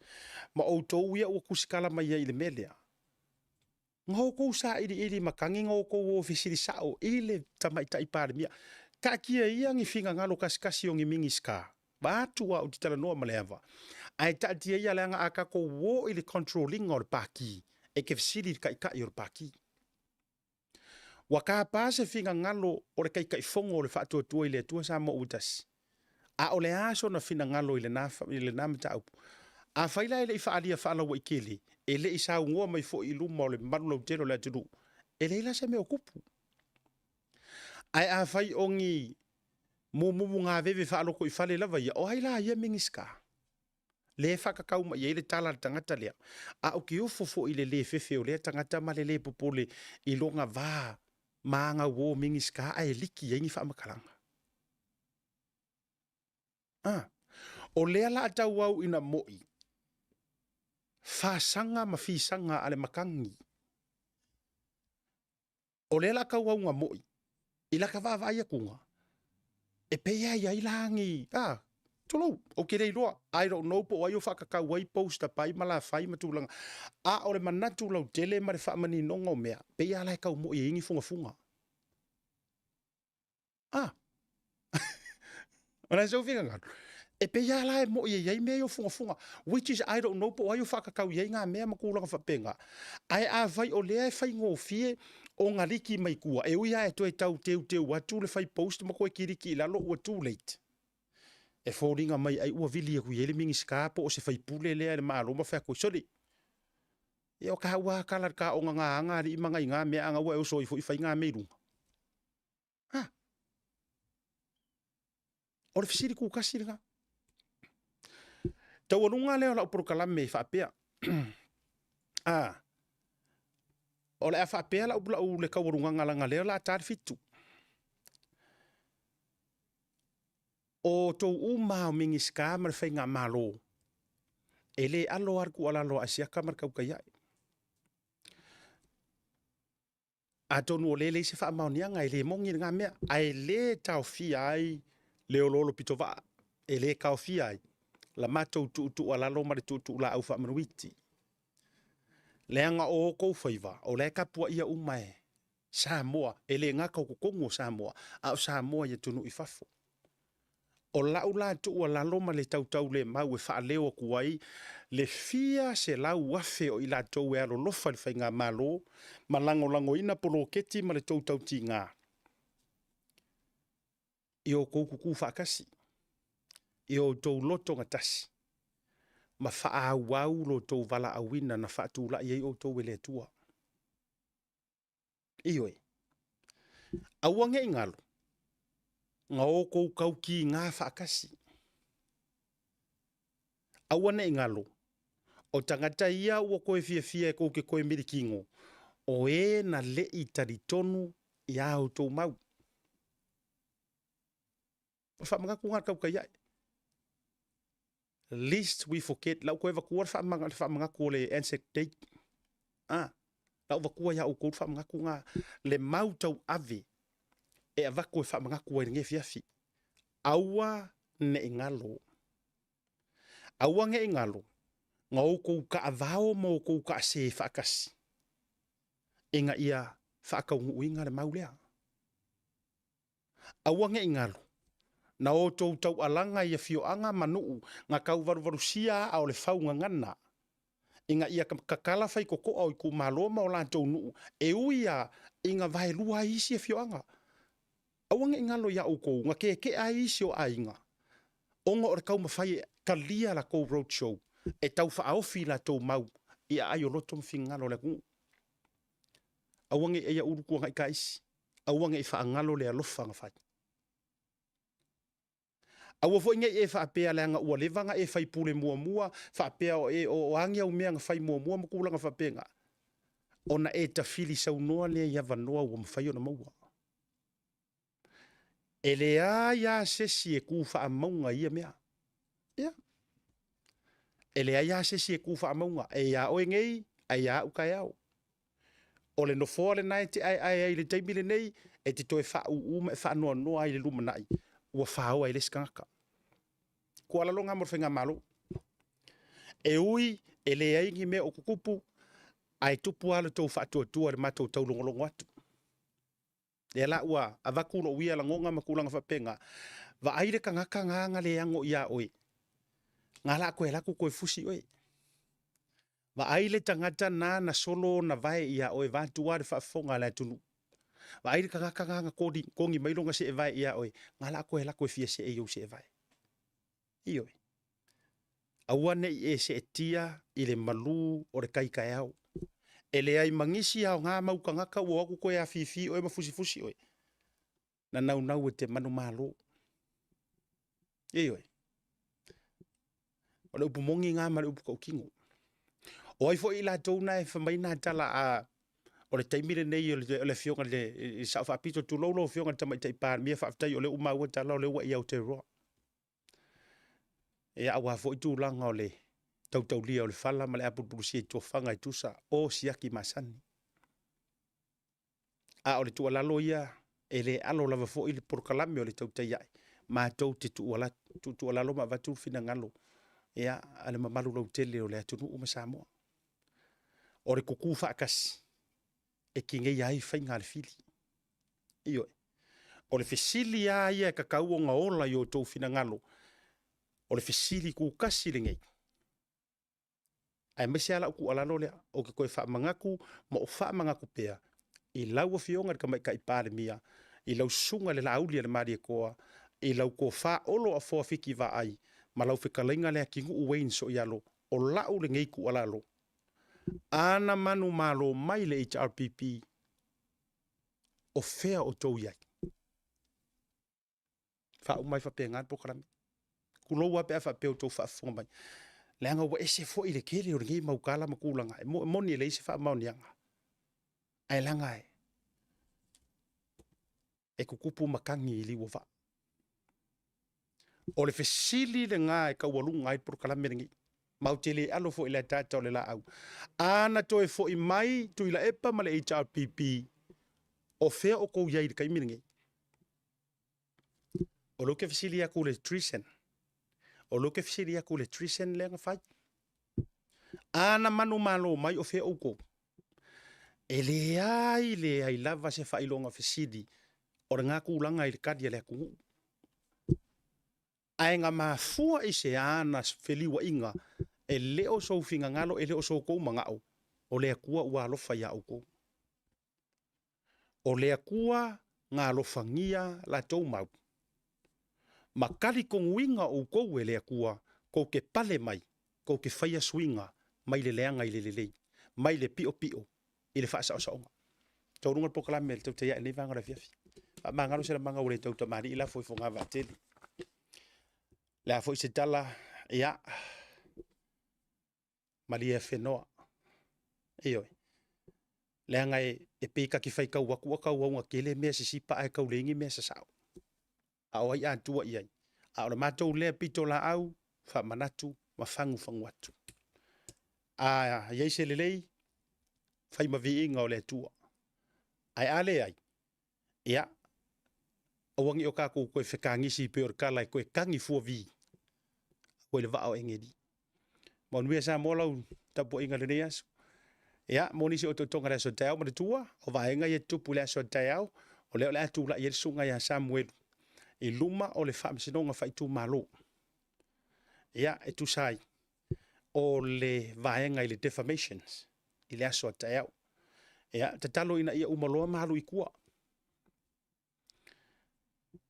ma outou ia ua tusitala mai ai i le mea lea, na outou sailiili matagi na outou o fesili sao i le Tamaitai Palemia. Taatia ia ni finagalo kasitasi o ni Minisita, vaeatu a ou te talanoa ma le ava, ae taatia ia leaga a tatou o i le control ina o le Pati, e te fesili i le Taitai o le Pati. Ua tapa se finagalo o le Taitaifono o le Faatuatua i le Atua Samoa ua tasi, a o le a sona finagalo i lena, i lena mataupu? Afai la e le i faaalia faalauaitele, e le i saunoa mai foi i luma o le mamalu lautele o le atunuu, e leai la se mea o tupu. Ae afai o ni mumumugaveve faalotoifale lava ia, o ai la ia Minisita? lea e faatatau mai i ai le tala a le tagata lea, a ou te ofo foi i le lē fefe o lea tagata ma le lē popole i lona va ma ana uō Minisita ae liki ai ni faamatalaga. A, o lea la a tauau ina mo'i fasaga ma fisaga a le matagi. O lea la a tauau ina mo'i i lata vaavaai atuga, e pei lava e i ai la ni, a, tulou, ou te le iloa, I don't know po o ai o faatatau ai post a pai ma lafai ma tulaga, a o le manatu lautele ma le faamaninoga o mea, pei lava la e tau mo'i ai ni fugafuga. A, o le a sou finagalo? E pei lava la e mo'i e i ai mea ia o fugafuga, which is I don't know po o ai o faatatau i ai ngā mea ma tulaga faapena. Ae afai o lea e faigofie ona liki mai tua, e ui lava e toe tau teuteu atu le fai post ma toe kiliki i lalo ua too late. E foliga mai ai ua vili atu i ai le Minisita po o se faipule lea e le Malo ma fai atu ai, sole, ia o tāua lava tala i le taoga ngā aga alii ma nai ngā mea a ua e oso ai foi fai ngā mea i luga. Ha! O le fesili kūkasi lena. Taualuga lea o lau polokalame e faapea. A, o le a faapea lau, lau le taualugaga laga lea o le a ta le fitu. O tou uma o Minisita ma le Faigamalo, e le alo lava le tuualalo a Asiata ma le tautai ae. Atonu o lea e leai se faamaoniaga, e le moni lena mea, ae le taofia ai le oloolo pitovaa, e le taofia ai la matou tuutuualalo ma le tuutuulaau faamanuiti. Leaga o outou faiva, o la e tapuaia uma e Samoa, e le gata o totonu o Samoa, a o Samoa i atunuu i fafo. O lau la tuualalo ma le tautaulemau e faaleo atu ai le fia 100,000 o i latou e alolofa i le Faigamalo ma lagolagoina poloketi ma le tou tautiga i outou kukū faatasi, i outou loto gatasi, ma faaauau lo outou valaauina na faatulai ai outou e le Atua. Ioe. Aua ne i galo, na outou tautiga faatasi. Aua ne i galo, o tagata ia ua toe fiafia e tou te toe milikino, o e na le i talitonu iā outou mau. O le faamanatu lena a le tautai ae. Least we forget, lau toe avatua le faamanatu o le Anzac Day. Ah. La ou avatua iā outou le faamanatu lena, le mau tauave e avatu e faamanatu ai i lenei afiafi. Aua ne i galo. Aua ne i galo na outou taavao ma outou taasē faatasi ina ia faataunuuina le mau lea. Aua ne i galo na outou taualaga i afioaga ma nuu na tauvaluvalusia aa o le fau gagana ina ia tatala faitotoa o itumalo ma o latou nuu e ui lava ina vaelua ai isi afioaga. Aua ne i galo iā outou na keke'a ai isi o aiga ona o le taumafai e talia latou road show e tau faaofi i latou mau i aai o loto ma finagalo o le atunuu. Aua ne i aia ulu tuanai taisi, aua ne i faagalo le alofa na fai. Aua foi ne i e faapea leaga ua leva ona e faipule muamua, faapea o e o a ni au mea na fai muamua ma tulaga faapena, ona e tafili saunoa lea i avanoa ua mafai ona maua. E leai lava se isi e tu faamauga i ia mea. Ia. E leai lava se isi e tu faamauga, e iā oe nei, ae ia au taeao. O le nofoa lena e te aeae ai i le taimi lenei, e te toe faauu ma e faanoanoa ai i le lumanai, ua faoa e le isi tagata. Tuualalo lena mo le Faigamalo. E ui e leai ni mea o tutupu, ae tupu lava le tou faatuatua i le matou taulogologo atu. Lea la ua avatu lou ia lagona ma tulaga faapena, vaai le tagata na na le ano ia oe, na la toe alu atu toe fusi oe. Vaai le tagata na na solo ona vae ia oe vaeatu lava le faafofoga a le atunuu. Vaai le tagata na na kogi mai lona seevae ia oe, na la toe alu atu e fia see i ou seevae. Ioe. Aua ne i e seetia i le malu o le tai taeao. E leai ma nisi aoga mau tagata ua o atu toe afifi oe ma fusifusi oe. Na naunau e te manumalo. Ioe. O le upu moni na ma le upu tautino. O ai foi i latou na e fai mai na tala a o le taimi lenei o le afioga i le Sao Faapito, tulou lau afioga i le Tamaitai Palemia, faafetai o lea ua maua tala o lea ua e i Aotearoa. Ia aua foi tulaga o le tautaulia o le fala ma le apulupulusia i tofaga e tusa o siaki masani. A o le tuualalo ia, e le alo lava foi le polokalame o le tautai ae, matou te tuutuualalo ma avatu le finagalo ia, a le mamalu lautele o le atunuu ma Samoa. O le tutu faatasi e tineia ai faiga a le fili. Ioe. O le fesili lava ia e tatau ona ola i o outou finagalo, o le fesili tutasi lenei, aemaise lava lau tuualalo lea, ou te toe faamanatu ma ou faamanatu pea i lau Afioga i le Tamaitai Palemia, i lau susuga i le Laauli a le Malietoa, i lau tofa Olo Afoa Fiti Vaai ma lau fetalaiga Leatinuu Wayne Soialo, o lau lenei tuualalo, ana manumalo mai le HRPP, o fea outou i ai? Faauma ai faapena le polokalame. Tulou lava pe a faapea o outou faafofoga mai. Leaga ua ese foi le tele o lenei mau tala ma tulaga. E moni e leai se faamaoniaga. Ae leaga e tutupu matagi i liu o vaa. O le fesili lena e taualuga ai le polokalame lenei. Ma ou te le alo foi i le ataata o le laau. Ana toe foi mai Tuilaepa ma le HRPP, o fea outou i ai i le taimi lenei? O lea ou te fesili atu i le treason. O lea ou te fesili atu i le treason lea na fai. Ana manumalo mai o fea outou? E leai, leai lava se faailoga fesili o lena tulaga i le tali a le atunuu. Ae na mafua i se ana feliuaiga e le o sou finagalo, e le o so outou manao, o le Atua ua alofa iā outou. O le Atua na alofagia latou mau, ma talitonuina outou e le Atua tou te pale mai, tou te faia suiga mai le leaga i le lelei, mai le piopio i le faasaosaoga. Taualuga le polokalame a le Tautai Ae i lenei vaega o le afiafi. Faamagalo se lamaga ua le tautamalii lafo i fogavaatele. Le a foi se tala, ia, malie afenoa. Ioe. Leaga e pei ta te faitau atu ua tau auga tele mea sisipa ae tau leai ni mea sasao. A o ai a tua i ai? A o le matou lea pitolaau, faamanatu ma fagufagu atu. A i ai se lelei, Fai ma viiga o le Atua. Ae a leai, ia, aua ne i o tatou toe fetagisi pei o le tala e toe tagi fua vi koe i le vaa o Engedi. Manuia Samoa lau tapuaiga i lenei aso. Ia, mo nisi o otootoga i le aso taeao, manatua, o vaega ia e tutupu i le aso taeao, o lea o le a tulai ai le susuga ia Samuelu i luma o le Faamasinoga Faaitumalo. Ia, e tusa ai o le vaega i le defamations i le aso a taeao. Ia, tatalo ina ia uma loa ma alu i tua.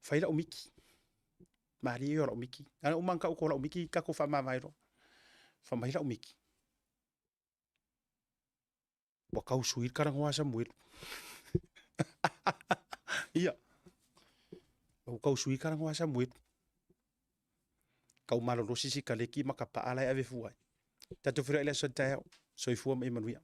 Fai lau miki. Malie ia o lau miki. Na uma ona tau atu o lau miki, tatou faamavae loa. Fai mai lau miki. Ua tau sui le talanoa a Samuelu. Ia. Ua tau sui le talanoa a Samuelu. Tau malolosi si kaleki ma ka paa la e ave fua ai. Tatou feiloai i le aso taeao. Soifua ma ia manuia.